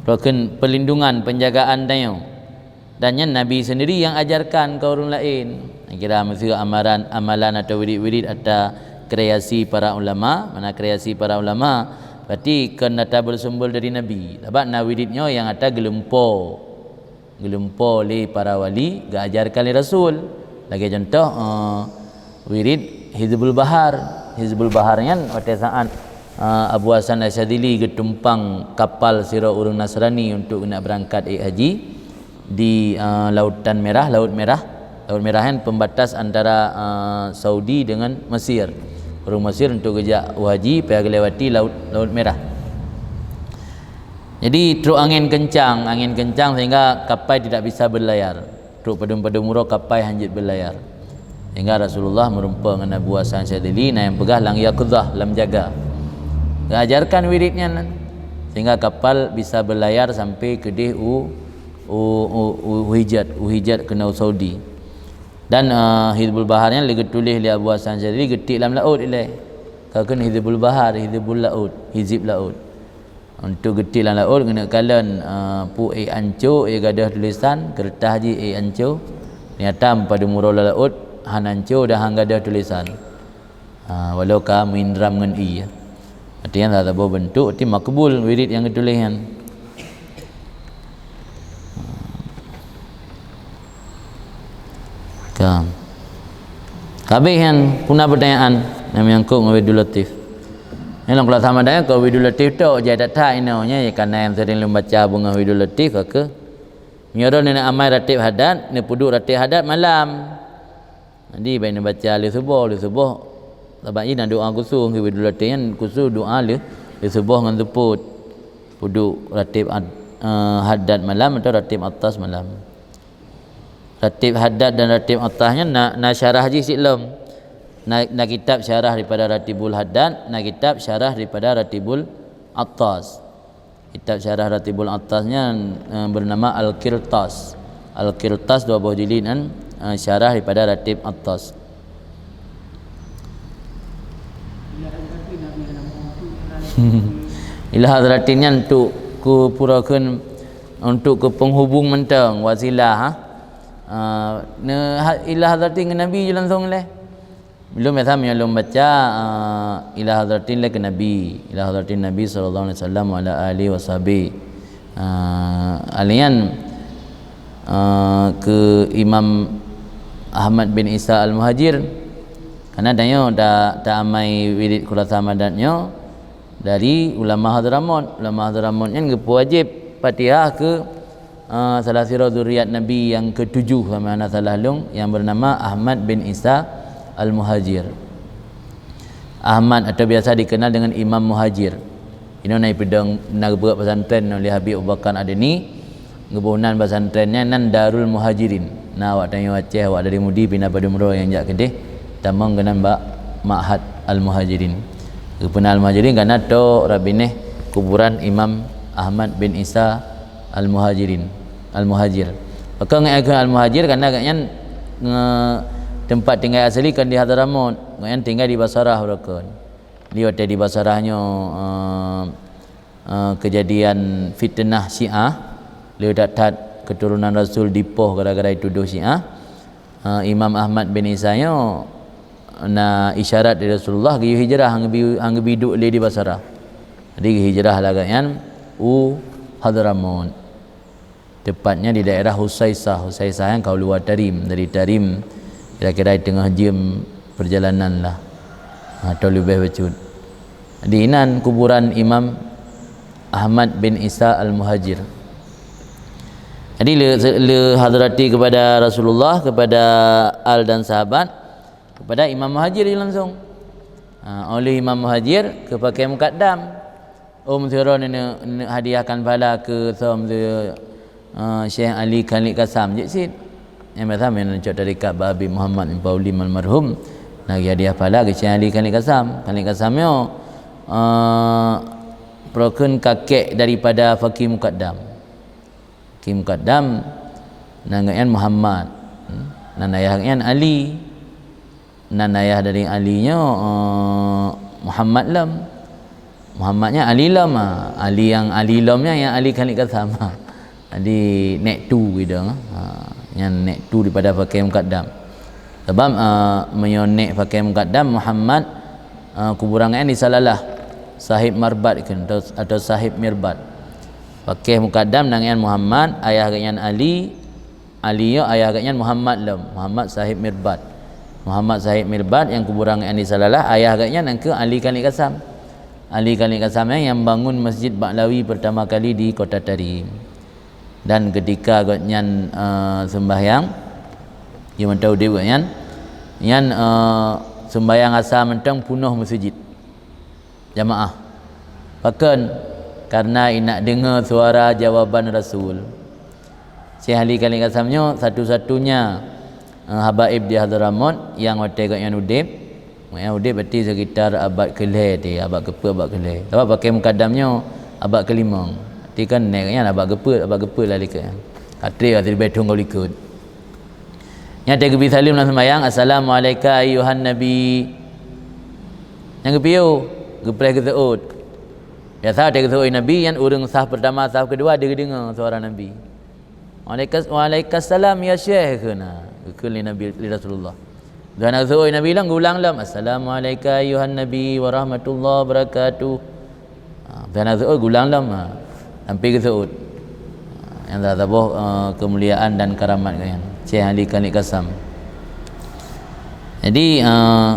keu perlindungan, penjagaan tanyoe. Dan nyan Nabi sendiri nyang ajarkan keu ureueng laén. Kira meuseu amaran, amalan atau wirid-wirid ata kreasi para ulama, mana kreasi para ulama, berarti kon ata bersumber dari Nabi. Sabab na wirid nyoe nyang ata geulumpo. Geulumpo lé para wali, geuajarkan lé Rasul. Lagèe contoh, eh, wirid Hizbul Bahar. Hizbul Bahar nyan watèe saat, eh, Abu Hasan Asyadzili geutumpang kapal sidroe ureueng Nasrani untuk geuneuk beurangkat ék haji di, eh, Lautan Merah, Laut Merah. Laut Merah nyan pembatas antara, eh, Saudi dengan Mesir. Ureueng Mesir untuk geujak u haji, payah geulewati Laut, Laut Merah. Jadi trok angén keuncang, angén keuncang sehingga kapai tidak bisa berlayar. Trok padum-padum uroe kapai hanjeuet berlayar. Sehingga Rasulullah meurumpok ngon Abu Hasan Syadzili, na nyang peugah lam yaqzah, lam jaga. Geuajarkan wirid nyan, sehingga kapal bisa berlayar sampai keudeh u, u, u, u Hijaz, u Hijaz keunoe Saudi. Dan, eh, Hizbul Bahar nyan lé geutuléh lé Abu Hasan Syadzili geutik lam laôt ilèe. Ka kheun Hizbul Bahar, Hizbul Laut, Hizib Laut. Untuk geutik lam laôt, geuneuk kalon, eh, peue ék anco, ék gadôh tulésan, keureutah jih ék anco. Teunyata padum uroe lam laôt, han anco dan han gadôh tulésan. Ha, walau ka meuindram ngon ie. Artinya, saboh beuntuk, arti makbul wirid nyang geutuléh nyan. Ka. Ka abéh nyan, peue na peutanyaan nyang menyangkut ngon Wiridul Latif? Nyan lam kelas Ramadan nyan, keu Wiridul Latif tok, jai that-that inoe nyan, ya, karena nyang sering lôn baca beungoh Wiridul Latif, ka keuh. Meunyoe droeneuh amai ratib hadat, neupeuduek ratib hadat malam. Jadi, bèk neubaca lheueh suboh, lheueh suboh. Sabab jih na doa khusus, ngon Wiridul Latif nyan khusus doa lheueh, lheueh suboh ngon seupôt. Peuduek ratib ad-, eh, hadat malam atau ratib atas malam. Ratib hadat dan ratib atas nyan na, na syarah jih siklom. Na, na kitab syarah daripada Ratibul Hadat, na kitab syarah daripada Ratibul Atas. Kitab syarah Ratibul Atas nyan, eh, bernama Al-Qirtas. Al-Qirtas dua boh jilid nyan, eh, syarah daripada Ratib Atas. Ila hadratin nyan untuk keu pura kheun, untuk keu penghubung mantong, wasilah, ha. Ah, neu-, ha-, ila hadratin ngon Nabi je langsung lé. Belum ya, meunyoe lôn baca, ah, ila hadratin lé keu Nabi, ila hadratin Nabi sallallahu alaihi wasallam wa ala alihi wa sahbihi. Ah, alian, ah, keu Imam Ahmad bin Isa Al-Muhajir, karena tanyoe ta, ta amai wirid khulasa madat nyoe dari ulama Hadramaut. Ulama Hadramaut nyan geupeuwajéb Fatihah keu, eh, salah sidroe zuriat Nabi nyang ketujuh, sama hana salah lôn, yang bernama Ahmad bin Isa Al-Muhajir. Ahmad atau biasa dikenal dengan Imam Muhajir. Inoe na ipeudong, na geupeugöt pesantren oleh Habib Abu Bakar Adeni, geuboh nan pesantren nyan nan Darul Muhajirin. Na awak tanyoe Aceh, awak dari Mudi pinah padum droe nyang jak keudeh, tamong keunan bak Ma'had Al-Muhajirin. Geupeuna Al-Muhajirin karena tok rab binéh kuburan Imam Ahmad bin Isa Al-Muhajirin, Al-Muhajir. Pakon geupeuna Al-Muhajir? Karena gobnyan nge-, teumpat tinggai asli kon di Hadramaut, gobnyan tinggai di Basrah uroe kon. Di watèe di Basrah nyoe, eh, eh, kejadian fitnah Syiah, le that-that keturunan Rasul dipoh gara-gara ditudoh Syiah. Eh, Imam Ahmad bin Isa nyoe na isyarat dari Rasulullah geuyue hijrah, han geubi, han geubi duek lé di Basrah. Jadi hijrah lagèe nyan u Hadramaut. Tepatnya di daerah Husaisah. Husaisah nyan ka u luwa Tarim. Dari Tarim kira-kira teungoh jeuem perjalanan lah, atau leubeh bacut. Di inan kuburan Imam Ahmad bin Isa Al-Muhajir. Jadi le, le hadrati kepada Rasulullah, kepada al dan sahabat, kepada Imam Muhajir je langsung. Ha, oleh Imam Muhajir keu pakai mukaddam. Om sidroe neuk, neuk hadiahkan pahala keu som si, eh, Syekh Ali Khalid Kasam jeuet cit. Nyang biasa meunan cok tarekat bak Habib Muhammad bin Paulim almarhum. Na geuhadiah pahala keu Syekh Ali Khalid Kasam. Khalid Kasam nyoe, eh, peue kheun kakek daripada Faqih Mukaddam. Faqih Mukaddam nan gobnyan Muhammad. Hmm. Nan ayah gobnyan Ali. Nan ayah dari Ali nyoe, eh, Muhammad lom. Muhammad nyan Ali lom, ha. Ali nyang Ali lom nyan, nyang Ali Khalid Kasam. Jadi, nèk tu gitu, ha. Nyan nèk tu daripada Fakih Mukaddam. Sebab, ha, meunyoe nèk Fakih Mukaddam, Muhammad, ha, kuburan nyan di Salalah, Sahib Marbat kan, atau, atau Sahib Mirbat. Fakih Mukaddam nan nyan Muhammad, ayah geuh nyan Ali, Ali nyoe ayah geuh nyan Muhammad lom, Muhammad Sahib Mirbat. Muhammad Sahib Mirbat nyang kuburan geuh nyan di Salalah, ayah geuh nyan nyang keuh Ali Khalid Kasam. Ali Khalid Kasam nyan nyang bangun Masjid Ba'lawi pertama kali di Kota Tarim. Dan ketika gobnyan, eh, sembahyang, di mantong udeb gobnyan, nyan, eh, sembahyang asa mantong punoh meuseujid. Jamaah. Pakon? Karena inak deungoe suara jawaban Rasul. Syekh Ali Khalid Kasam nyoe satu-satunya, eh, habaib di Hadramaut nyang watèe gobnyan udeb. Gobnyan udeb berarti sekitar abad keulhèe teuh, abad keupeuet, abad keulhèe. Sabab Fakih Mukaddam nyoe abad keulimong. Berarti kan nèk nyan abad keupeuet, abad keupeuet lah likot nyan. Ka trép ateueh ribèe thôn ka likot. Nyan watèe geubri saleuem lam seumayang, "Assalamu'alaika ayyuhan nabi." Nyan geupiôh, geupreh geuseuôt. Biasa watèe geuseuôt Nabi, nyan ureueng saf peurtama, saf keudua, deuh geudeungoe suara Nabi. "Waalaikas-, waalaikumsalam ya Syekh," kheun, geukheun lé Nabi, lé Rasulullah. Deuh hana geuseuôt Nabi lom, geulang lom, "Assalamu'alaika ayyuhan nabi wa rahmatullahi wa barakatuh." Ha, deuh hana geuseuôt, geulang lom, ha. Sampai geuseuôt. Ha, nyan saboh, eh, keumuliaan dan karamat gobnyan. Syekh Ali Khalid Kasam. Jadi, eh,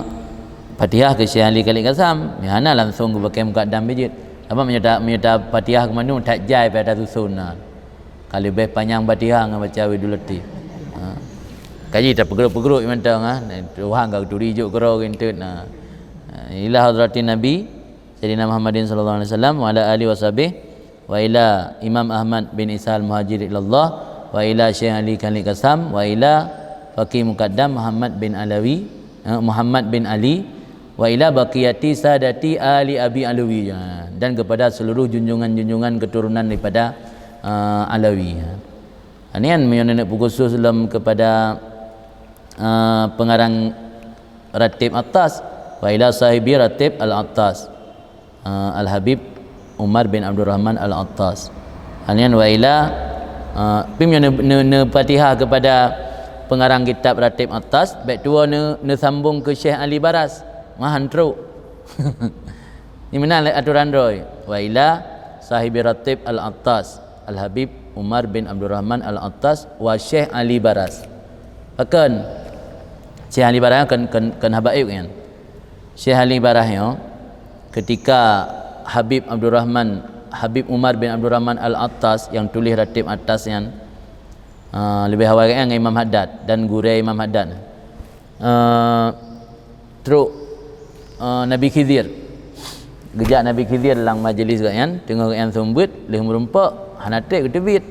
Fatihah keu Syekh Ali Khalid Kasam, nyan hana langsung keu Fakih Mukaddam pih jeuet. Sabab meunyoe ta-, meunyoe ta-, Fatihah keu mandum that jai pih ata susun na. Ka leubeh panyang Fatihah ngon baca Wirdul Latif. Ha. Kaji tapeugrôp-peugrôp mantong, ha. Tuhan ka geuturi jok keudroe geuh enteuk na. Ha, ila hadratin Nabi Sayyidina Muhammadin sallallahu alaihi wasallam wa ala alihi wa sahbihi wa ila Imam Ahmad bin Isa Al-Muhajir ilallah wa ila Syekh Ali Khalid Kasam wa ila Fakih Mukaddam Muhammad bin Alawi, eh, Muhammad bin Ali wa ila baqiyati sadati ali Abi Alawi, ya, dan kepada seluruh junjungan-junjungan keturunan daripada, eh, Alawi, ya. Nyan meunyoe neuneuk peukhusos lom kepada, eh, pengarang Ratib Attas, wa ila sahibi Ratib Al-Attas, eh, Al-Habib Umar bin Abdurrahman Al-Attas. Nyan wa ila, eh, pih meunyoe neu-, neu-, neufatihah kepada pengarang kitab Ratib Attas, bèk tuwoe neu-, neusambong keu Syekh Ali Baras. Mah han trok. Nyan meunan lé atoran droe. Wa ila sahibi Ratib Al-Attas, Al-Habib Umar bin Abdurrahman Al-Attas wa Syekh Ali Baras. Pakon? Syekh Ali Baras kon, kon, kon habaib nyan. Syekh Ali Baras nyoe, ketika Habib Abdurrahman, Habib Umar bin Abdurrahman Al-Attas nyang tuléh Ratib Attas nyan, ah, leubeh awai geuh nyan ngon Imam Haddad dan gurèe Imam Haddad. Eh, trok, eh, Nabi Khidir. Geujak Nabi Khidir lam majeulis gobnyan, teungoh gobnyan seumeubeuet, lheueh meurumpok, hana trép geuteubiet.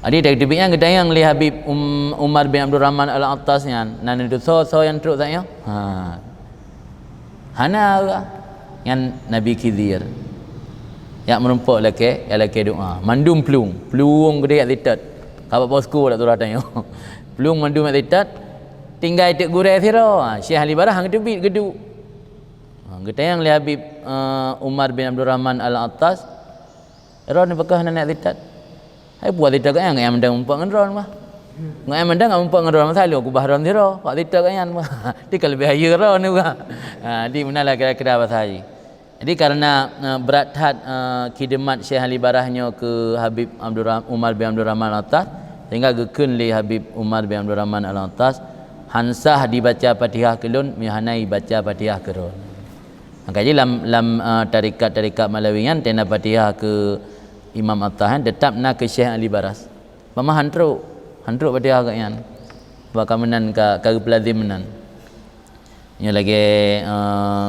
Jadi, trép geuteubiet nyan geutanyong lé Habib Um-, Umar bin Abdurrahman Al-Attas nyan, "Na neutusoe soe nyang trok saat nyoe?" Ha. Hana arah. Nyan Nabi Khidir. Jak meurumpok lakèe, jak lakèe doa. Mandum plueng. Plueng geudeh jak sitot. Ka bak posko dak turah tanyoe. Plueng mandum jak sitot. Tinggai teuk gurèe sidroe. Ha, Syekh Ali Baras han geuteubiet geuduek. Ha, geutanyong lé Habib, eh, Umar bin Abdurrahman Al-Attas, "Droeneuh pakon hana neujak sitot?" "Hai, peue sitot gobnyan, gobnyan mantong meurumpok ngon droeneuh, bah. Gobnyan mantong ka meurumpok ngon droeneuh, masa lôn keubah droeneuh sidroe, bak sitot gobnyan, bah." Di ka leubeh hayeue droeneuh, bah. Ha, di meunan lah kira-kira bahasa jih. Jadi, karena, eh, brat that, eh, khidmat Syekh Ali Baras nyoe keu Habib Abdurrah-, Umar bin Abdurrahman Al-Attas, sehingga geukheun lé Habib Umar bin Abdurrahman Al-Attas, "Han sah dibaca Fatihah keu lôn, meunyoe hana ibaca Fatihah keu droeneuh." Maka jih lam, lam, eh, tarekat-tarekat Malawi nyan, teuh na Fatihah keu Imam Attas nyan, teutap na keu Syekh Ali Baras. Bah mah han trok, han trok Fatihah gobnyan. Bah ka meunan ka, ka geupeulazim meunan. Nyoe lagèe, eh,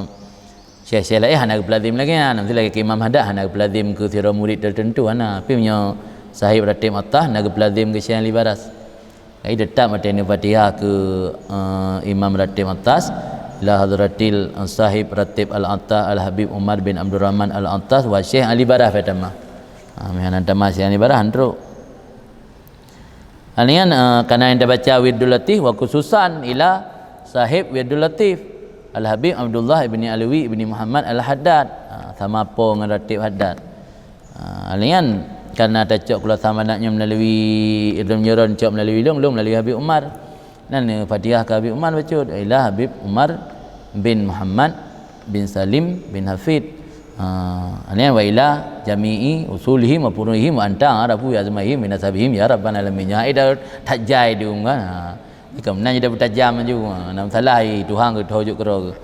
syekh-syekh laén hana geupeulazim lagèe nyan. Miseue lagèe keu Imam Haddad hana geupeulazim keu sidroe murid teuteuntu, hana. Tapi meunyoe Sahib Ratib Attas na geupeulazim keu Syekh Ali Baras. Jadi teutap watèe nyoe Fatihah keu, eh, Imam Ratib Attas, ila hadratil, eh, Sahib Ratib Al-Attas Al-Habib Umar bin Abdurrahman Al-Attas wa Syekh Ali Baras Fatimah. Ha, meuhana tamah Syekh Ali Baras han trok. Hal nyan, eh, kana nyang tabaca Wirdul Latif, wa khususan ila Sahib Wirdul Latif. Al-Habib Abdullah ibni Alwi ibni Muhammad Al-Haddad. Ha, sama po ngon Ratib Haddad. Ha, laén, karena tacok khulasa manhaj nyoe melalui Idrom Nyoron, cok melalui lôn, lôn melalui Habib Umar. Dan, eh, Fatihah keu Habib Umar bacut, ila Habib Umar bin Muhammad bin Salim bin Hafid. Ha, laén wa ila jami'i usulihim wa furu'ihim wa anta arafu bi asma'ihim min nasabihim ya rabbal alamin. Ya, eh, dah tajai dong kan. Ha. Ikam nan jadi tajam laju. Ha, nam salah, eh, Tuhan ke toh juk keudroe.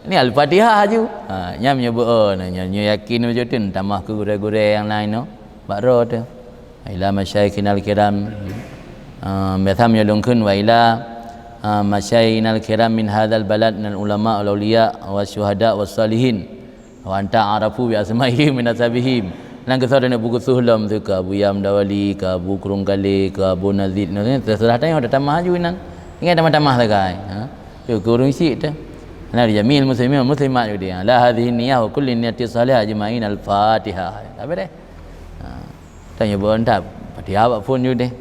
Ni Al-Fatihah laju. Ha, nyam nyoe beu, oh, nah, nyoe, nyoe yakin beujeuet tamah keu gurée-gurée nyang laén nyoe. Bak droe teuh. Ila masyayikhinal kiram. Ha, biasa meunyoe lôn kheun wa ila, ha, masyayikhinal kiram min hadzal balad minal ulama wal auliya wasyuhada wassalihin. Wa anta arafu bi asma'ihim min nasabihim. Nang keusoe taneuk bukeusoh lom teuh keu Abu Yam Dawali, keu Abu Kurung Kalé, keu Abu Nazid. Nah, terserah tanyoe tatamah laju inan. Ingat tamah-tamah sagai. Ha? Yo, keu ureueng syik teuh. Nah, jamil muslimin muslimat juga dia. La hadhihi niyah wa kulli niyatin salihah ajma'in al-Fatihah. Habis deh. Ha. Tanyoe beu entah Fatihah bak phon juga deh.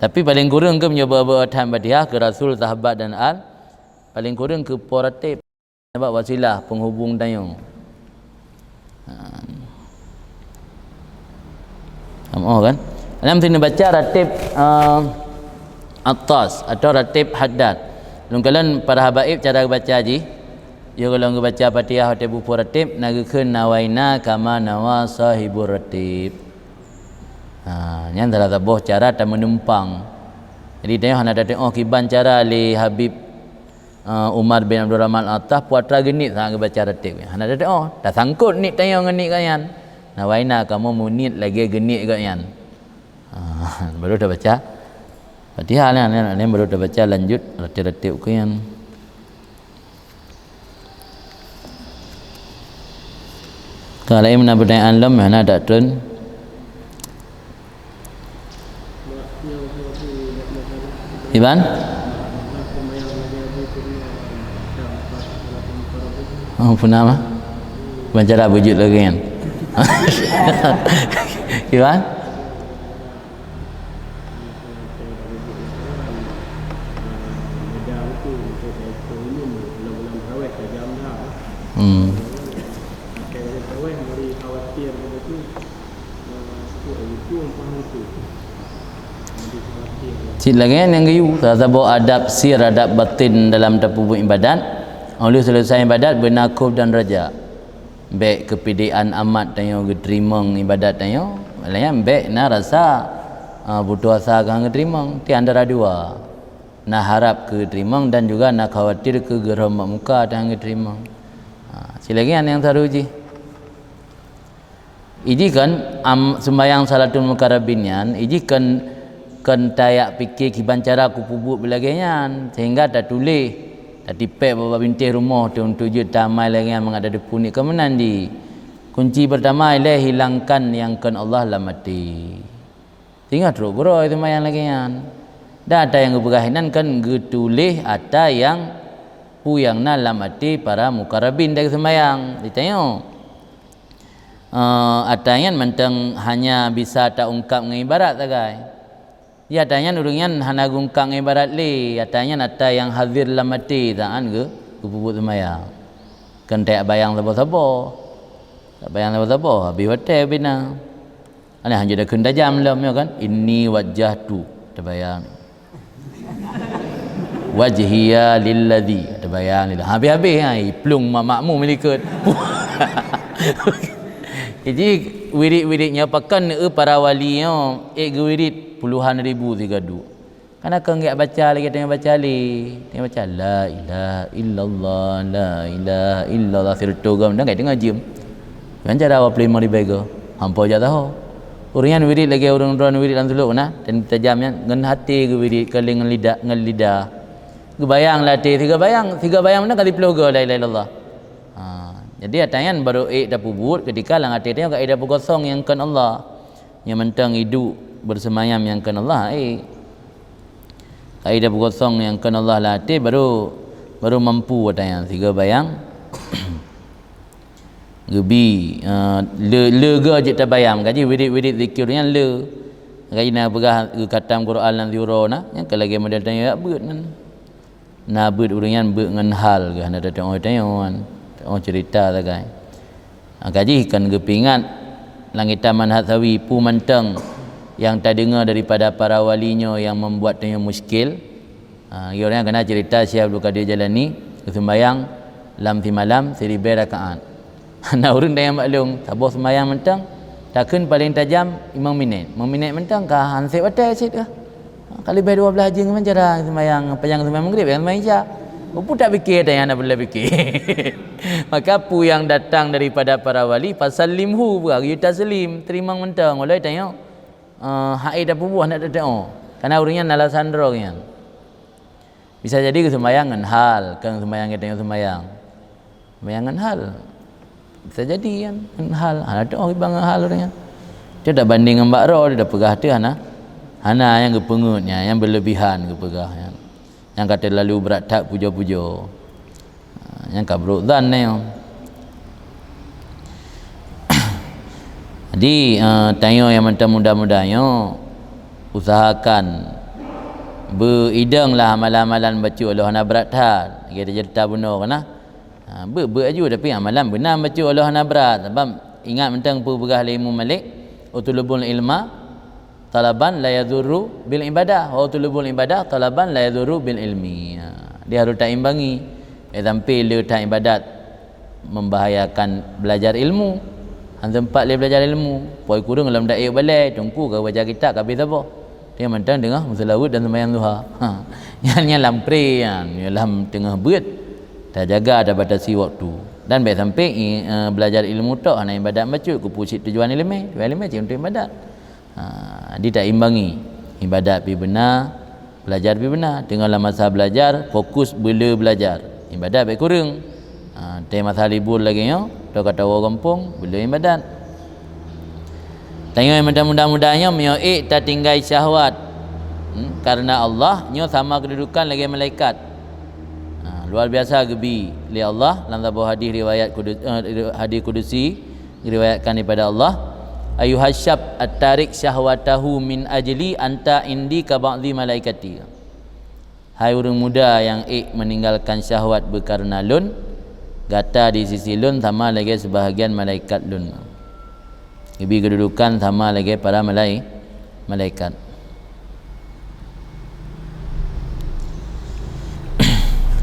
Tapi paling kureueng keu meunyoe beu-beu that Fatihah keu Rasul, sahabat dan al. Paling kureueng keu po Ratib. Sabab wasilah penghubung tanyoe. Ha. Kamoe kan? Dalam sini baca Ratib, eh, Attas atau Ratib Haddad. Lôn kalon para habaib cara baca jih. Yo, kalau geubaca Fatihah watée bukon Ratib, na geukheun nawaina kama nawa sahibur Ratib. Ha, nyan salah saboh cara tameunumpang. Jadi, tanyoe hana tateu'oh kiban cara lé Habib, eh, Umar bin Abdurrahman Al-Attas, peue atra geuniet saat geubaca Ratib. Hana tateu'oh, tasangkot niet tanyoe ngon niet gobnyan. Nawaina, kamoe meuniet lagée geuniet gobnyan. Ha, baru tabaca Fatihah nyan, nyan, nyan baru tabaca lanjut Ratib-Ratib keu nyan. Ka laén na pertanyaan lom, hana dak treun. Iban? Oh, puna mah. Ban cara beujeuet lagée nyan. Iban? Hmm. Cit lagée nyang geuyue, saboh adab sir, adab batin dalam tapeubuet ibadat. Ulih seuleusoe ibadat, beuna khuf dan raja. Bék keupidean amat tanyoe geuteurimong ibadat tanyoe, laén bék na rasa, a, putus asa keu han geuteurimong, di antara dua. Na harab keu geuteurimong dan juga na khawatir keu geurhom bak muka teuh han geuteurimong. Ha, silagée nyan nyang saru jih. Iji kan, am, seumbahyang salatul mukarrabin nyan, iji kan, kan tajak pike kiban cara kupeubuet beulagée nyan, sehingga tatuléh, tatipék bak bintéh rumoh teuh untuk jeuet tamai lagée nyan mangat tadeupuni keu meunan di. Kunci pertama ilée hilangkan nyang kon Allah lam até. Singoh trok gurôi seumayang lagée nyan. Dan ata nyang geupeugah inan kan geutuléh ata nyang peue nyang na lam até para mukarrabin dari seumayang. Ditanyoe, eh, ata nyan mantong hanya bisa taungkab ngon ibarat sagai. Ya, ata nyan ureuëng nyan hana geungkab ngon ibarat lé. Ata nyan ata nyang hazir lam até saat geu-, geupeubuet seumayang. Kon tajak bayang saboh-saboh. Tajak bayang saboh-saboh, habéh watée bina. Alah, hanjeuet takheun tajam lom, ya kan? Inni wajjahtu, tabayang. Wajhiya lilladzi, tabayang lillah. Habéh-habéh, ha, iplueng mak makmum likot. Jadi, wirid-wirid nyoe pakon eu para wali nyoe, ék geuwirid puluhan ribu sigoe duek. Kana keu ngiak baca lagée teungoh baca lé, teungoh baca, "La ilaha illallah, la ilaha illallah," sireutoh gam, dan kai teungoh jeuem. Nyan cara awak peulimong ribée go, hampa jak taho. Ureuëng nyan wirid lagée ureuëng droe wirid lam sulok na, dan tajam nyan ngon até geuwirid, ka lé ngon lidah, ngon lidah. Geubayang lam até, sigoe bayang, sigoe bayang meunan ka siploh go la ilaha illallah. Ha, jadi ata nyan baru ék tapeubuet ketika lam até tanyoe ka ék tapeugosong nyang kon Allah. Nyang mantong iduek beuseumayang nyang kon Allah, eh. Ka ék tapeugosong nyang kon Allah lam até, baru, baru mampu ata nyan sigoe bayang. Geubi, eh, le, le goe jeuet tabayang. Kaji wirid-wirid zikir nyan le. Kaji na peugah geukhatam Quran lam siuroe na, nyang ka lagée model tanyoe jak beuet nan. Na beuet ureuëng nyan beuet ngon hal geuh, hana teutu'oh tanyoe, teutu'oh ceurita sagai. Maka jih kon geupeuingat lam kitab Manhaj Sawi peue mantong nyang tadeungoe daripada para wali nyoe nyang membuat tanyoe muskil. Ha, lagée ureuëng nyan keunan ceurita Syekh Abdul Qadir Jailani, geuseumayang lam simalam siribée rakaat. Na ureuëng dayah maklum, saboh seumayang mantong, takheun paleng tajam limong minét. Limong minét mantong ka han sép watée cit ka. Ka leubeh dua blaih jeuem meucara seumayang, panyang seumayang Maghrib, seumayang Isya. Peue tapike tanyoe hana peureulée pike. Maka peue nyang datang daripada para wali, fasallimhu, bagi taslim, teurimong mantong, walau tanyoe, eh, hai tapeubuet hana teutu'oh. Karena ureuëng nyan alasan droe nyan. Bisa jadi geuseumayang ngon hal, kon seumayang geutanyoe seumayang. Seumayang ngon hal. Bisa jadi kan, ngon hal. Hana teutu'oh kiban ngon hal ureuëng nyan. Cuma tabanding ngon bak droe, tapeugah teuh hana. Hana, nyang geupeungeut nyan, nyang berlebihan geupeugah nyan. Nyang ka terlalu brat that pujoe-pujoe. Ha, nyang ka brok zan nyoe. Jadi, eh, tanyoe nyang mantong muda-muda nyoe, usahakan beuidong lah amalan-amalan bacut walau hana brat that. Lagée tajeurita bunoe keunan. Ha, beuet-beuet aju, tapi amalan beuna bacut walau hana brat. Sabab ingat mantong peue peugah lé Imam Malik, "Utlubul ilma talaban la yadurru bil ibadah, wa utlubul ibadah talaban la yadurru bil ilmi." Ha, dia harus taimbangi. Eh, sampai le that ibadat membahayakan belajar ilmu. Han sempat lé belajar ilmu. Poi kureueng lom daék balée, teungku ka baca kitab ka habéh saboh. Dia mantong teungoh meuseulaweuet dan seumayang duha. Ha. Nyan, nyan lam pre nyan, nyan lam teungoh beuet. Tajaga, tabatasi waktu. Dan bék sampai i-, eh, belajar ilmu tok hana ibadat bacut, keupeue cit tujuan ileumé. Tujuan ileumé cit untuk ibadat. Ha, jadi taimbangi. Ibadat pi beuna, belajar pi beuna. Teungoh lam masa belajar, fokus beu le belajar. Ibadat bék kureueng. Ha, teuh masa libur lagée nyoe, toh ka tawoe gampông, beu le ibadat. Tanyoe nyang muda-muda nyoe meunyoe ék tatinggai syahwat, hmm, karena Allah, nyoe sama keududukan lagée malaikat. Ha, luar biasa geubi lé Allah lam saboh hadis riwayat kudu-, eh, hadis kudusi, diriwayatkan daripada Allah, "Ayuhasy syab at-tarik syahwatahu min ajli anta indi ka ba'dhi malaikati." Hai ureuëng muda nyang ék meninggalkan syahwat beukareuna lôn, gata di sisi lôn sama lagée seubahgian malaikat lôn. Geubi keududukan sama lagée para malai-, malaikat.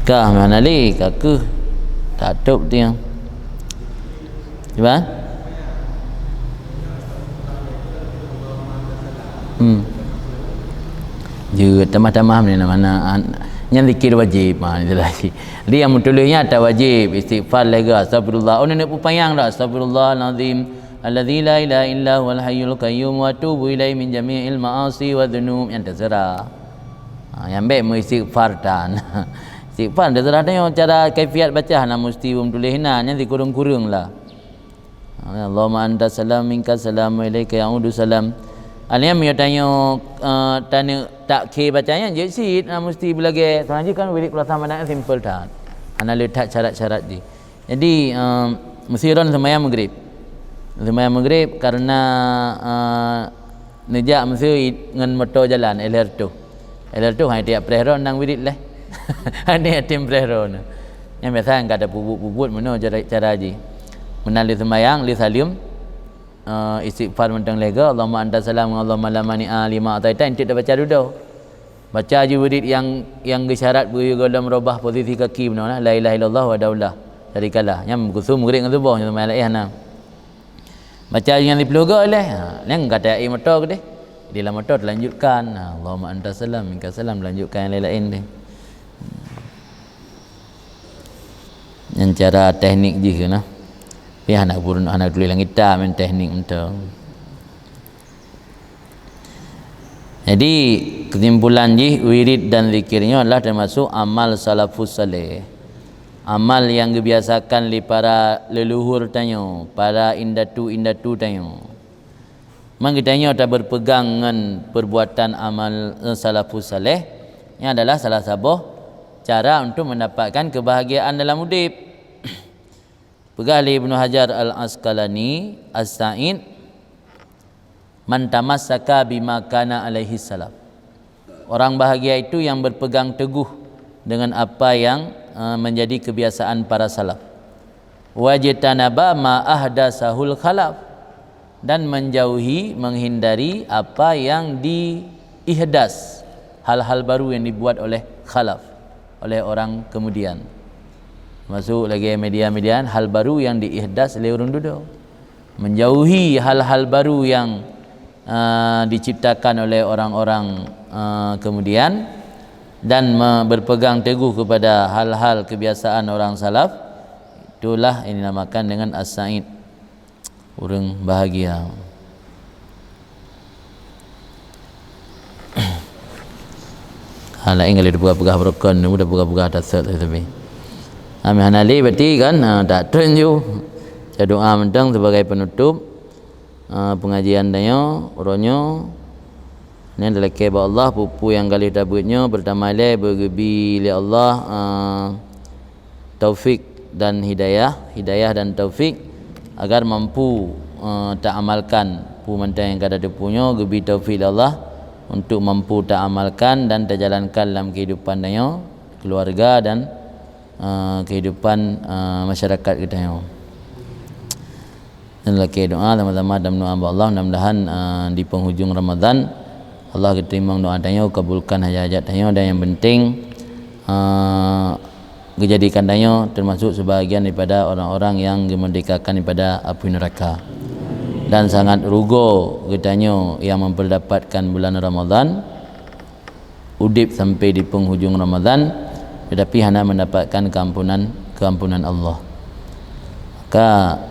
Ka mana lé, ka keuh tatôb tiang. Cuba? Hmm. Jeuet tamah-tamah ni nama na, an-, nyan zikir wajib, ha, ni jelas. Jadi nyang meutuléh nyan ata wajib, istighfar lhée goe, astagfirullah. Oh, neuk peupanyang dak, astagfirullahalazim. Alladzi la ilaha illa huwal hayyul qayyum wa atubu ilaihi min jami'il ma'asi wa dzunub, nyan teuseurah. Ha, nyang bék meuistighfar tan. Istighfar teuseurah tanyoe cara kaifiat baca, hana musti beutuléh inan, nyan sikureueng-kureueng lah. Ha, Allahumma anta salam minka salam wa ilaika ya'udu salam. Alheuh meunyoe tanyoe, eh, taneuk takhé baca nyan jeuet cit, hana musti beulagée. Soalnya jih kan wirid puasa Ramadan simple tan. Hana le that syarat-syarat jih. Jadi, eh, meusidroe seumayang Maghrib. Seumayang Maghrib karena, eh, neujak meuseu ngon moto jalan, L R tu. L R tu hai tiep preh ron nang wirid leh. Hana yatim preh ron. Nyang biasa nyang ka tapeubuet-peubuet meunoe cara, cara jih. Meunan lé seumayang, lé saleuem, eh, istighfar mantong lhée goe, Allahumma anta salam, Allahumma la mani'a lima ataita, enteuk tabaca dudoe. Baca jih wirid nyang, nyang geusyarat beu gohlom robah posisi kaki bunoe lah, la ilaha illallah wahdahu la syarikalah. Nyan meukusum Maghrib ngon suboh, nyan seumayang laén hana. Baca jih nyang siploh goe leh. Ha, nyang ka taék moto keudeh. Di lam moto talanjutkan. Ha, Allahumma anta salam, minka salam, talanjutkan nyang laén-laén deh. Nyan cara teknik jih keunan. Tapi hana pun, hana tuléh lam kitab nyan teknik mantong. Jadi, kesimpulan jih, wirid dan zikir nyoe adalah termasuk amal salafus saleh. Amal nyang geubiasakan lé para leuluhur tanyoe, para indatu-indatu tanyoe. Man geutanyoe tabeupeugang ngon peurbuatan amal, eh, salafus saleh, nyan adalah salah saboh cara untuk mendapatkan keubahgiaan dalam udeb. Peugah lé Ibnu Hajar Al-Asqalani, As-Sa'id, "Man tamassaka bima kana alaihi salaf." Orang bahagia itu yang berpegang teguh dengan apa yang, eh, menjadi kebiasaan para salaf. Wajtanaba ma ahdasahul khalaf, dan menjauhi, menghindari apa yang diihdas, hal-hal baru yang dibuat oleh khalaf, oleh orang kemudian. Masuk lagi media-media hal baru yang diihdas oleh orang duda. Menjauhi hal-hal baru yang, uh, diciptakan oleh orang-orang, uh, kemudian, dan me-, berpegang teguh kepada hal-hal kebiasaan orang salaf, itulah yang dinamakan dengan as-sa'id, ureuëng bahagia. Ha, laén kali dipeugah-peugah beurukon, dipeugah-peugah tasawuf tapi. Ami hana lé berarti kan, ha, tak trön ju. Saya doa mantong sebagai penutup, ha, pengajian tanyoe, uroe nyoe. Nyan talakée bak Allah, peue-peue nyang ka lheueh tabeuet nyoe, peurtama ilée beugeubi lé Allah, ha, taufik dan hidayah, hidayah dan taufik agar mampu, eh, taamalkan peue mantong nyang ka tateupeue nyoe, geubi taufik lé Allah untuk mampu taamalkan dan tajalankan lam kehidupan tanyoe, keluarga dan, eh, kehidupan, eh, masyarakat geutanyoe. Dan lakée doa sama-sama dan doa bak Allah, mudah-mudahan, eh, di penghujung Ramadan Allah geuteurimong doa tanyoe, kabulkan hajat-hajat tanyoe, dan yang penting, eh, geujadikan tanyoe termasuk sebahagian daripada orang-orang yang geumerdekakan daripada api neraka. Dan sangat rugoe geutanyoe yang mempeudapatkan bulan Ramadan, udeb sampai di penghujung Ramadan, tetapi hana mendapatkan keampunan, keampunan Allah. Maka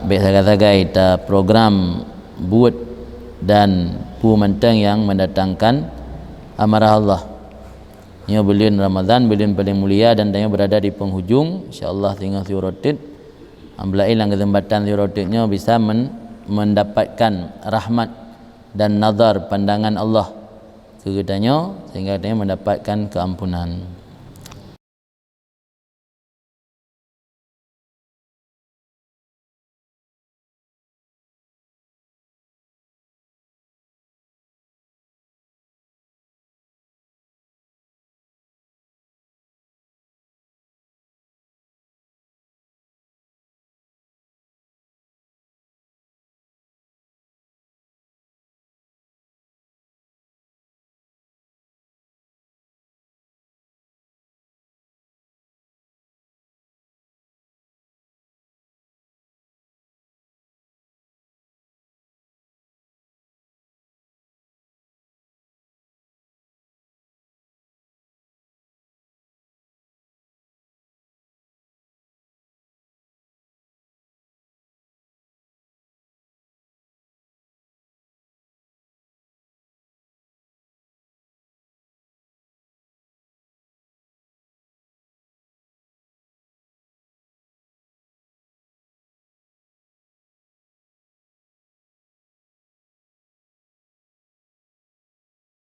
bék sagai-sagai taprogram buet dan peue mantong nyang mendatangkan amarah Allah. Nyoe buleuen Ramadan, buleuen paleng mulia, dan tanyoe berada di penghujung. Insya Allah singoh siuroe teuk, ambulain lam keuseumpatan siuroe teuk nyoe bisa men-, mendapatkan rahmat dan nazar pandangan Allah keu geutanyoe, sehingga geutanyoe mendapatkan keampunan.